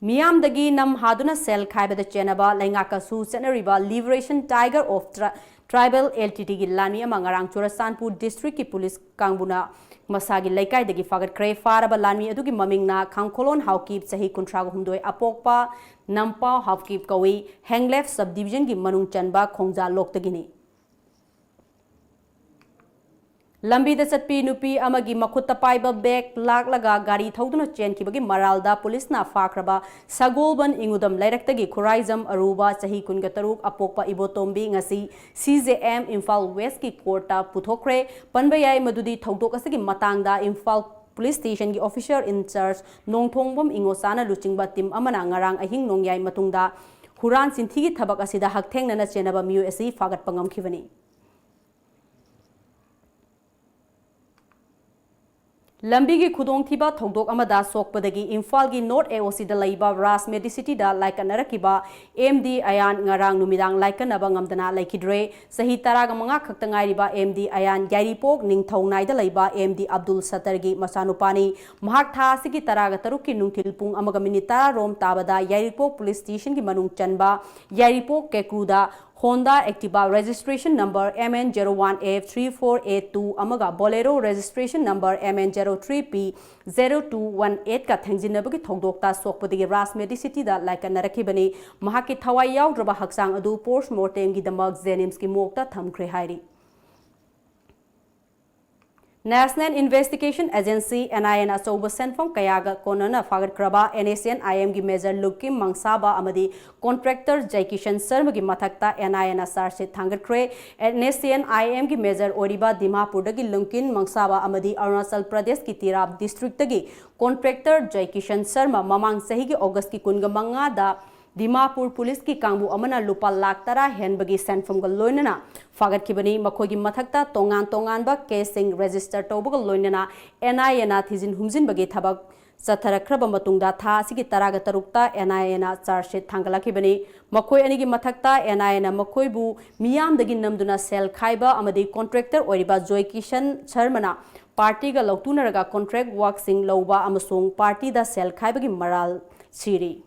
ꯃꯤꯌꯥꯝꯗꯒꯤ ꯅꯝ ꯍꯥꯗꯨꯅ ꯁꯦꯜ ꯈꯥꯏꯕꯗ ꯆꯦꯟꯅꯕ ꯂꯩꯉꯥꯛꯀꯁꯨ ꯆꯠꯅꯔꯤꯕ Liberation Tiger of Tri-, Tribal L T T ꯒꯤ ꯂꯥꯟꯃꯤ ꯑꯃ ꯉꯔꯥꯡ ꯆꯨꯔꯆꯥꯟꯄꯨꯔ district ꯀꯤ police ꯀꯥꯡꯕꯨꯅ ꯃꯁꯥꯒꯤ ꯂꯩꯀꯥꯏꯗꯒꯤ ꯐꯥꯒꯠꯈ꯭ꯔꯦ꯫ ꯐꯥꯔꯕ ꯂꯥꯟꯃꯤ ꯑꯗꯨꯒꯤ ꯃꯃꯤꯡꯅ ꯈꯥꯡꯈꯣꯂꯣꯟ ꯍꯥꯎꯀꯤꯞ, ꯆꯍꯤ ꯀꯨꯟꯊ꯭ꯔꯥ ꯍꯨꯝꯗꯣꯏ, ꯑꯄꯣꯛꯄ ꯅꯝꯄꯥꯎ ꯍꯥꯎꯀꯤꯞ ꯀꯧꯏ꯫ ꯍꯦꯡꯂꯦꯐ sub division ꯒꯤ ꯃꯅꯨꯡ ꯆꯟꯕ ꯈꯣꯡꯖꯥ ꯂꯣꯛꯇꯒꯤꯅꯤ꯫ ꯂꯝꯕꯤꯗ ꯆꯠꯄꯤ ꯅꯨꯄꯤ ꯑꯃꯒꯤ ꯃꯈꯨꯠꯇ ꯄꯥꯏꯕ bag ꯂꯥꯛꯂꯒ ꯒꯥꯔꯤ ꯊꯧꯗꯨꯅ ꯆꯦꯟꯈꯤꯕꯒꯤ ꯃꯔꯥꯜꯗ police ꯅ ꯐꯥꯈ꯭ꯔꯕ ꯁꯒꯣꯜꯕꯟ ꯏꯉꯨꯗꯝ ꯂꯩꯔꯛꯇꯒꯤ ꯈꯨꯔꯥꯏꯖꯝ ꯑꯔꯨꯕ, ꯆꯍꯤ ꯀꯨꯟꯒ ꯇꯔꯨꯛ, ꯑꯄꯣꯛꯄ ꯏꯕꯣꯇꯣꯝꯕꯤ ꯉꯁꯤ C J M Imphal West ꯀꯤ court ꯇ ꯄꯨꯊꯣꯛꯈ꯭ꯔꯦ꯫ ꯄꯟꯕ ꯌꯥꯏ ꯃꯗꯨꯗꯤ ꯊꯧꯗꯣꯛ ꯑꯁꯤꯒꯤ ꯃꯇꯥꯡꯗ ꯏꯝꯐꯥꯜ police station ꯒꯤ officer in charge ꯅꯣꯡꯊꯣꯡꯕꯝ ꯏꯉꯣꯆꯥꯅ ꯂꯨꯆꯤꯡꯕ team ꯑꯃꯅ ꯉꯔꯥꯡ ꯑꯍꯤꯡ ꯅꯣꯡꯌꯥꯏ ꯃꯇꯨꯡꯗ ꯍꯨꯔꯥꯟ ꯆꯤꯟꯊꯤꯒꯤ ꯊꯕꯛ ꯑꯁꯤꯗ ꯍꯛꯊꯦꯡꯅꯅ ꯆꯦꯟꯅꯕ ꯃꯤꯑꯣꯏ ꯑꯁꯤ ꯐꯥꯒꯠꯄ ꯉꯝꯈꯤꯕꯅꯤ꯫ ꯂꯝꯕꯤꯒꯤ ꯈꯨꯗꯣꯡꯊꯤꯕ ꯊꯧꯗꯣꯛ ꯑꯃꯗ ꯁꯣꯛꯄꯗꯒꯤ ꯏꯝꯐꯥꯜꯒꯤ North A O C ꯗ ꯂꯩꯕ ꯔꯥꯖ Medicity ꯗ ꯂꯥꯏꯀꯠꯅꯔꯛꯈꯤꯕ M D ꯑꯌꯥꯟ ꯉꯔꯥꯡ ꯅꯨꯃꯤꯗꯥꯡ ꯂꯥꯏꯀꯠꯅꯕ ꯉꯝꯗꯅ ꯂꯩꯈꯤꯗ꯭ꯔꯦ꯫ ꯆꯍꯤ ꯇꯔꯥꯒ ꯃꯉꯥ ꯈꯛꯇ ꯉꯥꯏꯔꯤꯕ M D ꯑꯌꯥꯟ ꯌꯥꯏꯔꯤꯄꯣꯛ ꯅꯤꯡꯊꯧꯅꯥꯏꯗ ꯂꯩꯕ M D ꯑꯕꯗꯨꯜ ꯁꯠꯇꯔꯒꯤ ꯃꯆꯥꯅꯨꯄꯥꯅꯤ꯫ ꯃꯍꯥꯛ ꯊꯥ ꯑꯁꯤꯒꯤ ꯇꯔꯥꯒ ꯇꯔꯨꯛꯀꯤ ꯅꯨꯡꯊꯤꯜ ꯄꯨꯡ ꯑꯃꯒ minute ꯇꯔꯥ ꯔꯣꯝ ꯇꯥꯕꯗ ꯌꯥꯏꯔꯤꯄꯣꯛ police station ꯒꯤ ꯃꯅꯨꯡ ꯆꯟꯕ ꯌꯥꯏꯔꯤꯄꯣꯛ ꯀꯦꯀ꯭ꯔꯨꯗ Honda Activa registration number M N zero one F three four eight two ꯑꯃꯒ Bolero registration number M N zero three P zero two one eight ꯀ ꯊꯦꯡꯖꯤꯟꯅꯕꯒꯤ ꯊꯧꯗꯣꯛꯇ ꯁꯣꯛꯄꯗꯒꯤ ꯔꯥꯖ Medicity ꯗ ꯂꯥꯏꯀꯠꯅꯔꯛꯈꯤꯕꯅꯤ꯫ ꯃꯍꯥꯛꯀꯤ ꯊꯋꯥꯏ ꯌꯥꯎꯗ꯭ꯔꯕ ꯍꯛꯆꯥꯡ ꯑꯗꯨ post mortem ꯒꯤꯗꯃꯛ JNIMS ꯀꯤ morgue ꯇ ꯊꯝꯈ꯭ꯔꯦ ꯍꯥꯏꯔꯤ꯫ National Investigation Agency, N I A ꯅ ꯑꯆꯧꯕ ꯁꯦꯟꯐꯝ ꯀꯌꯥꯒ ꯀꯣꯟꯅꯅ ꯐꯥꯒꯠꯈ꯭ꯔꯕ NSCN-IM ꯒꯤ major ꯂꯨꯀꯤꯝ ꯃꯪꯁꯥꯕ ꯑꯃꯗꯤ contractor ꯖꯩꯀꯤꯁꯟ ꯁꯔꯃꯒꯤ ꯃꯊꯛꯇ N I A ꯅ charge sheet ꯊꯥꯡꯒꯠꯈ꯭ꯔꯦ꯫ NSCN-IM ꯒꯤ major ꯑꯣꯏꯔꯤꯕ ꯗꯤꯃꯥꯄꯨꯔꯗꯒꯤ ꯂꯨꯀꯤꯝ ꯃꯪꯁꯥꯕ ꯑꯃꯗꯤ ꯑꯔꯨꯅꯥꯆꯜ ꯄ꯭ꯔꯗꯦꯁꯀꯤ ꯇꯤꯔꯥꯞ district ꯇꯒꯤ contractor ꯖꯩꯀꯤꯁꯟ ꯁꯔꯃ ꯃꯃꯥꯡ ꯆꯍꯤꯒꯤ August ꯀꯤ ꯀꯨꯟꯒ ꯃꯉꯥꯗ ꯗꯤꯃꯥꯄꯨꯔ police ꯀꯤ ꯀꯥꯡꯕꯨ ꯑꯃꯅ ꯂꯨꯄꯥ ꯂꯥꯈ ꯇꯔꯥ ꯍꯦꯟꯕꯒꯤ ꯁꯦꯟꯐꯝꯒ ꯂꯣꯏꯅꯅ ꯐꯥꯒꯠꯈꯤꯕꯅꯤ꯫ ꯃꯈꯣꯏꯒꯤ ꯃꯊꯛꯇ ꯇꯣꯉꯥꯟ ꯇꯣꯉꯥꯟꯕ case ꯁꯤꯡ register ꯇꯧꯕꯒ ꯂꯣꯏꯅꯅ N I A ꯅ ꯊꯤꯖꯤꯟ ꯍꯨꯝꯖꯤꯟꯕꯒꯤ ꯊꯕꯛ ꯆꯠꯊꯔꯛꯈ꯭ꯔꯕ ꯃꯇꯨꯡꯗ ꯊꯥ ꯑꯁꯤꯒꯤ ꯇꯔꯥꯒ ꯇꯔꯨꯛꯇ N I A ꯅ charge sheet ꯊꯥꯡꯒꯠꯂꯛꯈꯤꯕꯅꯤ꯫ ꯃꯈꯣꯏ ꯑꯅꯤꯒꯤ ꯃꯊꯛꯇ N I A ꯅ ꯃꯈꯣꯏꯕꯨ ꯃꯤꯌꯥꯝꯗꯒꯤ ꯅꯝꯗꯨꯅ ꯁꯦꯜ ꯈꯥꯏꯕ ꯑꯃꯗꯤ contractor ꯑꯣꯏꯔꯤꯕ ꯖꯣꯏ ꯀꯤꯁꯟ ꯁꯔꯃꯅ party ꯒ ꯂꯧꯇꯨꯅꯔꯒ contract work ꯁꯤꯡ ꯂꯧꯕ ꯑꯃꯁꯨꯡ party ꯗ ꯁꯦꯜ ꯈꯥꯏꯕꯒꯤ ꯃꯔꯥꯜ ꯁꯤꯔꯤ꯫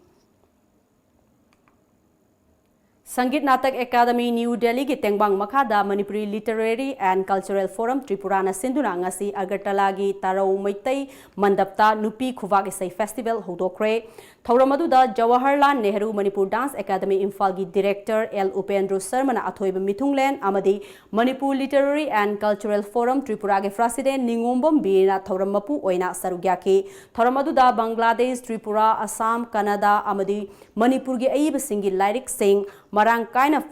ꯁꯪꯒꯤꯠ ꯅꯥꯇꯛ ꯑꯦꯀꯥꯗꯃꯤ ꯅ꯭ꯌꯨ ꯗꯦꯜꯂꯤꯒꯤ ꯇꯦꯡꯕꯥꯡ ꯃꯈꯥꯗ Manipuri Literary and Cultural Forum ꯇ꯭ꯔꯤꯄꯨꯔꯥꯅ ꯁꯤꯟꯗꯨꯅ ꯉꯁꯤ ꯑꯒꯔꯇꯂꯥꯒꯤ ꯇꯥꯔꯧ ꯃꯩꯇꯩ ꯃꯟꯗꯞꯇ ꯅꯨꯄꯤ ꯈꯨꯕꯥꯛ ꯏꯁꯩ ꯐꯦꯁꯇꯤꯚꯦꯜ ꯍꯧꯗꯣꯛꯈ꯭ꯔꯦ꯫ ꯊꯧꯔꯝ ꯑꯗꯨꯗ ꯖꯋꯥꯍꯔꯂꯥꯜ ꯅꯦꯍꯔꯨ ꯃꯅꯤꯄꯨꯔ ꯗꯥꯟꯁ ꯑꯦꯀꯥꯗꯃꯤ ꯏꯝꯐꯥꯜꯒꯤ ꯗꯤꯔꯦꯛꯇꯔ ꯑꯦꯜ ꯎꯄꯦꯟꯗ꯭ꯔꯨ ꯁꯔꯃꯅ ꯑꯊꯣꯏꯕ ꯃꯤꯊꯨꯡꯂꯦꯟ ꯑꯃꯗꯤ Manipur Literary and Cultural Forum ꯇ꯭ꯔꯤꯄꯨꯔꯥꯒꯤ ꯄ꯭ꯔꯁꯤꯗꯦꯟ ꯅꯤꯉꯣꯝꯕꯝ ꯕꯤꯔꯅ ꯊꯧꯔꯝ ꯃꯄꯨ ꯑꯣꯏꯅ ꯁꯔꯨꯛ ꯌꯥꯈꯤ꯫ ꯊꯧꯔꯝ ꯑꯗꯨꯗ ꯕꯪꯒ꯭ꯂꯥꯗꯦꯁ, ꯇ꯭ꯔꯤꯄꯨꯔꯥ, ꯑꯁꯥꯝ, ꯀꯅꯥꯗꯥ ꯑꯃꯗꯤ ꯃꯅꯤꯄꯨꯔꯒꯤ ꯑꯏꯕꯁꯤꯡꯒꯤ ꯂꯥꯏꯔꯤꯛꯁꯤꯡ ꯃꯔꯥꯡ ꯀꯥꯏꯅ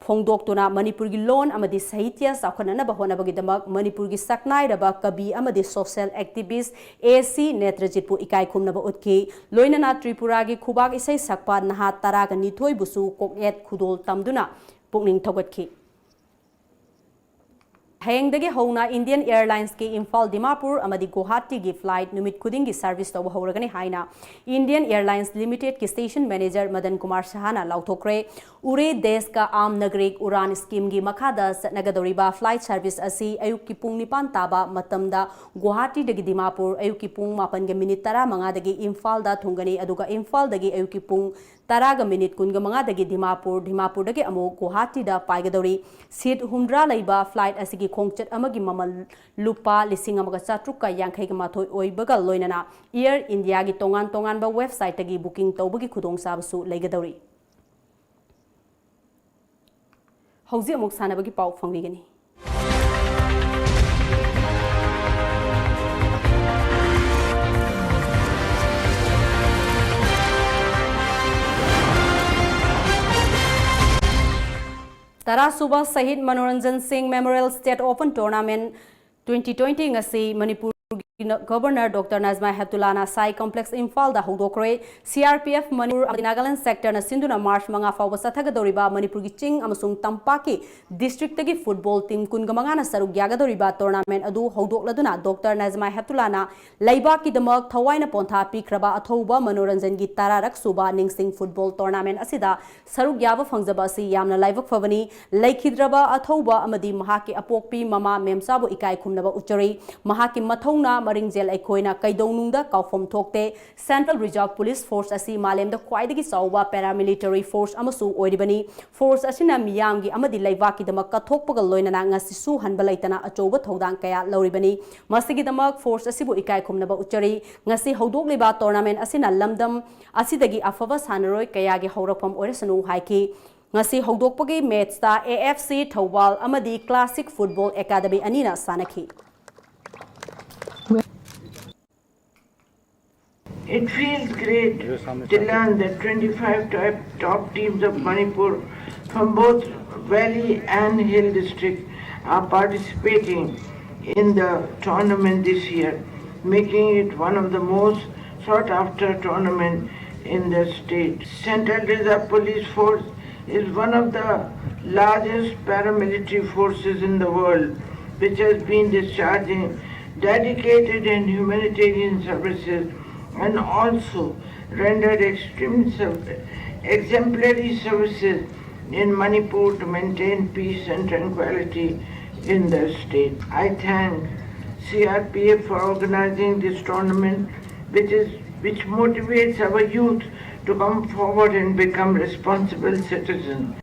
ꯐꯣꯡꯗꯣꯛꯇꯨꯅ ꯃꯅꯤꯄꯨꯔꯒꯤ ꯂꯣꯟ ꯑꯃꯗꯤ ꯁꯥꯍꯤꯇ꯭ꯌ ꯆꯥꯎꯈꯠꯅꯅꯕ ꯍꯣꯠꯅꯕꯒꯤꯗꯃꯛ ꯃꯅꯤꯄꯨꯔꯒꯤ ꯁꯛꯅꯥꯏꯔꯕ ꯀꯕꯤ ꯑꯃꯗꯤ ꯁꯣꯁꯤꯌꯦꯜ ꯑꯦꯛꯇꯤꯚꯤꯁ꯭ꯠ ꯑꯦ ꯁꯤ ꯅꯦꯇ꯭ꯔꯖꯤꯠꯄꯨ ꯏꯀꯥꯏ ꯈꯨꯝꯅꯕ ꯎꯠꯈꯤ꯫ ꯂꯣꯏꯅꯅ ꯇ꯭ꯔꯤꯄꯨꯔꯥꯒꯤ ꯈꯨꯕꯥꯛ ꯏꯁꯩ ꯁꯛꯄ ꯅꯍꯥ ꯇꯔꯥꯒ ꯅꯤꯊꯣꯏꯕꯨꯁꯨ ꯀꯣꯛꯌꯦꯠ ꯈꯨꯗꯣꯜ ꯇꯝꯗꯨꯅ ꯄꯨꯛꯅꯤꯡ ꯊꯧꯒꯠꯈꯤ꯫ ꯍꯌꯦꯡꯗꯒꯤ ꯍꯧꯅ Indian Airlinesꯀꯤ ꯏꯝꯐꯥꯜ, ꯗꯤꯃꯥꯄꯨꯔ ꯑꯃꯗꯤ ꯒꯨꯋꯥꯍꯥꯇꯤꯒꯤ flight ꯅꯨꯃꯤꯠ ꯈꯨꯗꯤꯡꯒꯤ service ꯇꯧꯕ ꯍꯧꯔꯒꯅꯤ ꯍꯥꯏꯅ Indian Airlines Limitedꯀꯤ station manager ꯃꯗꯟ ꯀꯨꯃꯥꯔ ꯁꯍꯥꯅ ꯂꯥꯎꯊꯣꯛꯈ꯭ꯔꯦ꯫ ꯎꯔꯦ ꯗꯦꯁ ꯀꯥ ꯑꯥꯝ ꯅꯥꯒꯔꯤꯛ ꯎꯔꯥꯟ schemeꯒꯤ ꯃꯈꯥꯗ ꯆꯠꯅꯒꯗꯧꯔꯤꯕ flight service ꯑꯁꯤ ꯑꯌꯨꯛꯀꯤ ꯄꯨꯡ ꯅꯤꯄꯥꯟ ꯇꯥꯕ ꯃꯇꯝꯗ ꯒꯨꯋꯥꯍꯥꯇꯤꯗꯒꯤ ꯗꯤꯃꯥꯄꯨꯔ, ꯑꯌꯨꯛꯀꯤ ꯄꯨꯡ ꯃꯥꯄꯟꯒ ꯃꯤꯅꯤꯠ ꯇꯔꯥꯃꯉꯥꯗꯒꯤ ꯏꯝꯐꯥꯜꯗ ꯊꯨꯡꯒꯅꯤ, ꯑꯗꯨꯒ ꯏꯝꯐꯥꯜꯗꯒꯤ ꯑꯌꯨꯛꯀꯤ ꯄꯨꯡ ꯇꯔꯥꯒ ꯃꯤꯅꯤꯠ ꯀꯨꯟꯒ ꯃꯉꯥꯗꯒꯤ ꯗꯤꯃꯥꯄꯨꯔ, ꯗꯤꯃꯥꯄꯨꯔꯗꯒꯤ ꯑꯃꯨꯛ ꯒꯨꯋꯥꯍꯥꯇꯤꯗ ꯄꯥꯏꯒꯗꯧꯔꯤ꯫ Seat ꯍꯨꯝꯗ꯭ꯔꯥ ꯂꯩꯕ flight ꯑꯁꯤꯒꯤ ꯈꯣꯡꯆꯠ ꯑꯃꯒꯤ ꯃꯃꯜ ꯂꯨꯄꯥ ꯂꯤꯁꯤꯡ ꯑꯃꯒ ꯆꯥꯇ꯭ꯔꯨꯛꯀ ꯌꯥꯡꯈꯩꯒ ꯃꯥꯊꯣꯏ ꯑꯣꯏꯕꯒ ꯂꯣꯏꯅꯅ Air Indiaꯒꯤ ꯇꯣꯉꯥꯟ ꯇꯣꯉꯥꯟꯕ websiteꯇꯒꯤ booking ꯇꯧꯕꯒꯤ ꯈꯨꯗꯣꯡꯆꯥꯕꯁꯨ ꯂꯩꯒꯗꯧꯔꯤ꯫ ꯍꯧꯖꯤꯛ ꯑꯃꯨꯛ ꯁꯥꯟꯅꯕꯒꯤ ꯄꯥꯎ ꯐꯪꯕꯤꯒꯅꯤ꯫ ꯇꯔꯥꯁꯨꯕ ꯁꯍꯤꯗ ꯃꯅꯣꯔꯟꯖꯟ ꯁꯤꯡ Memorial State Open Tournament twenty twenty ꯉꯁꯤ ꯃꯅꯤꯄꯨꯔꯒꯤ Governor Doctor ꯅꯖꯃꯥ ꯍꯦꯞꯇꯨꯂꯥꯅ ꯁꯥꯏ complex ꯏꯝꯐꯥꯜꯗ ꯍꯧꯗꯣꯛꯈ꯭ꯔꯦ꯫ C R P F Manipur ꯑꯃꯗꯤ ꯅꯥꯒꯥꯂꯦꯟ sectorꯅ ꯁꯤꯟꯗꯨꯅ March ꯃꯉꯥ ꯐꯥꯎꯕ ꯆꯠꯊꯒꯗꯧꯔꯤꯕ ꯃꯅꯤꯄꯨꯔꯒꯤ ꯆꯤꯡ ꯑꯃꯁꯨꯡ ꯇꯝꯄꯥꯛꯀꯤ districtꯇꯒꯤ football team ꯀꯨꯟꯒ ꯃꯉꯥꯅ ꯁꯔꯨꯛ ꯌꯥꯒꯗꯧꯔꯤꯕ tournament ꯑꯗꯨ ꯍꯧꯗꯣꯛꯂꯗꯨꯅ Doctor ꯅꯖꯃꯥ ꯍꯦꯞꯇꯨꯂꯥꯅ ꯂꯩꯕꯥꯛꯀꯤꯗꯃꯛ ꯊꯋꯥꯏꯅ ꯄꯣꯟꯊꯥ ꯄꯤꯈ꯭ꯔꯕ ꯑꯊꯧꯕ ꯃꯅꯣꯔꯟꯖꯟꯒꯤ ꯇꯔꯥꯔꯛ ꯁꯨꯕ ꯅꯤꯡꯁꯤꯡ football tournament ꯑꯁꯤꯗ ꯁꯔꯨꯛ ꯌꯥꯕ ꯐꯪꯖꯕ ꯑꯁꯤ ꯌꯥꯝꯅ ꯂꯥꯏꯕꯛ ꯐꯕꯅꯤ꯫ ꯂꯩꯈꯤꯗ꯭ꯔꯕ ꯑꯊꯧꯕ ꯑꯃꯗꯤ ꯃꯍꯥꯛꯀꯤ ꯑꯄꯣꯛꯄꯤ ꯃꯃꯥ ꯃꯦꯝꯆꯥꯕꯨ ꯏꯀꯥꯏ ꯈꯨꯝꯅꯕ ꯎꯠꯆꯔꯤ꯫ ꯃꯍꯥꯛꯀꯤ ꯃꯊꯧꯅꯥ ꯄꯔꯤꯡꯖꯦꯜ ꯑꯩꯈꯣꯏꯅ ꯀꯩꯗꯧꯅꯨꯡꯗ ꯀꯥꯎꯐꯝ ꯊꯣꯛꯇꯦ꯫ Central Reserve Police Force ꯑꯁꯤ ꯃꯥꯂꯦꯝꯗ ꯈ꯭ꯋꯥꯏꯗꯒꯤ ꯆꯥꯎꯕ paramilitary force ꯑꯃꯁꯨ ꯑꯣꯏꯔꯤꯕꯅꯤ꯫ Force ꯑꯁꯤꯅ ꯃꯤꯌꯥꯝꯒꯤ ꯑꯃꯗꯤ ꯂꯩꯕꯥꯛꯀꯤꯗꯃꯛ ꯀꯠꯊꯣꯛꯄꯒ ꯂꯣꯏꯅꯅ ꯉꯁꯤꯁꯨ ꯍꯟꯕ ꯂꯩꯇꯅ ꯑꯆꯧꯕ ꯊꯧꯗꯥꯡ ꯀꯌꯥ ꯂꯧꯔꯤꯕꯅꯤ꯫ ꯃꯁꯤꯒꯤꯗꯃꯛ force ꯑꯁꯤꯕꯨ ꯏꯀꯥꯏ ꯈꯨꯝꯅꯕ ꯎꯠꯆꯔꯤ꯫ ꯉꯁꯤ ꯍꯧꯗꯣꯛꯂꯤꯕ tournament ꯑꯁꯤꯅ ꯂꯝꯗꯝ ꯑꯁꯤꯗꯒꯤ ꯑꯐꯕ ꯁꯥꯟꯅꯔꯣꯏ ꯀꯌꯥꯒꯤ ꯍꯧꯔꯛꯐꯝ ꯑꯣꯏꯔꯁꯅꯨ ꯍꯥꯏꯈꯤ꯫ ꯉꯁꯤ ꯍꯧꯗꯣꯛꯄꯒꯤ matchꯇ A F C ꯊꯧꯕꯥꯜ ꯑꯃꯗꯤ Classic Football Academy ꯑꯅꯤꯅ ꯁꯥꯟꯅꯈꯤ꯫ It feels great to learn that twenty-five top, top teams of Manipur from both valley and hill district are participating in the tournament this year, making it one of the most sought after tournament in the state. Central Reserve Police Force is one of the largest paramilitary forces in the world, which has been discharging dedicated and humanitarian services and also rendered extreme serv-, exemplary services in Manipur to maintain peace and tranquility in the state. I thank C R P F for organizing this tournament, which is, which motivates our youth to come forward and become responsible citizens.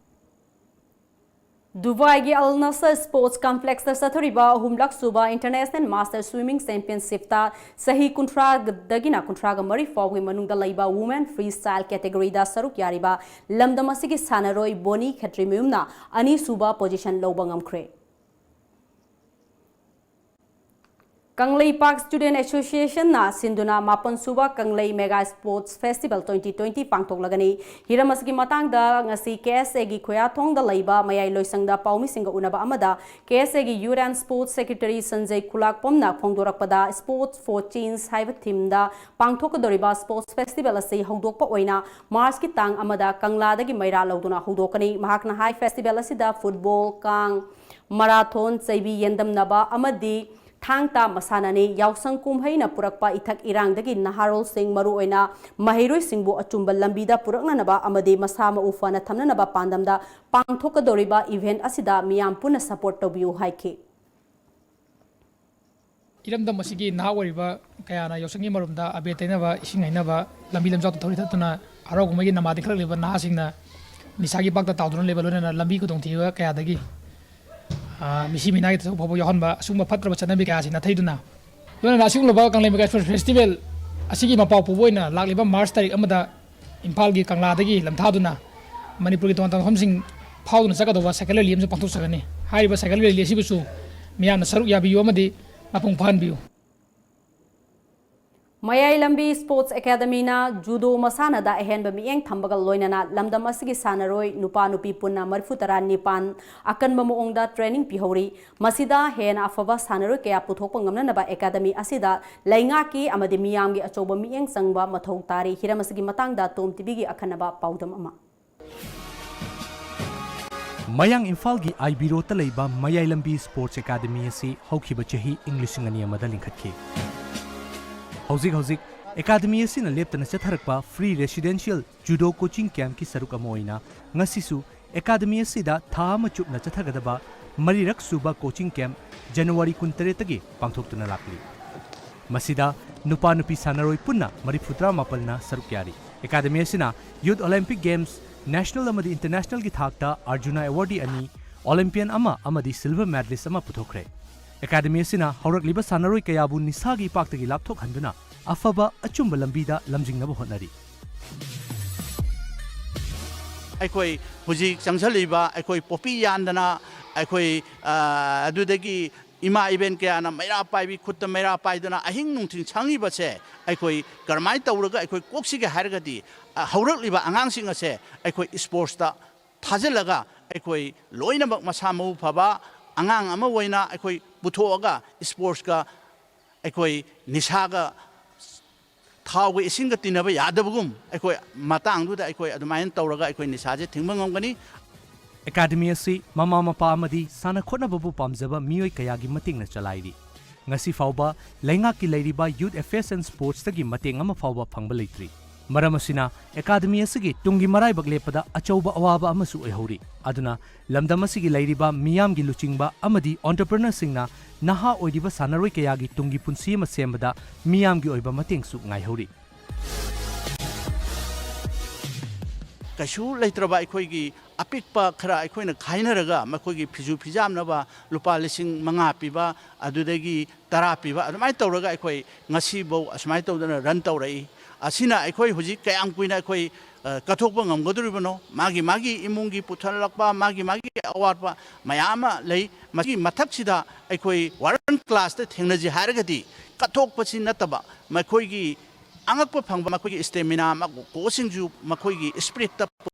ꯗꯨꯕꯥꯏꯒꯤ Al Nassr Sports Complexꯇ ꯆꯠꯊꯔꯤꯕ ꯑꯍꯨꯝꯂꯛ ꯁꯨꯕ International Master Swimming Championshipꯇ ꯆꯍꯤ ꯀꯨꯟꯊ꯭ꯔꯥꯗꯒꯤꯅ ꯀꯨꯟꯊ꯭ꯔꯥꯒ ꯃꯔꯤ ꯐꯥꯎꯕꯒꯤ ꯃꯅꯨꯡꯗ ꯂꯩꯕ Women Freestyle categoryꯗ ꯁꯔꯨꯛ ꯌꯥꯔꯤꯕ ꯂꯝꯗꯝ ꯑꯁꯤꯒꯤ ꯁꯥꯟꯅꯔꯣꯏ ꯕꯣꯅꯤ ꯈꯦꯇ꯭ꯔꯤꯃꯌꯨꯝꯅ ꯑꯅꯤꯁꯨꯕ position ꯂꯧꯕ ꯉꯝꯈ꯭ꯔꯦ꯫ ꯀꯪꯂꯩꯄꯥꯛ Student Associationꯅ ꯁꯤꯟꯗꯨꯅ ꯃꯥꯄꯟ ꯁꯨꯕ ꯀꯪꯂꯩ Mega Sports Festival twenty twenty ꯄꯥꯡꯊꯣꯛꯂꯒꯅꯤ꯫ ꯍꯤꯔꯝ ꯑꯁꯤꯒꯤ ꯃꯇꯥꯡꯗ ꯉꯁꯤ K S Aꯒꯤ ꯈꯨꯌꯥꯊꯣꯡꯗ ꯂꯩꯕ ꯃꯌꯥꯏ ꯂꯣꯏꯁꯪꯗ ꯄꯥꯎꯃꯤꯁꯤꯡꯒ ꯎꯅꯕ ꯑꯃꯗ K S Aꯒꯤ Youth and Sports Secretary ꯁꯟꯖꯩ ꯈꯨꯂꯥꯛꯄꯝꯅ ꯐꯣꯡꯗꯣꯔꯛꯄꯗ Sports for Change ꯍꯥꯏꯕ themeꯗ ꯄꯥꯡꯊꯣꯛꯀꯗꯧꯔꯤꯕ Sports Festival ꯑꯁꯤ ꯍꯧꯗꯣꯛꯄ ꯑꯣꯏꯅ Marchꯀꯤ ꯇꯥꯡ ꯑꯃꯗ ꯀꯪꯂꯥꯗꯒꯤ ꯃꯩꯔꯥ ꯂꯧꯗꯨꯅ ꯍꯧꯗꯣꯛꯀꯅꯤ꯫ ꯃꯍꯥꯛꯅ ꯍꯥꯏ, festival ꯑꯁꯤꯗ football, ꯀꯥꯡ, marathon, ꯆꯩꯕꯤ ꯌꯦꯟꯗꯝꯅꯕ ꯑꯃꯗꯤ ꯊꯥꯡ ꯇꯥ ꯃꯁꯥꯟꯅꯅꯤ꯫ ꯌꯥꯎꯁꯪ ꯀꯨꯝꯍꯩꯅ ꯄꯨꯔꯛꯄ ꯏꯊꯛ ꯏꯔꯥꯡꯗꯒꯤ ꯅꯍꯥꯔꯣꯜꯁꯤꯡ, ꯃꯔꯨꯑꯣꯏꯅ ꯃꯍꯩꯔꯣꯏꯁꯤꯡꯕꯨ ꯑꯆꯨꯝꯕ ꯂꯝꯕꯤꯗ ꯄꯨꯔꯛꯅꯅꯕ ꯑꯃꯗꯤ ꯃꯁꯥ ꯃꯎ ꯐꯅ ꯊꯝꯅꯅꯕ ꯄꯥꯟꯗꯝꯗ ꯄꯥꯡꯊꯣꯛꯀꯗꯧꯔꯤꯕ event ꯑꯁꯤꯗ ꯃꯤꯌꯥꯝ ꯄꯨꯟꯅ support ꯇꯧꯕꯤꯌꯨ ꯍꯥꯏꯈꯤ꯫ ꯏꯔꯝꯗꯝ ꯑꯁꯤꯒꯤ ꯅꯍꯥ ꯑꯣꯏꯔꯤꯕ ꯀꯌꯥꯅ ꯌꯥꯎꯁꯪꯒꯤ ꯃꯔꯨꯝꯗ ꯑꯕꯦꯔ ꯇꯩꯅꯕ, ꯏꯁꯤꯡ ꯍꯩꯅꯕ, ꯂꯝꯕꯤ ꯂꯝꯖꯥꯎꯗ ꯊꯧꯔꯤ ꯊꯠꯇꯨꯅ ꯍꯔꯥꯎ ꯀꯨꯝꯍꯩꯒꯤ ꯅꯃꯥꯗ ꯏꯟꯈꯠꯂꯛꯂꯤꯕ ꯅꯍꯥꯁꯤꯡꯅ ꯅꯤꯁꯥꯒꯤ ꯄꯥꯛꯇ ꯇꯥꯎꯗꯨꯅ ꯂꯩꯕ, ꯂꯣꯏꯅꯅ ꯂꯝꯕꯤ ꯈꯨꯗꯣꯡꯊꯤꯕ ꯀꯌꯥꯗꯒꯤ, ꯑ, ꯃꯤꯁꯤ ꯃꯤꯅꯥꯒꯤ ꯊꯧꯗꯣꯛ ꯐꯥꯎꯕ ꯌꯥꯎꯍꯟꯕ, ꯑꯁꯤꯒꯨꯝꯕ ꯐꯠꯇ꯭ꯔꯕ ꯆꯠꯅꯕꯤ ꯀꯌꯥ ꯑꯁꯤ ꯅꯥꯊꯩꯗꯨꯅ, ꯂꯣꯏꯅꯅ ꯑꯁꯤꯒꯨꯝꯂꯕ ꯀꯪꯂꯩ ꯃꯩꯀꯥꯏ Sports Festival ꯑꯁꯤꯒꯤ ꯃꯄꯥꯎ ꯄꯨꯕ ꯑꯣꯏꯅ ꯂꯥꯛꯂꯤꯕ March ꯇꯥꯔꯤꯛ ꯑꯃꯗ ꯏꯝꯐꯥꯜꯒꯤ ꯀꯪꯂꯥꯗꯒꯤ ꯂꯝꯊꯥꯗꯨꯅ ꯃꯅꯤꯄꯨꯔꯒꯤ ꯇꯣꯉꯥꯟ ꯇꯣꯉꯥꯟꯕ ꯃꯐꯝꯁꯤꯡ ꯐꯥꯎꯗꯨꯅ ꯆꯠꯀꯗꯧꯕ cycle rally ꯑꯃꯁꯨ ꯄꯥꯡꯊꯣꯛꯆꯒꯅꯤ꯫ ꯍꯥꯏꯔꯤꯕ cycle rally ꯑꯁꯤꯕꯨꯁꯨ ꯃꯤꯌꯥꯝꯅ ꯁꯔꯨꯛ ꯌꯥꯕꯤꯌꯨ ꯑꯃꯗꯤ ꯃꯄꯨꯡ ꯐꯥꯍꯟꯕꯤꯌꯨ꯫ ꯃꯌꯥꯏ ꯂꯝꯕꯤ Sports Academyꯅ judo ꯃꯁꯥꯟꯅꯗ ꯑꯍꯦꯟꯕ ꯃꯤꯠꯌꯦꯡ ꯊꯝꯕꯒ ꯂꯣꯏꯅꯅ ꯂꯝꯗꯝ ꯑꯁꯤꯒꯤ ꯁꯥꯟꯅꯔꯣꯏ ꯅꯨꯄꯥ ꯅꯨꯄꯤ ꯄꯨꯟꯅ ꯃꯔꯤꯐꯨ ꯇꯔꯥ ꯅꯤꯄꯥꯟ ꯑꯀꯟꯕ ꯃꯑꯣꯡꯗ training ꯄꯤꯍꯧꯔꯤ꯫ ꯃꯁꯤꯗ ꯍꯦꯟꯅ ꯑꯐꯕ ꯁꯥꯟꯅꯔꯣꯏ ꯀꯌꯥ ꯄꯨꯊꯣꯛꯄ ꯉꯝꯅꯅꯕ academy ꯑꯁꯤꯗ ꯂꯩꯉꯥꯛꯀꯤ ꯑꯃꯗꯤ ꯃꯤꯌꯥꯝꯒꯤ ꯑꯆꯧꯕ ꯃꯤꯠꯌꯦꯡ ꯆꯪꯕ ꯃꯊꯧ ꯇꯥꯔꯤ꯫ ꯍꯤꯔꯝ ꯑꯁꯤꯒꯤ ꯃꯇꯥꯡꯗ ꯇꯣꯝ ꯇꯤꯚꯤꯒꯤ ꯑꯈꯟꯅꯕ ꯄꯥꯎꯗꯝ ꯑꯃ꯫ ꯃꯌꯥꯡ ꯏꯝꯐꯥꯜꯒꯤ ꯑꯥꯏ ꯕꯤ ꯔꯣꯗꯇ ꯂꯩꯕ ꯃꯌꯥꯏ ꯂꯝꯕꯤ Sports Academy ꯑꯁꯤ ꯍꯧꯈꯤꯕ ꯆꯍꯤ ꯏꯪ ꯂꯤꯁꯤꯡ ꯑꯅꯤ ꯑꯃꯗ ꯂꯤꯡꯈꯠꯈꯤ꯫ ꯍꯧꯖꯤꯛ ꯍꯧꯖꯤꯛ academy ꯑꯁꯤꯅ ꯂꯦꯞꯇꯅ ꯆꯠꯊꯔꯛꯄ free residential judo coaching campꯀꯤ ꯁꯔꯨꯛ ꯑꯃ ꯑꯣꯏꯅ ꯉꯁꯤꯁꯨ academy ꯑꯁꯤꯗ ꯊꯥ ꯑꯃ ꯆꯨꯞꯅ ꯆꯠꯊꯒꯗꯕ ꯃꯔꯤꯔꯛ ꯁꯨꯕ coaching camp January ꯀꯨꯟꯇꯔꯦꯠꯇꯒꯤ ꯄꯥꯡꯊꯣꯛꯇꯨꯅ ꯂꯥꯛꯂꯤ꯫ ꯃꯁꯤꯗ ꯅꯨꯄꯥ ꯅꯨꯄꯤ ꯁꯥꯟꯅꯔꯣꯏ ꯄꯨꯟꯅ ꯃꯔꯤꯐꯨꯇꯔꯥ ꯃꯥꯄꯜꯅ ꯁꯔꯨꯛ ꯌꯥꯔꯤ꯫ Academy ꯑꯁꯤꯅ Youth Olympic Games, National ꯑꯃꯗꯤ Internationalꯒꯤ ꯊꯥꯛꯇ Arjuna Awardee ꯑꯅꯤ, Olympian ꯑꯃ ꯑꯃꯗꯤ silver medalist ꯑꯃ ꯄꯨꯊꯣꯛꯈ꯭ꯔꯦ꯫ Academy ꯑꯁꯤꯅ ꯍꯧꯔꯛꯂꯤꯕ ꯁꯥꯟꯅꯔꯣꯏ ꯀꯌꯥꯕꯨ ꯅꯤꯁꯥꯒꯤ ꯏꯄꯥꯛꯇꯒꯤ ꯂꯥꯞꯊꯣꯛꯍꯟꯗꯨꯅ ꯑꯐꯕ ꯑꯆꯨꯝꯕ ꯂꯝꯕꯤꯗ ꯂꯝꯖꯤꯡꯅꯕ ꯍꯣꯠꯅꯔꯤ꯫ ꯑꯩꯈꯣꯏ ꯍꯧꯖꯤꯛ ꯆꯪꯁꯤꯜꯂꯤꯕ ꯑꯩꯈꯣꯏ ꯄꯣꯄꯤ ꯌꯥꯟꯗꯅ ꯑꯩꯈꯣꯏ, ꯑ, ꯑꯗꯨꯗꯒꯤ ꯏꯃꯥ ꯏꯕꯦꯟ ꯀꯌꯥꯅ ꯃꯩꯔꯥ ꯄꯥꯏꯕꯤ, ꯈꯨꯠꯇ ꯃꯩꯔꯥ ꯄꯥꯏꯗꯨꯅ ꯑꯍꯤꯡ ꯅꯨꯡꯊꯤꯜ ꯁꯪꯉꯤꯕꯁꯦ ꯑꯩꯈꯣꯏ ꯀꯔꯝꯍꯥꯏꯅ ꯇꯧꯔꯒ ꯑꯩꯈꯣꯏ ꯀꯣꯛꯁꯤꯒꯦ ꯍꯥꯏꯔꯒꯗꯤ, ꯑ, ꯍꯧꯔꯛꯂꯤꯕ ꯑꯉꯥꯡꯁꯤꯡ ꯑꯁꯦ ꯑꯩꯈꯣꯏ sportsꯇ ꯊꯥꯖꯤꯜꯂꯒ ꯑꯩꯈꯣꯏ ꯂꯣꯏꯅꯃꯛ ꯃꯁꯥ ꯃꯎ ꯐꯕ ꯑꯉꯥꯡ ꯑꯃ ꯑꯣꯏꯅ ꯑꯩꯈꯣꯏ ꯄꯨꯊꯣꯛꯑꯒ sportsꯀ ꯑꯩꯈꯣꯏ ꯅꯤꯁꯥꯒ ꯊꯥꯎꯒ ꯏꯁꯤꯡꯒ ꯇꯤꯟꯅꯕ ꯌꯥꯗꯕꯒꯨꯝ ꯑꯩꯈꯣꯏ ꯃꯇꯥꯡꯗꯨꯗ ꯑꯩꯈꯣꯏ ꯑꯗꯨꯃꯥꯏꯅ ꯇꯧꯔꯒ ꯑꯩꯈꯣꯏ ꯅꯤꯁꯥꯁꯦ ꯊꯤꯡꯕ ꯉꯝꯒꯅꯤ꯫ Academy ꯑꯁꯤ ꯃꯃꯥ ꯃꯄꯥ ꯑꯃꯗꯤ ꯁꯥꯟꯅ ꯈꯣꯠꯅꯕꯕꯨ ꯄꯥꯝꯖꯕ ꯃꯤꯑꯣꯏ ꯀꯌꯥꯒꯤ ꯃꯇꯦꯡꯅ ꯆꯂꯥꯏꯔꯤ꯫ ꯉꯁꯤ ꯐꯥꯎꯕ ꯂꯩꯉꯥꯛꯀꯤ ꯂꯩꯔꯤꯕ Youth Affairs and Sportsꯇꯒꯤ ꯃꯇꯦꯡ ꯑꯃ ꯐꯥꯎꯕ ꯐꯪꯕ ꯂꯩꯇ꯭ꯔꯤ꯫ ꯃꯔꯝ ꯑꯁꯤꯅ ꯑꯦꯀꯥꯗꯃꯤ ꯑꯁꯤꯒꯤ ꯇꯨꯡꯒꯤ ꯃꯔꯥꯏꯕꯛ ꯂꯦꯞꯄꯗ ꯑꯆꯧꯕ ꯑꯋꯥꯕ ꯑꯃꯁꯨ ꯑꯣꯏꯍꯧꯔꯤ꯫ ꯑꯗꯨꯅ ꯂꯝꯗꯝ ꯑꯁꯤꯒꯤ ꯂꯩꯔꯤꯕ ꯃꯤꯌꯥꯝꯒꯤ ꯂꯨꯆꯤꯡꯕ ꯑꯃꯗꯤ entrepreneurꯁꯤꯡꯅ ꯅꯍꯥ ꯑꯣꯏꯔꯤꯕ ꯁꯥꯟꯅꯔꯣꯏ ꯀꯌꯥꯒꯤ ꯇꯨꯡꯒꯤ ꯄꯨꯟꯁꯤ ꯑꯃ ꯁꯦꯝꯕꯗ ꯃꯤꯌꯥꯝꯒꯤ ꯑꯣꯏꯕ ꯃꯇꯦꯡꯁꯨ ꯉꯥꯏꯍꯧꯔꯤ꯫ ꯀꯩꯁꯨ ꯂꯩꯇ꯭ꯔꯕ ꯑꯩꯈꯣꯏꯒꯤ ꯑꯄꯤꯛꯄ ꯈꯔ ꯑꯩꯈꯣꯏꯅ ꯈꯥꯏꯅꯔꯒ ꯃꯈꯣꯏꯒꯤ ꯐꯤꯖꯨ ꯐꯤꯖꯥꯝꯅꯕ ꯂꯨꯄꯥ ꯂꯤꯁꯤꯡ ꯃꯉꯥ ꯄꯤꯕ, ꯑꯗꯨꯗꯒꯤ ꯇꯔꯥ ꯄꯤꯕ, ꯑꯗꯨꯃꯥꯏꯅ ꯇꯧꯔꯒ ꯑꯩꯈꯣꯏ ꯉꯁꯤꯐꯧ ꯑꯁꯨꯃꯥꯏꯅ ꯇꯧꯗꯅ run ꯇꯧꯔꯛꯏ꯫ ꯑꯁꯤꯅ ꯑꯩꯈꯣꯏ ꯍꯧꯖꯤꯛ ꯀꯌꯥꯝ ꯀꯨꯏꯅ ꯑꯩꯈꯣꯏ, ꯑ, ꯀꯠꯊꯣꯛꯄ ꯉꯝꯒꯗꯧꯔꯤꯕꯅꯣ? ꯃꯥꯒꯤ ꯃꯥꯒꯤ ꯏꯃꯨꯡꯒꯤ ꯄꯨꯊꯜꯂꯛꯄ, ꯃꯥꯒꯤ ꯃꯥꯒꯤ ꯑꯋꯥꯠꯄ ꯃꯌꯥꯝ ꯑꯃ ꯂꯩ꯫ ꯃꯁꯤꯒꯤ ꯃꯊꯛꯁꯤꯗ ꯑꯩꯈꯣꯏ world classꯇ ꯊꯦꯡꯅꯁꯤ ꯍꯥꯏꯔꯒꯗꯤ, ꯀꯠꯊꯣꯛꯄꯁꯤ ꯅꯠꯇꯕ, ꯃꯈꯣꯏꯒꯤ ꯑꯉꯛꯄ ꯐꯪꯕ ꯃꯈꯣꯏꯒꯤ stamina, ꯃ-, coachꯁꯤꯡꯁꯨ ꯃꯈꯣꯏꯒꯤ spiritꯇ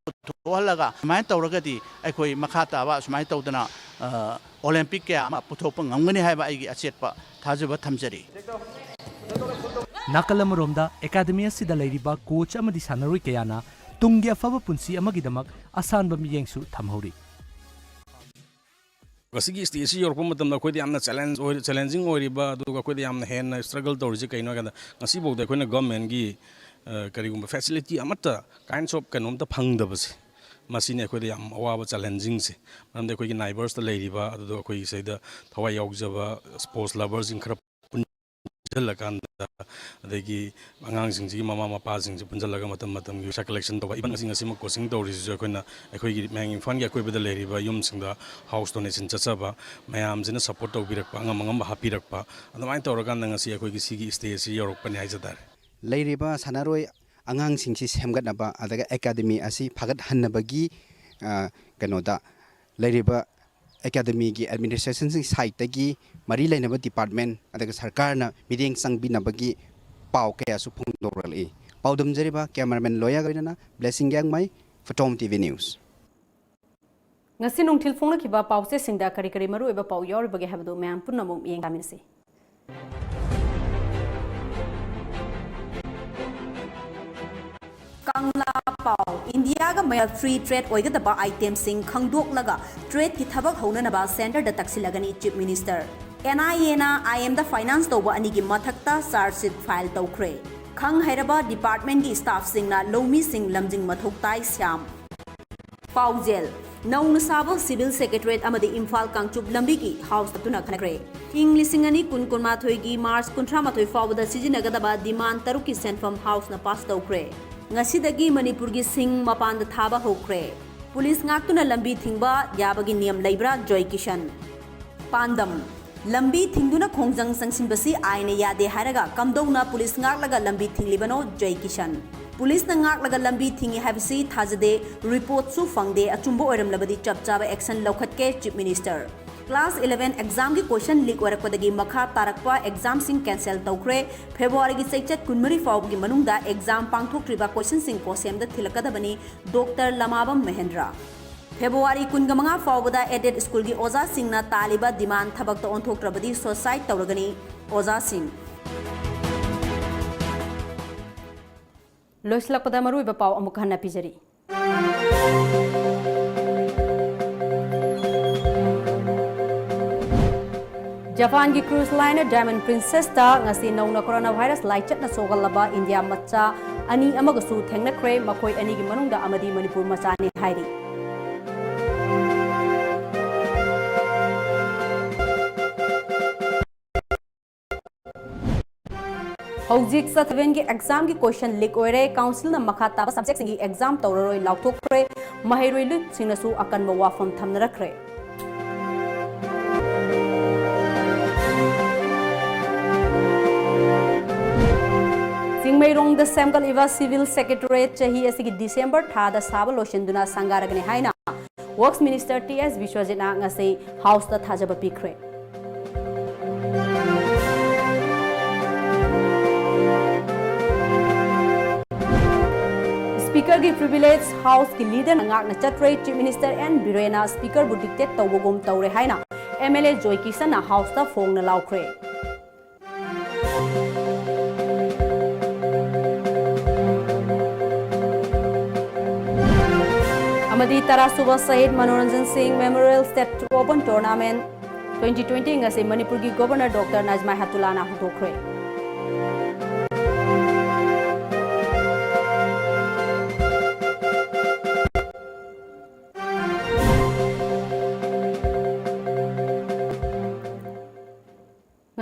ꯄꯨꯊꯣꯛꯍꯜꯂꯒ, ꯑꯗꯨꯃꯥꯏꯅ ꯇꯧꯔꯒꯗꯤ ꯑꯩꯈꯣꯏ ꯃꯈꯥ ꯇꯥꯕ ꯑꯁꯨꯃꯥꯏꯅ ꯇꯧꯗꯅ, ꯑ, Olympic ꯀꯌꯥ ꯑꯃ ꯄꯨꯊꯣꯛꯄ ꯉꯝꯒꯅꯤ ꯍꯥꯏꯕ ꯑꯩꯒꯤ ꯑꯆꯦꯠꯄ ꯊꯥꯖꯕ ꯊꯝꯖꯔꯤ꯫ ꯅꯥꯀꯜ ꯑꯃꯔꯣꯝꯗ ꯑꯦꯀꯥꯗꯃꯤ ꯑꯁꯤꯗ ꯂꯩꯔꯤꯕ coach ꯑꯃꯗꯤ ꯁꯥꯟꯅꯔꯣꯏ ꯀꯌꯥꯅ ꯇꯨꯡꯒꯤ ꯑꯐꯕ ꯄꯨꯟꯁꯤ ꯑꯃꯒꯤꯗꯃꯛ ꯑꯁꯥꯟꯕ ꯃꯤꯠꯌꯦꯡꯁꯨ ꯊꯝꯍꯧꯔꯤ꯫ ꯉꯁꯤꯒꯤ stage ꯑꯁꯤ ꯌꯧꯔꯛꯄ ꯃꯇꯝꯗ ꯑꯩꯈꯣꯏꯗ ꯌꯥꯝꯅ challenge ꯑꯣꯏ-, challenging ꯑꯣꯏꯔꯤꯕ, ꯑꯗꯨꯒ ꯑꯩꯈꯣꯏꯗ ꯌꯥꯝꯅ ꯍꯦꯟꯅ struggle ꯇꯧꯔꯤꯁꯤ ꯀꯩꯅꯣ ꯍꯥꯏ ꯀꯥꯟꯗ, ꯉꯁꯤꯐꯥꯎꯗ ꯑꯩꯈꯣꯏꯅ governmentꯀꯤ, ꯑ, ꯀꯔꯤꯒꯨꯝꯕ facility ꯑꯃꯠꯇ, kinds of ꯀꯩꯅꯣꯝꯇ ꯐꯪꯗꯕꯁꯦ, ꯃꯁꯤꯅꯤ ꯑꯩꯈꯣꯏꯗ ꯌꯥꯝ ꯑꯋꯥꯕ challengingꯁꯦ꯫ ꯃꯔꯝꯗꯤ ꯑꯩꯈꯣꯏꯒꯤ neighborsꯇ ꯂꯩꯔꯤꯕ, ꯑꯗꯨꯗ ꯑꯩꯈꯣꯏꯒꯤ ꯁꯤꯗ ꯊꯋꯥꯏ ꯌꯥꯎꯖꯕ sports loverꯁꯤꯡ ꯈꯔ ꯄꯨꯟꯁꯤꯜꯂꯀꯥꯟꯗ, ꯑꯗꯒꯤ ꯑꯉꯥꯡꯁꯤꯡꯁꯤꯒꯤ ꯃꯃꯥ ꯃꯄꯥꯁꯤꯡꯁꯤ ꯄꯨꯟꯁꯤꯜꯂꯒ ꯃꯇꯝ ꯃꯇꯝꯒꯤ ꯄꯩꯁꯥ collection ꯇꯧꯕ, even ꯉꯁꯤ, ꯉꯁꯤꯃꯛ coaching ꯇꯧꯔꯤꯁꯤꯁꯨ ꯑꯩꯈꯣꯏꯅ ꯑꯩꯈꯣꯏꯒꯤ ꯃꯌꯥꯡ ꯏꯝꯐꯥꯜꯒꯤ ꯑꯀꯣꯏꯕꯗ ꯂꯩꯔꯤꯕ ꯌꯨꯝꯁꯤꯡꯗ house donation ꯆꯠꯆꯕ, ꯃꯌꯥꯝꯁꯤꯅ support ꯇꯧꯕꯤꯔꯛꯄ, ꯑꯉꯝ ꯑꯉꯝꯕ ꯍꯥꯞꯄꯤꯔꯛꯄ, ꯑꯗꯨꯃꯥꯏꯅ ꯇꯧꯔꯀꯥꯟꯗ ꯉꯁꯤ ꯑꯩꯈꯣꯏꯒꯤ ꯁꯤꯒꯤ stage ꯑꯁꯤ ꯌꯧꯔꯛꯄꯅꯤ ꯍꯥꯏꯖ ꯇꯥꯔꯦ꯫ ꯂꯩꯔꯤꯕ ꯁꯥꯟꯅꯔꯣꯏ ꯑꯉꯥꯡꯁꯤꯡꯁꯤ ꯁꯦꯝꯒꯠꯅꯕ ꯑꯗꯨꯒ ꯑꯦꯀꯥꯗꯃꯤ ꯑꯁꯤ ꯐꯒꯠꯍꯟꯅꯕꯒꯤ, ꯑ, ꯀꯩꯅꯣꯗ ꯂꯩꯔꯤꯕ ꯑꯦꯀꯥꯗꯃꯤꯒꯤ administrationꯁꯤꯡ sideꯇꯒꯤ ꯃꯔꯤ ꯂꯩꯅꯕ department ꯑꯗꯨꯒ ꯁꯔꯀꯥꯔꯅ ꯃꯤꯠꯌꯦꯡ ꯆꯪꯕꯤꯅꯕꯒꯤ ꯄꯥꯎ ꯀꯌꯥꯁꯨ ꯐꯣꯡꯗꯣꯔꯛꯂꯤ꯫ ꯄꯥꯎꯗꯝꯖꯔꯤꯕ cameraman ꯂꯣꯌꯥꯒ ꯂꯣꯏꯅꯅ ꯕ꯭ꯂꯦꯁꯤꯡ ꯒ꯭ꯌꯥꯡꯃꯩ, ꯐꯣꯇꯣꯝ ꯇꯤ ꯚꯤ news꯫ ꯉꯁꯤ ꯅꯨꯡꯊꯤꯜ ꯐꯣꯡꯂꯛꯈꯤꯕ ꯄꯥꯎꯆꯦꯁꯤꯡꯗ ꯀꯔꯤ ꯀꯔꯤ ꯃꯔꯨꯑꯣꯏꯕ ꯄꯥꯎ ꯌꯥꯎꯔꯤꯕꯒꯦ ꯍꯥꯏꯕꯗꯨ ꯃꯌꯥꯝ ꯄꯨꯝꯅꯃꯛ ꯃꯤꯠꯌꯦꯡ ꯇꯥꯃꯤꯟꯅꯁꯤ꯫ ꯀꯪꯂꯥ ꯄꯥꯎ, ꯏꯟꯗꯤꯌꯥꯒ ꯃꯌꯥ free trade ꯑꯣꯏꯒꯗꯕ itemꯁꯤꯡ ꯈꯪꯗꯣꯛꯂꯒ tradeꯀꯤ ꯊꯕꯛ ꯍꯧꯅꯅꯕ centreꯗ ꯇꯛꯁꯤꯜꯂꯒꯅꯤ Chief Minister꯫ NIAꯅ IMꯗ finance ꯇꯧꯕ ꯑꯅꯤꯒꯤ ꯃꯊꯛꯇ charge sheet file ꯇꯧꯈ꯭ꯔꯦ꯫ ꯈꯪ ꯍꯩꯔꯕ departmentꯀꯤ staffꯁꯤꯡꯅ ꯂꯧꯃꯤꯁꯤꯡ ꯂꯝꯖꯤꯡ ꯃꯊꯧ ꯇꯥꯏ, ꯁ꯭ꯌꯥꯝ꯫ ꯄꯥꯎꯖꯦꯜ: ꯅꯧꯅ ꯁꯥꯕ civil secretariat ꯑꯃꯗꯤ ꯏꯝꯐꯥꯜ ꯀꯥꯡꯆꯨꯞ ꯂꯝꯕꯤꯒꯤ house ꯇꯨꯅ ꯈꯟꯅꯈ꯭ꯔꯦ꯫ ꯏꯪ ꯂꯤꯁꯤꯡ ꯑꯅꯤ ꯀꯨꯟ ꯀꯨꯟꯃꯥꯊꯣꯏꯒꯤ March ꯀꯨꯟꯊ꯭ꯔꯥ ꯃꯥꯊꯣꯏ ꯐꯥꯎꯕꯗ ꯁꯤꯖꯤꯟꯅꯒꯗꯕ demand ꯇꯔꯨꯛꯀꯤ ꯁꯦꯟꯐꯝ houseꯅ pass ꯇꯧꯈ꯭ꯔꯦ꯫ ꯉꯁꯤꯗꯒꯤ ꯃꯅꯤꯄꯨꯔꯒꯤ ꯁꯤꯡ ꯃꯄꯥꯟꯗ ꯊꯥꯕ ꯍꯧꯈ꯭ꯔꯦ꯫ ꯄꯨꯂꯤꯁ ꯉꯥꯛꯇꯨꯅ ꯂꯝꯕꯤ ꯊꯤꯡꯕ ꯌꯥꯕꯒꯤ ꯅꯤꯌꯝ ꯂꯩꯕ꯭ꯔꯥ? ꯖꯣꯏ ꯀꯤꯁꯟ꯫ ꯄꯥꯟꯗꯝ: ꯂꯝꯕꯤ ꯊꯤꯡꯗꯨꯅ ꯈꯣꯡꯖꯪ ꯆꯪꯁꯤꯟꯕꯁꯤ ꯑꯥꯏꯟꯅ ꯌꯥꯗꯦ ꯍꯥꯏꯔꯒ ꯀꯝꯗꯧꯅ ꯄꯨꯂꯤꯁ ꯉꯥꯛꯂꯒ ꯂꯝꯕꯤ ꯊꯤꯡꯂꯤꯕꯅꯣ? ꯖꯣꯏ ꯀꯤꯁꯟ꯫ ꯄꯨꯂꯤꯁꯅ ꯉꯥꯛꯂꯒ ꯂꯝꯕꯤ ꯊꯤꯡꯉꯤ ꯍꯥꯏꯕꯁꯤ ꯊꯥꯖꯗꯦ, reportꯁꯨ ꯐꯪꯗꯦ, ꯑꯆꯨꯝꯕ ꯑꯣꯏꯔꯝꯂꯕꯗꯤ ꯆꯞ ꯆꯥꯕ action ꯂꯧꯈꯠꯀꯦ, Chief Minister꯫ Class eleven examꯒꯤ question leak ꯑꯣꯏꯔꯛꯄꯗꯒꯤ ꯃꯈꯥ ꯇꯥꯔꯛꯄ examꯁꯤꯡ cancel ꯇꯧꯈ꯭ꯔꯦ꯫ Februaryꯒꯤ ꯆꯩꯆꯠ ꯀꯨꯟꯃꯔꯤ ꯐꯥꯎꯕꯒꯤ ꯃꯅꯨꯡꯗ exam ꯄꯥꯡꯊꯣꯛꯇ꯭ꯔꯤꯕ questionꯁꯤꯡ COHAMꯗ ꯊꯤꯜꯂꯛꯀꯗꯕꯅꯤ, Doctor ꯂꯃꯥꯕꯝ ꯃꯍꯦꯟꯗ꯭ꯔ꯫ February ꯀꯨꯟꯃꯉꯥ ꯐꯥꯎꯕꯗ aided schoolꯒꯤ ꯑꯣꯖꯥꯁꯤꯡꯅ ꯇꯥꯜꯂꯤꯕ demand ꯊꯕꯛꯇ ꯑꯣꯟꯊꯣꯛꯇ꯭ꯔꯕꯗꯤ suicide ꯇꯧꯔꯒꯅꯤ ꯑꯣꯖꯥꯁꯤꯡ꯫ ꯂꯣꯏꯁꯤꯜꯂꯛꯄꯗ ꯃꯔꯨꯑꯣꯏꯕ ꯄꯥꯎ ꯑꯃꯨꯛ ꯍꯟꯅ ꯄꯤꯖꯔꯤ꯫ ꯖꯄꯥꯟꯒꯤ cruise liner Diamond Princessꯇ ꯉꯁꯤ ꯅꯧꯅ coronavirus ꯂꯥꯏꯆꯠꯅ ꯁꯣꯛꯍꯜꯂꯕ ꯏꯟꯗꯤꯌꯥ ꯃꯆꯥ ꯑꯅꯤ ꯑꯃꯒꯁꯨ ꯊꯦꯡꯅꯈ꯭ꯔꯦ꯫ ꯃꯈꯣꯏ ꯑꯅꯤꯒꯤ ꯃꯅꯨꯡꯗ ꯑꯃꯗꯤ ꯃꯅꯤꯄꯨꯔ ꯃꯆꯥꯅꯤ ꯍꯥꯏꯔꯤ꯫ ꯍꯧꯖꯤꯛ ꯁꯇꯚꯦꯟꯒꯤ examꯒꯤ question leak ꯑꯣꯏꯔꯦ꯫ Councilꯅ ꯃꯈꯥ ꯇꯥꯕ subjectꯁꯤꯡꯒꯤ exam ꯇꯧꯔꯔꯣꯏ ꯂꯥꯎꯊꯣꯛꯈ꯭ꯔꯦ꯫ ꯃꯍꯩꯔꯣꯏ ꯂꯨꯞꯁꯤꯡꯅꯁꯨ ꯑꯀꯟꯕ ꯋꯥꯐꯝ ꯊꯝꯅꯔꯛꯈ꯭ꯔꯦ꯫ ꯆꯤꯡꯃꯩꯔꯣꯡꯗ ꯁꯦꯝꯒꯠꯂꯤꯕ civil secretariat ꯆꯍꯤ ꯑꯁꯤꯒꯤ December ꯊꯥꯗ ꯁꯥꯕ ꯂꯣꯏꯁꯤꯟꯗꯨꯅ ꯁꯪꯒꯥꯔꯒꯅꯤ ꯍꯥꯏꯅ Works Minister ꯇꯤ ꯑꯦꯁ ꯕꯤꯁ꯭ꯋꯖꯤꯠꯅ ꯉꯁꯤ Houseꯇ ꯊꯥꯖꯕ ꯄꯤꯈ꯭ꯔꯦ꯫ Speakerꯒꯤ privilege Houseꯀꯤ leaderꯅ ꯉꯥꯛꯅ ꯆꯠꯈ꯭ꯔꯦ꯫ Chief Minister ꯑꯦꯟ ꯕꯤꯔꯦꯟꯅ Speakerꯕꯨ dictate ꯇꯧꯕꯒꯨꯝ ꯇꯧꯔꯦ ꯍꯥꯏꯅ M L A ꯖꯣꯏ ꯀꯤꯁꯟꯅ Houseꯇ ꯐꯣꯡꯅ ꯂꯥꯎꯈ꯭ꯔꯦ꯫ ꯑꯃꯗꯤ ꯇꯔꯥꯁꯨꯕ ꯁꯍꯤꯗ ꯃꯅꯣꯔꯟꯖꯟ ꯁꯤꯡ Memorial State Open Tournament twenty twenty ꯉꯁꯤ ꯃꯅꯤꯄꯨꯔꯒꯤ Governor Doctor ꯅꯖꯃꯥ ꯍꯦꯞꯇꯨꯂꯥꯅ ꯍꯧꯗꯣꯛꯈ꯭ꯔꯦ꯫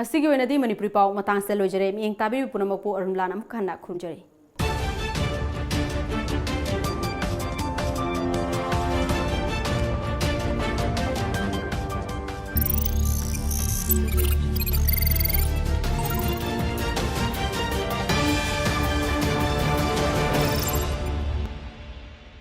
ꯉꯁꯤꯒꯤ ꯑꯣꯏꯅꯗꯤ ꯃꯅꯤꯄꯨꯔꯤ ꯄꯥꯎ ꯃꯇꯥꯡꯁꯤꯗ ꯂꯣꯏꯖꯔꯦ꯫ ꯃꯤꯠꯌꯦꯡ ꯇꯥꯕꯤꯔꯤꯕ ꯄꯨꯝꯅꯃꯛꯄꯨ ꯑꯔꯨꯟꯂꯥꯅ ꯑꯃꯨꯛ ꯍꯟꯅ ꯈꯨꯔꯨꯝꯖꯔꯤ꯫